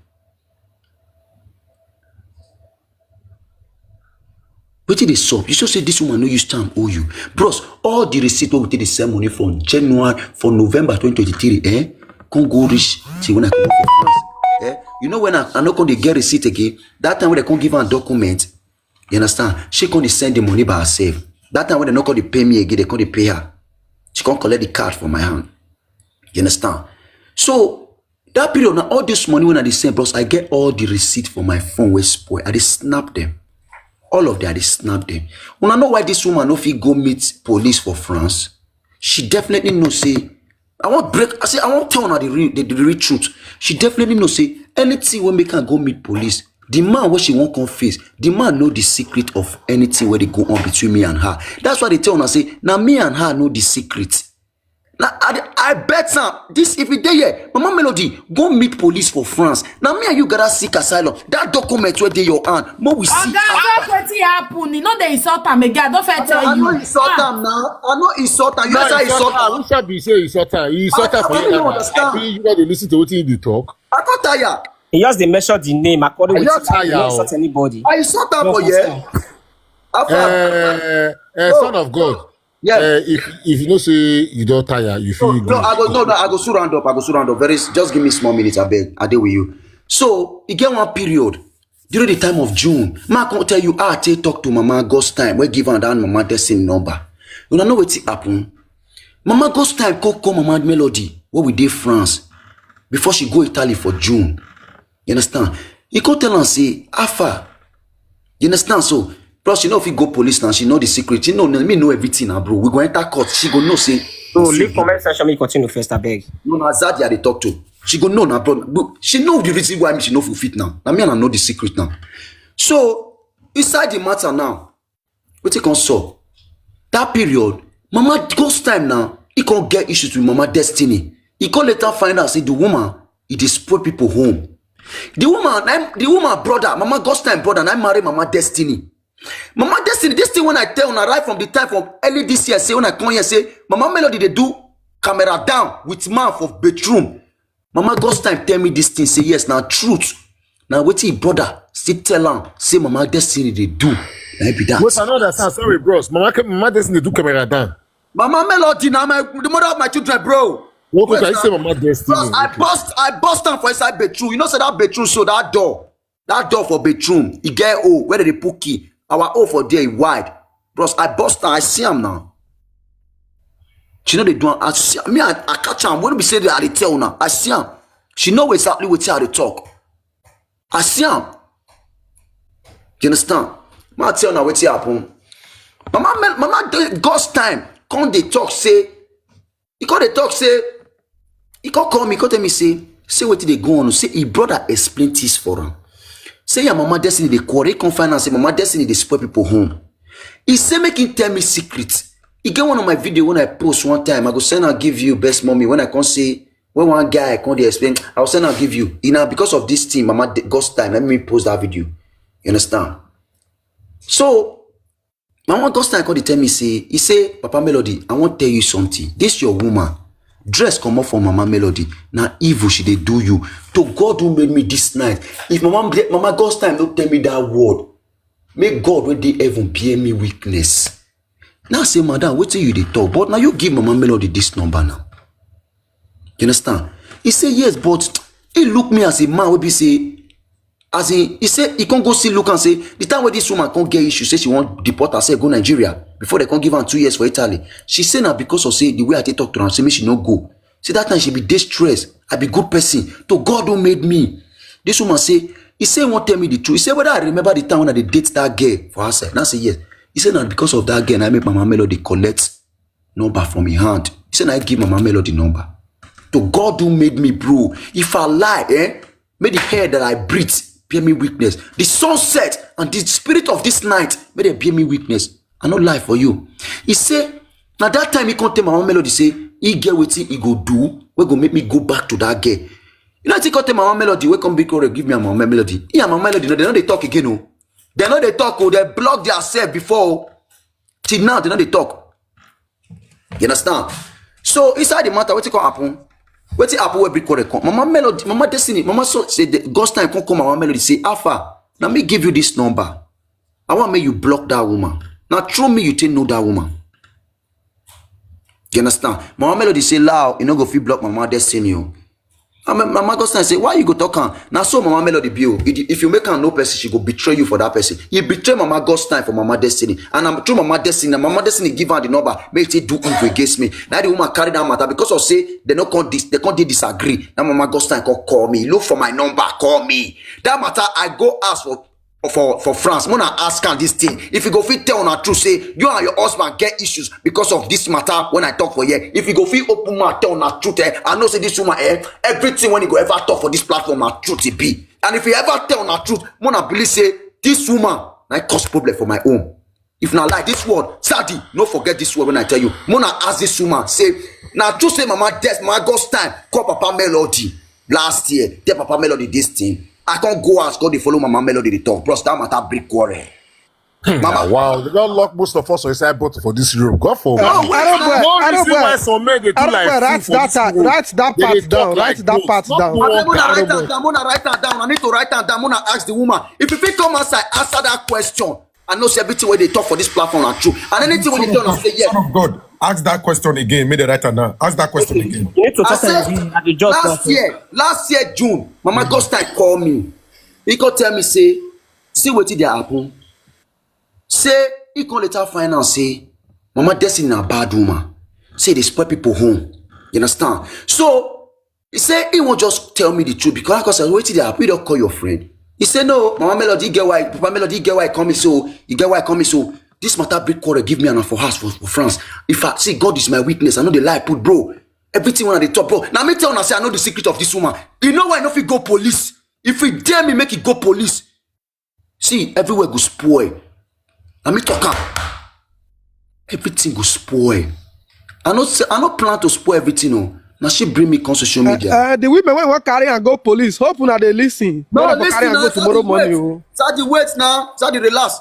Wetin dey sup? You sure say this woman no use charm hold you?" Bros, all the receipt wey we take dey send money from January, from November twenty twenty-three, eh, come go reach till when I come for France. Eh, you know when I, I no come dey get receipt again? That time wey dem come give am document, you understand? She come dey send the money by herself. That time wey dem no come dey pay me again, dem come dey pay her. She come collect the card for my hand. You understand? So, that period, na all this money wey I dey send, bros, I get all the receipt for my phone wey spoil. I dey snap them. All of them, I dey snap them. Una know why this woman no fit go meet police for France? She definitely know say, I wan break, I say, I wan tell una the real, the, the real truth. She definitely know say anything wey make am go meet police, the man wey she wan come face, the man know the secret of anything wey dey go on between me and her. That's why I dey tell una say, na me and her know the secret. Na, I, dey- I bet am. This, if you dey here, Mama Melody, go meet police for France. Na me and you gather seek asylum. That document wey dey your hand, make we see. Oga, talk wetin happen. You no dey insult am again. I don first tell you. I no insult am now. I no insult am. You say insult am. Which be say insult am? You insult am for here now. I no understand. You no dey listen to wetin you dey talk. I don tire. He just dey mention the name according with. I don tire. I no insult anybody. I insult am for here. Eh, eh, son of God. Yeah. Eh, if, if you know say you don tire, you fit go. No, I go, no, no, I go soon round up. I go soon round up. Very, just give me small minutes, I beg. I dey with you. So, e get one period during the time of June. Ma come tell you, I take talk to Mama God's time. We give her that Mama Destiny number. Una know wetin happen? Mama God's time come call Mama Melody wey we dey France before she go Italy for June. You understand? He come tell am say, "How far?" You understand? So, plus, she no fit go police now. She know the secret. She know, me know everything now, bro. We go enter court. She go know say. So, leave comment section, make you continue first, I beg. No, na Azadi I dey talk to. She go know now, bro. Bro, she know the reason why she no fit fit now. Na me and I know the secret now. So, inside the matter now, wetin come sup? That period, Mama God's time now, he come get issues with Mama Destiny. He come later find out say the woman, he dey spoil people home. The woman, na him, the woman brother, Mama God's time brother, na him marry Mama Destiny. Mama Destiny, this thing when I tell una right from the time from early this year, say when I come here, say Mama Melody dey do camera down with man for bedroom. Mama God's time tell me this thing, say yes, na truth. Na wetin him brother still tell am, say Mama Destiny dey do. Na him be that. Wait, I no understand. Sorry, bros. Mama, Mama Destiny dey do camera down. Mama Melody, na my, the mother of my children, bro. What? Wait, I say Mama Destiny. Bros, I bust, I bust am for inside bedroom. You know say that bedroom, so that door, that door for bedroom, e get hole where they put key. Our hole for there e wide. Bros, I bust am, I see am now. She no dey do am. I see am. Me, I, I catch am. When we say that, I dey tell una, I see am. She know exactly wetin I dey talk. I see am. You understand? Ma tell una wetin happen. Mama, Mama God's time come dey talk say, he come dey talk say, he come call me, come tell me say, say wetin dey go on. Say him brother explain things for am. Say your Mama Destiny dey quarrel. He come find out say Mama Destiny dey spoil people home. He say make him tell me secret. He get one of my video when I post one time. I go send and give you best mommy when I come say, when one guy come dey explain, I will send and give you. You know, because of this thing, Mama God's time, let me post that video. You understand? So, Mama God's time come dey tell me say, he say, "Papa Melody, I wan tell you something. This your woman, Dress comot for Mama Melody. Na evil she dey do you. To God who made me this night. If Mama, Mama God's time no tell me that word, make God wey dey heaven bear me witness. Now say, "Madam, wetin you dey talk?" But now you give Mama Melody this number now. You understand? He say, "Yes, but he look me as a man wey be say," as in, he say he come go see look and say, the time wey this woman come get issue, say she wan deport herself go Nigeria before they come give am two years for Italy. She say na because of say the way I take talk to am, say make she no go. Say that time she be dey stress. I be good person. To God who made me. This woman say, he say he wan tell me the truth. He say whether I remember the time when I dey date that girl for her side. Now say yes. He say na because of that girl, I make Mama Melody collect number from him hand. He say na I give Mama Melody number. To God who made me, bro. If I lie, eh? May the air that I breathe bear me witness. The sunset and the spirit of this night, may they bear me witness. I no lie for you. He say, now that time he come tell Mama Melody say, he get wetin he go do, we go make me go back to that girl. You know, he come tell Mama Melody, we come big quarrel, give me a Mama Melody. He and Mama Melody, no, they no dey talk again, oh. They no dey talk, oh. They block themselves before, oh. Till now, they no dey talk. You understand? So inside the matter, wetin come happen? Wetin happen wey big quarrel come? Mama Melody, Mama Destiny, Mama so say the God's time come come. Mama Melody say, "Alpha, now me give you this number. I want make you block that woman. Now through me, you take know that woman." You understand? Mama Melody say, "Lao, you no go fit block Mama Destiny, oh." And Ma-, Mama God's time say, "Why you go talk am?" Now so Mama Melody be, oh. If you make am no person, she go betray you for that person. You betray Mama God's time for Mama Destiny. And I'm through Mama Destiny. Now Mama Destiny give her the number. Make it do evil against me. Now the woman carry that matter because of say they no come dis-, they come dey disagree. Now Mama God's time come call me. Look for my number, call me. That matter, I go ask for for, for France. When I ask am this thing, if you go fit tell una truth, say you and your husband get issues because of this matter when I talk for here. If you go fit open mouth, tell una truth, eh, I know say this woman, eh, everything when you go ever talk for this platform, na truth it be. And if you ever tell una truth, una believe say this woman na cause problem for my home. If na like this word, Sadi, no forget this word when I tell you. Una ask this woman, say, na true say Mama Des, Mama God's time, call Papa Melody last year, tell Papa Melody this thing. I can't go as God dey follow Mama Melody dey talk. Bros, that matter big quarrel. Mama, wow, they don lock most of us inside bottle for this room. God for. No, wait, I don't no, wear, no I don't reason wear. Why some men dey do I don't like wear. Write that, write that part down. Write that part down. Abeg, una write am down. Una write am down. I need to write am down. Una ask the woman if you fit come outside, answer that question. I know say everything wey dey talk for this platform na true. And anything wey dey talk, I say yes. Son of God, ask that question again. Make the writer now. Ask that question again. You need to talk say, again. I dey just last year, last year June, Mama God's time call me. He come tell me say, see wetin dey happen. Say he come later find out say Mama Destiny na bad woman. Say they spoil people home. You understand? So he say he won't just tell me the truth because, because wetin dey happen, you don't call your friend. He say, no, Mama Melody, get why, Papa Melody, get why come so, you get why come so. This matter big quarrel give me and for house for, for France. If I see, God is my witness, I know the lie put, bro. Everything when I dey talk, bro. Now me tell una say I know the secret of this woman. You know why I no fit go police? If you dare me, make it go police. See, everywhere go spoil. Let me talk am. Everything go spoil. I no say, I no plan to spoil everything, oh. Now she bring me come social media. Uh, uh, the women wey wan carry and go police, hope una dey listen. No, listen, carry and go tomorrow morning, oh. Sadi, wait now. Sadi, relax.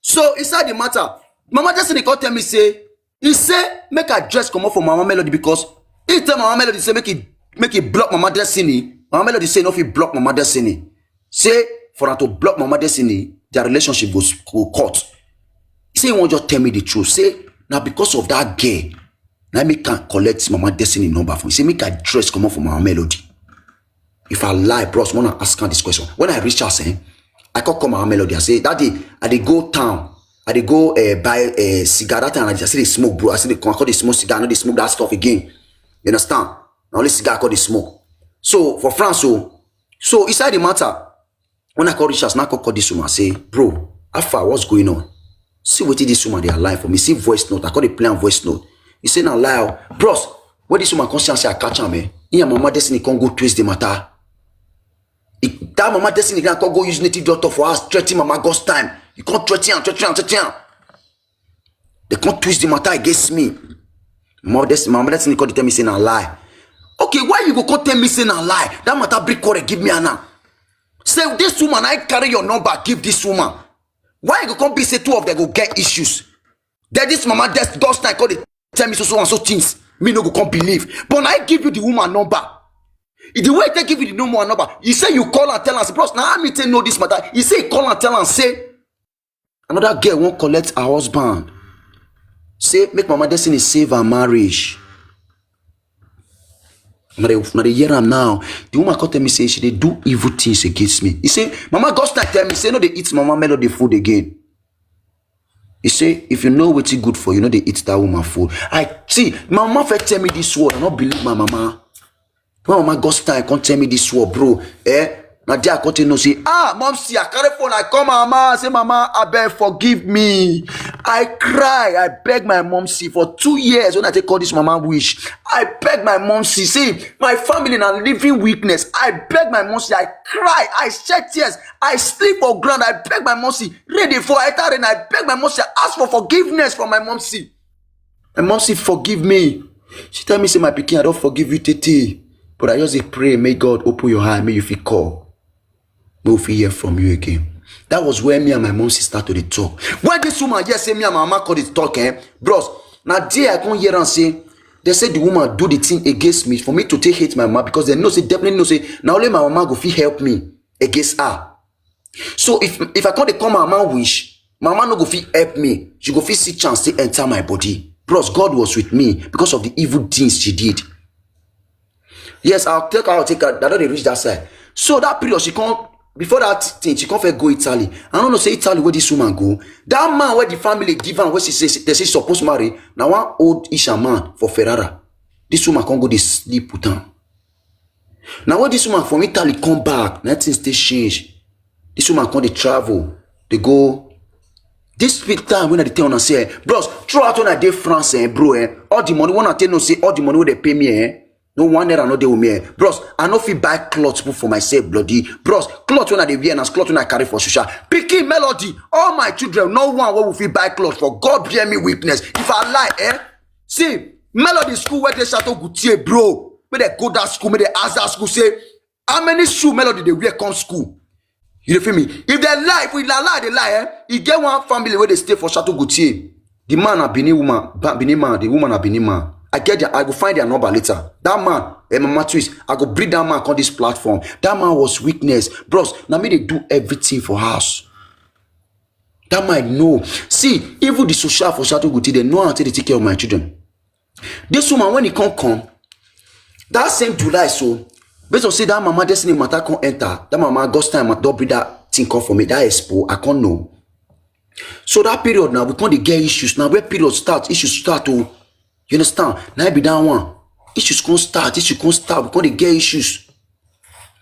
So inside the matter, Mama Destiny come tell me say, he say make I dress comot for Mama Melody because he tell Mama Melody say make he, make he block Mama Destiny. Mama Melody say no fit block Mama Destiny. Say for am to block Mama Destiny, their relationship go, go cut. He say he wan just tell me the truth. Say na because of that girl, na me can collect Mama Destiny number for me. He say make I dress comot for Mama Melody. If I lie, bros, wanna ask am this question. When I reach house, eh, I come call Mama Melody. I say, Daddy, I dey go town. I dey go, eh, buy, eh, cigar. That time I still dey smoke, bro. I still dey come, I come dey smoke cigar. I no dey smoke that stuff again. You understand? Na only cigar I come dey smoke. So for France, so, so inside the matter, when I come reach house, now I come call this woman, say, bro, how far? What's going on? See wetin this woman dey lie for me. See voice note. I come dey play am voice note. He say na lie, oh. Bros, when this woman come see am say I catch am, eh, he and Mama Destiny come go twist the matter. He, that Mama Destiny can come go use native doctor for us, threaten Mama God's time. You come threaten am, threaten am, threaten am. They come twist the matter against me. Mama Destiny, Mama Destiny come dey tell me say na lie. Okay, why you go come tell me say na lie? That matter big quarrel give me an now. Say this woman, I carry your number, give this woman. Why you go come be say two of them go get issues? Then this Mama Des-, God's time come dey tell me so, so and so things. Me no go come believe. But na I give you the woman number. The way I take give you the woman number, he say you call and tell am say, bros, na how me take know this matter. He say he call and tell am say another girl wan collect her husband. Say make Mama Destiny save her marriage. Una dey una dey hear am now. The woman come tell me say she dey do evil things against me. He say, Mama Gosta tell me say no dey eat Mama Melody food again. He say, if you know wetin good for you, no dey eat that woman food. I see, my mama first tell me this word, I no believe my mama. When Mama Gosta come tell me this word, bro, eh? Na there I come take know say, ah, Mom, see, I carry phone, I call my mama, say, Mama, abeg, forgive me. I cry, I beg my mom, see, for two years when I take call this mama wish. I beg my mom, see, see, my family na living witness. I beg my mom, see, I cry, I shed tears, I sleep for ground, I beg my mom, see, rain dey fall, I enter rain, I beg my mom, see, I ask for forgiveness from my mom, see. My mom, see, forgive me. She tell me, say, my pikin, I don forgive you, Tete. But I just dey pray, may God open your eye, may you fit call. May we fit hear from you again. That was where me and my mom sister to dey talk. When this woman hear say me and my mama come dey talk, eh, bros, na there I come hear am say, they say the woman do the thing against me for me to take hate my mama because they know say, definitely know say, na only my mama go fit help me against her. So if if I come dey call my mama wish, my mama no go fit help me. She go fit see chance to enter my body. Bros, God was with me because of the evil things she did. Yes, I'll take I'll take her. I don dey reach that side. So that period, she come before that thing, she come first go Italy. I don't know say Italy where this woman go. That man where the family give am, where she say they say suppose marry, na one old Isha man for Ferrara. This woman come go dey sleep with am. Now when this woman from Italy come back, na things dey change. This woman come dey travel, dey go. This big time when I dey tell una say, eh, bros, throughout when I dey France, eh, bro, eh, all the money when I tell no say all the money wey they pay me, eh, no one naira no dey with me, eh, bros. I no fit buy clothes put for myself, bloody bros. Clothes when I dey wear na clothes when I carry for social. Pikin Melody, all my children, no one wey we fit buy clothes for. God bear me witness. If I lie, eh, see, Melody school where they Chateau Goutier, bro. Make they go that school, make they ask that school say, how many shoe Melody dey wear come school? You dey feel me? If they lie, if we lie, lie, they lie, eh? E get one family where they stay for Chateau Gautier. The man a Benin woman, Ba- Benin man, the woman a Benin man. I get their, I go find their number later. That man, eh, Mama Twist, I go bring that man on this platform. That man was witness. Bros, now me they do everything for house. That man know. See, even the social for Chateau Gautier, they know how to take care of my children. This woman, when he come come, that same July, so based on say that Mama Destiny matter come enter, that Mama God's time don bring that thing come for me, that expo, I can't know. So that period now, we can't dey get issues. Now where period start, issues start to, you understand? Now be that one. Issues can't start, issues can't start, we can't dey get issues.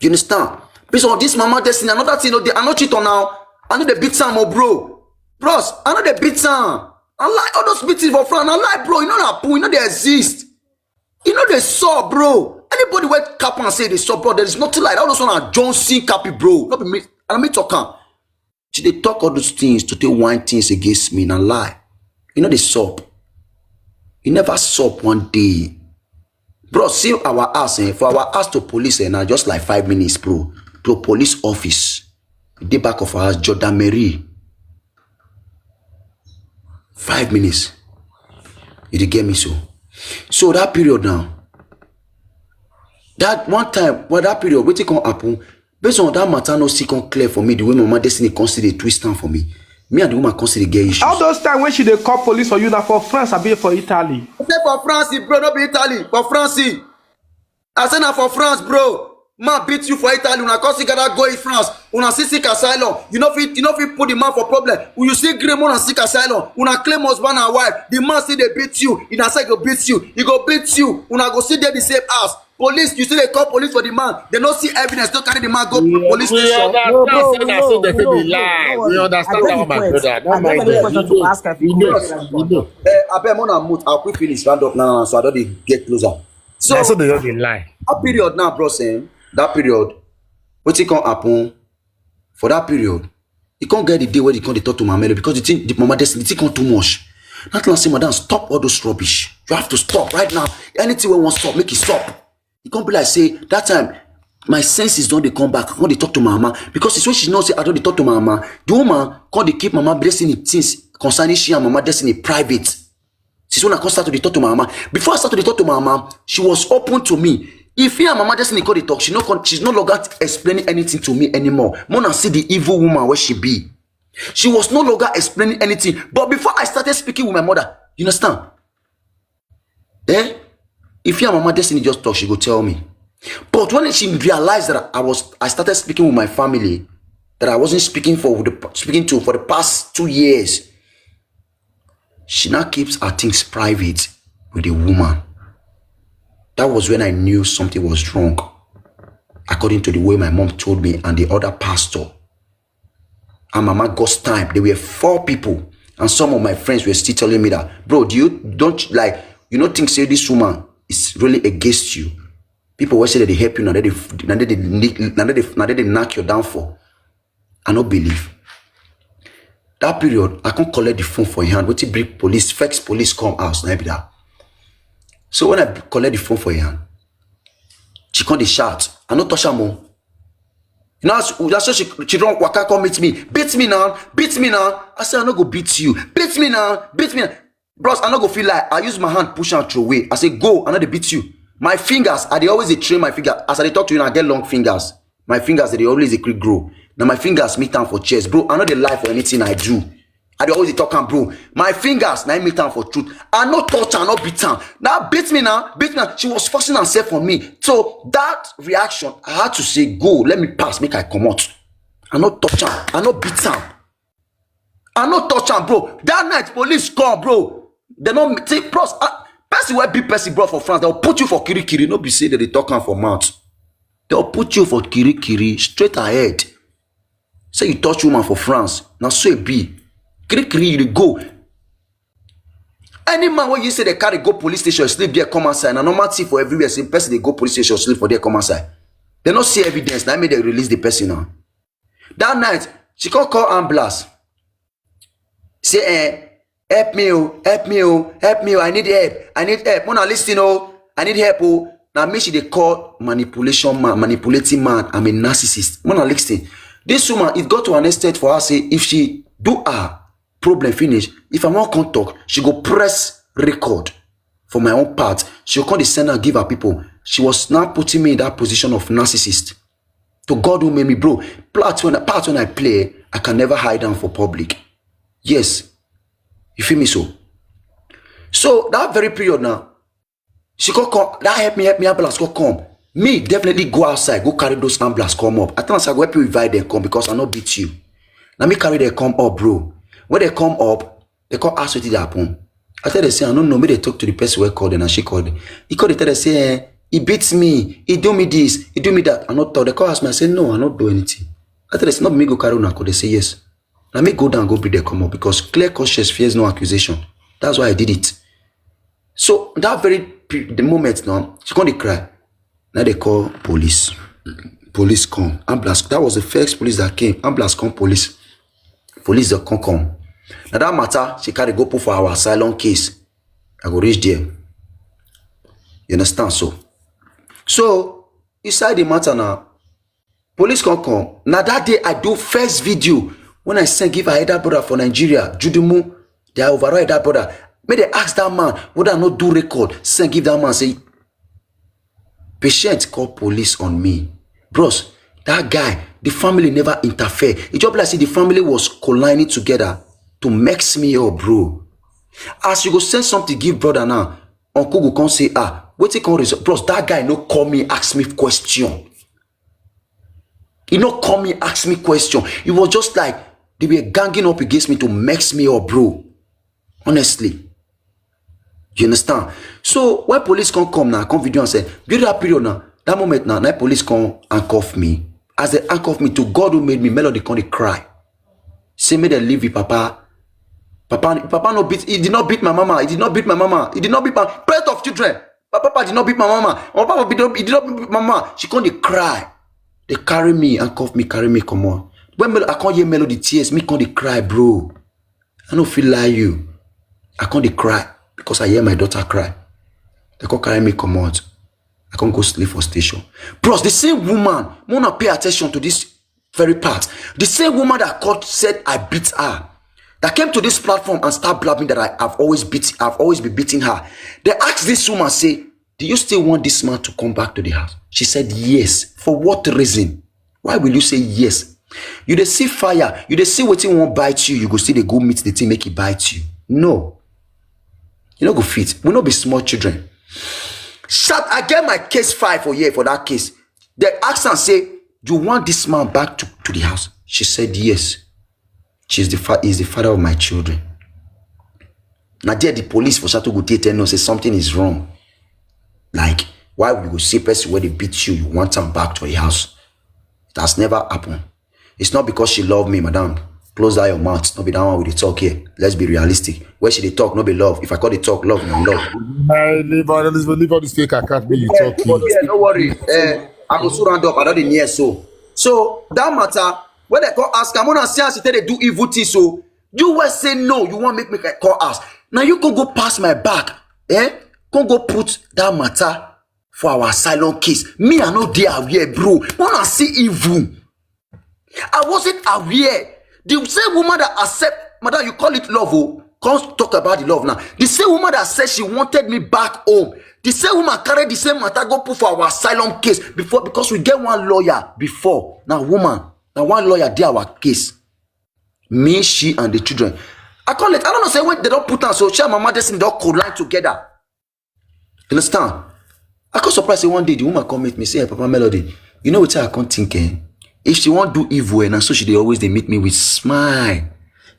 You understand? Based on this Mama Destiny, another thing, no dey, I no cheat on now. I know they beat some more, bro. Bros, I know they beat some. I like all those beatings for France. I like, bro, you know that poo, you know they exist. You know they saw, bro. Anybody where cap and say they saw, bro, there is nothing like that. All those one are John C. Cappy, bro. Not be me. And me talking. She they talk all those things to take wine things against me and lie. You know they sup. You never sup one day. Bro, see our ass, eh? For our ass to police, eh? Now just like five minutes, bro. To police office. The back of our house, Jordan Mary. Five minutes. You dey get me so. So that period now, that one time, well, that period, wetin come happen, based on that matter, no see come clear for me, the way Mama Destiny come see the twist am for me. Me and the woman come see the get issues. All those time when she dey call police for you, na for France, I be for Italy. I say for France, bro, no be Italy, for France. I say na for France, bro. Man beat you for Italy, una come see gather go in France. Una see seek asylum. You know fit, you know fit put the man for problem. You see green, una seek asylum. Una claim husband and wife. The man still dey beat you. He na say go beat you. He go beat you. Una go still dey the same house. Police, you still dey call police for the man. They no see evidence, no carry the man go police station. We understand say na so they fit dey lie. We understand that one, my brother. No mind them. We know. We know. Eh, abeg, una mute. I'll quick finish round up now, so I don dey get closer. So na so they just dey lie. That period now, bros, eh, that period, wetin come happen for that period? E come get the day where they come dey talk to Mama Melo because the thing, the Mama Destiny, the thing come too much. That time I say, madam, stop all those rubbish. You have to stop right now. Anything wey wan stop, make it stop. E come be like say that time my senses don dey come back. I come dey talk to my mama because it's when she know say I don dey talk to my mama. The woman come dey keep Mama Destiny things concerning she and Mama Destiny private. Since when I come start to dey talk to my mama, before I start to dey talk to my mama, she was open to me. If you and mama Destiny come dey talk, she no come, she's no longer explaining anything to me anymore. Mona see the evil woman where she be. She was no longer explaining anything. But before I started speaking with my mother, you understand? Eh? If you and mama Destiny just talk, she go tell me. But when she realized that I was, I started speaking with my family that I wasn't speaking for the speaking to for the past two years, she now keeps her things private with the woman. That was when I knew something was wrong, according to the way my mom told me and the other pastor. And mama got time. There were four people. And some of my friends were still telling me that, bro, do you don't like you don't think say this woman is really against you? People will say that they help you, now that they now that they now that they, now that they knock your downfall. I no believe. That period, I can't collect the phone for your hand. What bring police, first police come out, na be that. So when I collect the phone for your hand, she come dey shout. I no touch her more. You know, that's so she, she don't waka come meet me. Beat me now, beat me now. I say, I no go beat you. Beat me now, beat me now. Bros, I no go feel like I use my hand, push and throw away. I say, go, I no dey beat you. My fingers, I dey always dey train my finger. As I dey talk to you, I get long fingers. My fingers, they always dey quick grow. Now my fingers meet time for chest. Bro, I no dey lie for anything I do. I dey always dey talk am, bro. My fingers, now meet time for truth. I no touch her, no beat her. Now beat me now, beat me now. She was forcing herself on me. So that reaction, I had to say, go, let me pass, make I come out. I no touch her, I no beat her. I no touch am, bro. That night, police come, bro. They no see, bros. Uh, person wey beat person, bro, for France, they'll put you for kirikiri. No be say that they talk am for mouth. They'll put you for kirikiri straight ahead. Say you touch woman for France, now so it be. Kirikiri, you dey go. Any man wey you say they carry go police station, sleep there, come outside. Na normal thing for everywhere. Say person dey go police station, sleep for there, come outside. They no see evidence. Now make they release the person now. That night, she come call ambulance. Say, eh, help me, oh, help me, oh, help me, oh, I need help, I need help. Mona, listen, oh, I need help, oh. Now me she dey call manipulation man, manipulating man. I'm a narcissist. Mona, listen. This woman, it got to an extent for her say if she do her problem finish, if I wan come talk, she go press record. For my own part, she go come dey send am give her people. She was now putting me in that position of narcissist. To God who made me, bro. Part when I, part when I play, I can never hide am for public. Yes, you feel me so? So that very period now, she come come. That help me, help me, ambulance come come. Me definitely go outside, go carry those ambulance come up. I tell am say I go help you invite them come because I no beat you. Now me carry them come up, bro. When they come up, they come ask wetin dey happen. I tell them say I no know. Make they talk to the person wey call them, and she call them. He call, they tell them say, eh, he beat me, he do me this, he do me that. I no talk. They come ask me. I say no, I no do anything. I tell them say no, me go carry una come. They say yes. Now me go down, go bring them come up because clear conscience fears no accusation. That's why I did it. So that very pe- the moment now, she come dey cry. Now they call police. Police come. Ambulance. That was the first police that came. Ambulance come, police. Police that come come. Now that matter, she carry go put for our asylum case. I go reach there. You understand? So, so inside the matter now, police come come. Now that day I do first video when I send give her elder brother for Nigeria, Judumu. They are overall elder brother. Make they ask that man whether I no do record. Send give that man say, patient call police on me. Bros, that guy, the family never interfere. It just be like say the family was colliding together to mix me up, bro. As you go send something give brother now, uncle go come say, ah, wetin come result? Bros, that guy no call me, ask me question. He no call me, ask me question. It was just like they were ganging up against me to mix me up, bro. Honestly. You understand? So when police come come now, come video and say, during that period now, that moment now, that police come handcuff me. As they handcuff me, to God who made me, Melody come dey cry. Say make they leave with papa. Papa, papa no beat. He did not beat my mama. He did not beat my mama. He did not beat my parent of children. My papa did not beat my mama. My papa did not, he did not beat my mama. She come dey cry. They carry me, handcuff me, carry me, come on. When Mel- I come hear Melody tears, me come dey cry, bro. I no fit lie you. I come dey cry because I hear my daughter cry. They come carry me come out. I come go sleep for station. Plus, the same woman, wanna pay attention to this very part. The same woman that called said I beat her. that came to this platform and start blabbing that I, I've always beat, I've always been beating her. They asked this woman, say, "Do you still want this man to come back to the house?" She said, "Yes." "For what reason? Why will you say yes? You dey see fire, you dey see wetin wan bite you, you go still dey go meet the thing make e bite you? No, you no go fit. We no be small children." Shat, I get my case file for here for that case. They asked her, say, "You want this man back to, to the house?" She said, "Yes." She's the fa-, he's the father of my children. Now there the police for Chateau Gautier tell us say something is wrong. Like, why would you go see person where they beat you, you want them back to your house? It has never happened. It's not because she love me, madam. Close that your mouth. No be that one we dey talk here. Let's be realistic. Where she dey talk, no be love. If I call the talk, love, no love. I leave all this, leave all this fake account. Me, you talk. Yeah, no worry. Uh, I go soon round up. I don't dey near so. So that matter, when they come ask, I'm gonna see how she tell they do evil things. So you will say no. You want make me call us. Now you can go pass my back. Eh? Can go put that matter for our asylum case. Me, I no dey aware, bro. When I see evil, I wasn't aware. The same woman that accept, madam, you call it love, oh, come talk about the love now. The same woman that said she wanted me back home. The same woman carried the same matter go put for our asylum case before, because we get one lawyer before. Now woman, now one lawyer dey our case. Me, she, and the children. I call it. I don't know. Say when they don't put on, so she and Mama Destiny don't collide together. Understand? I come surprise say one day the woman come meet me, say, "Hey, Papa Melody, you know what I can't think, eh? If she won't do evil, eh, and so she dey always dey meet me with smile."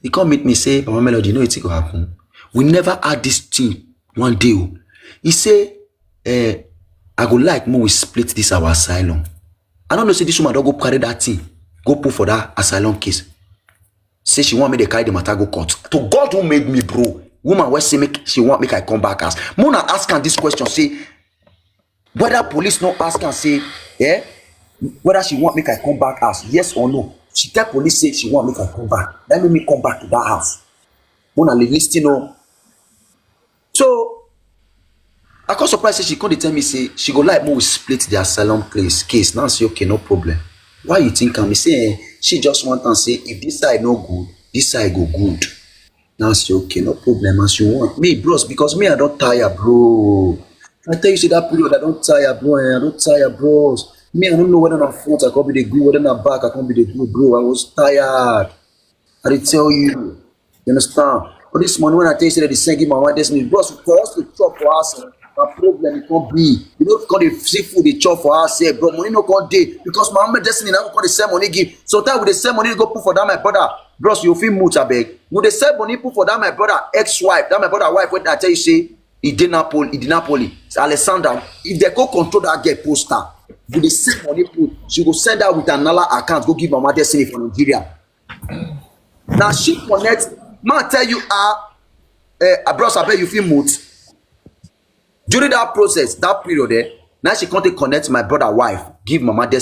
He come meet me, say, "Papa Melody, you know what go happen? We never had this thing one day, oh." He say, eh, "I go like more we split this our asylum." I don't know, say this woman don't go carry that thing, go put for that asylum case. Say she want me to carry the matter go court. To God who made me, bro. Woman, where say make she want make I come back as. Mona ask her this question, say, whether police no ask her, say, eh, whether she want make I come back as, yes or no. She tell police say she want make I come back. That make me come back to that house. Mona, li-, listen, oh. So I come surprise say she come dey tell me say she go like more we split the asylum place case. Now I say, "Okay, no problem. Why you think am?" He say, eh, she just want am say if this side no good, this side go good. Now I say, "Okay, no problem, as you want." Me, bros, because me, I don't tire, bro. I tell you, see that period, I don't tire, bro. Eh, I don't tire, bros. Me, I don't know whether na front I come be the good, whether na back I come be the good, bro. I was tired. I dey tell you. You understand? But this money when I tell you say that they send give my wife this money, bros, for us to chop for us, eh, na problem it can't be. You know, can't dey see food they chop for us, eh, bro. Money no can't dey because my mama Destiny now can't dey send money give. Sometimes we dey send money go put for that my brother. Bros, you feel mood, I beg. We dey send money put for that my brother ex-wife, that my brother wife. When I tell you say he did Napoli, he did Napoli. It's Alessandra. If they go control that girl poster, we dey send money put. She go send that with another account. Go give Mama Destiny for Nigeria. Now she connect. Man tell you, ah, eh, ah, bros, I bet you feel mood. During that process, that period, eh, now she can't connect my brother wife, give Mama Destiny.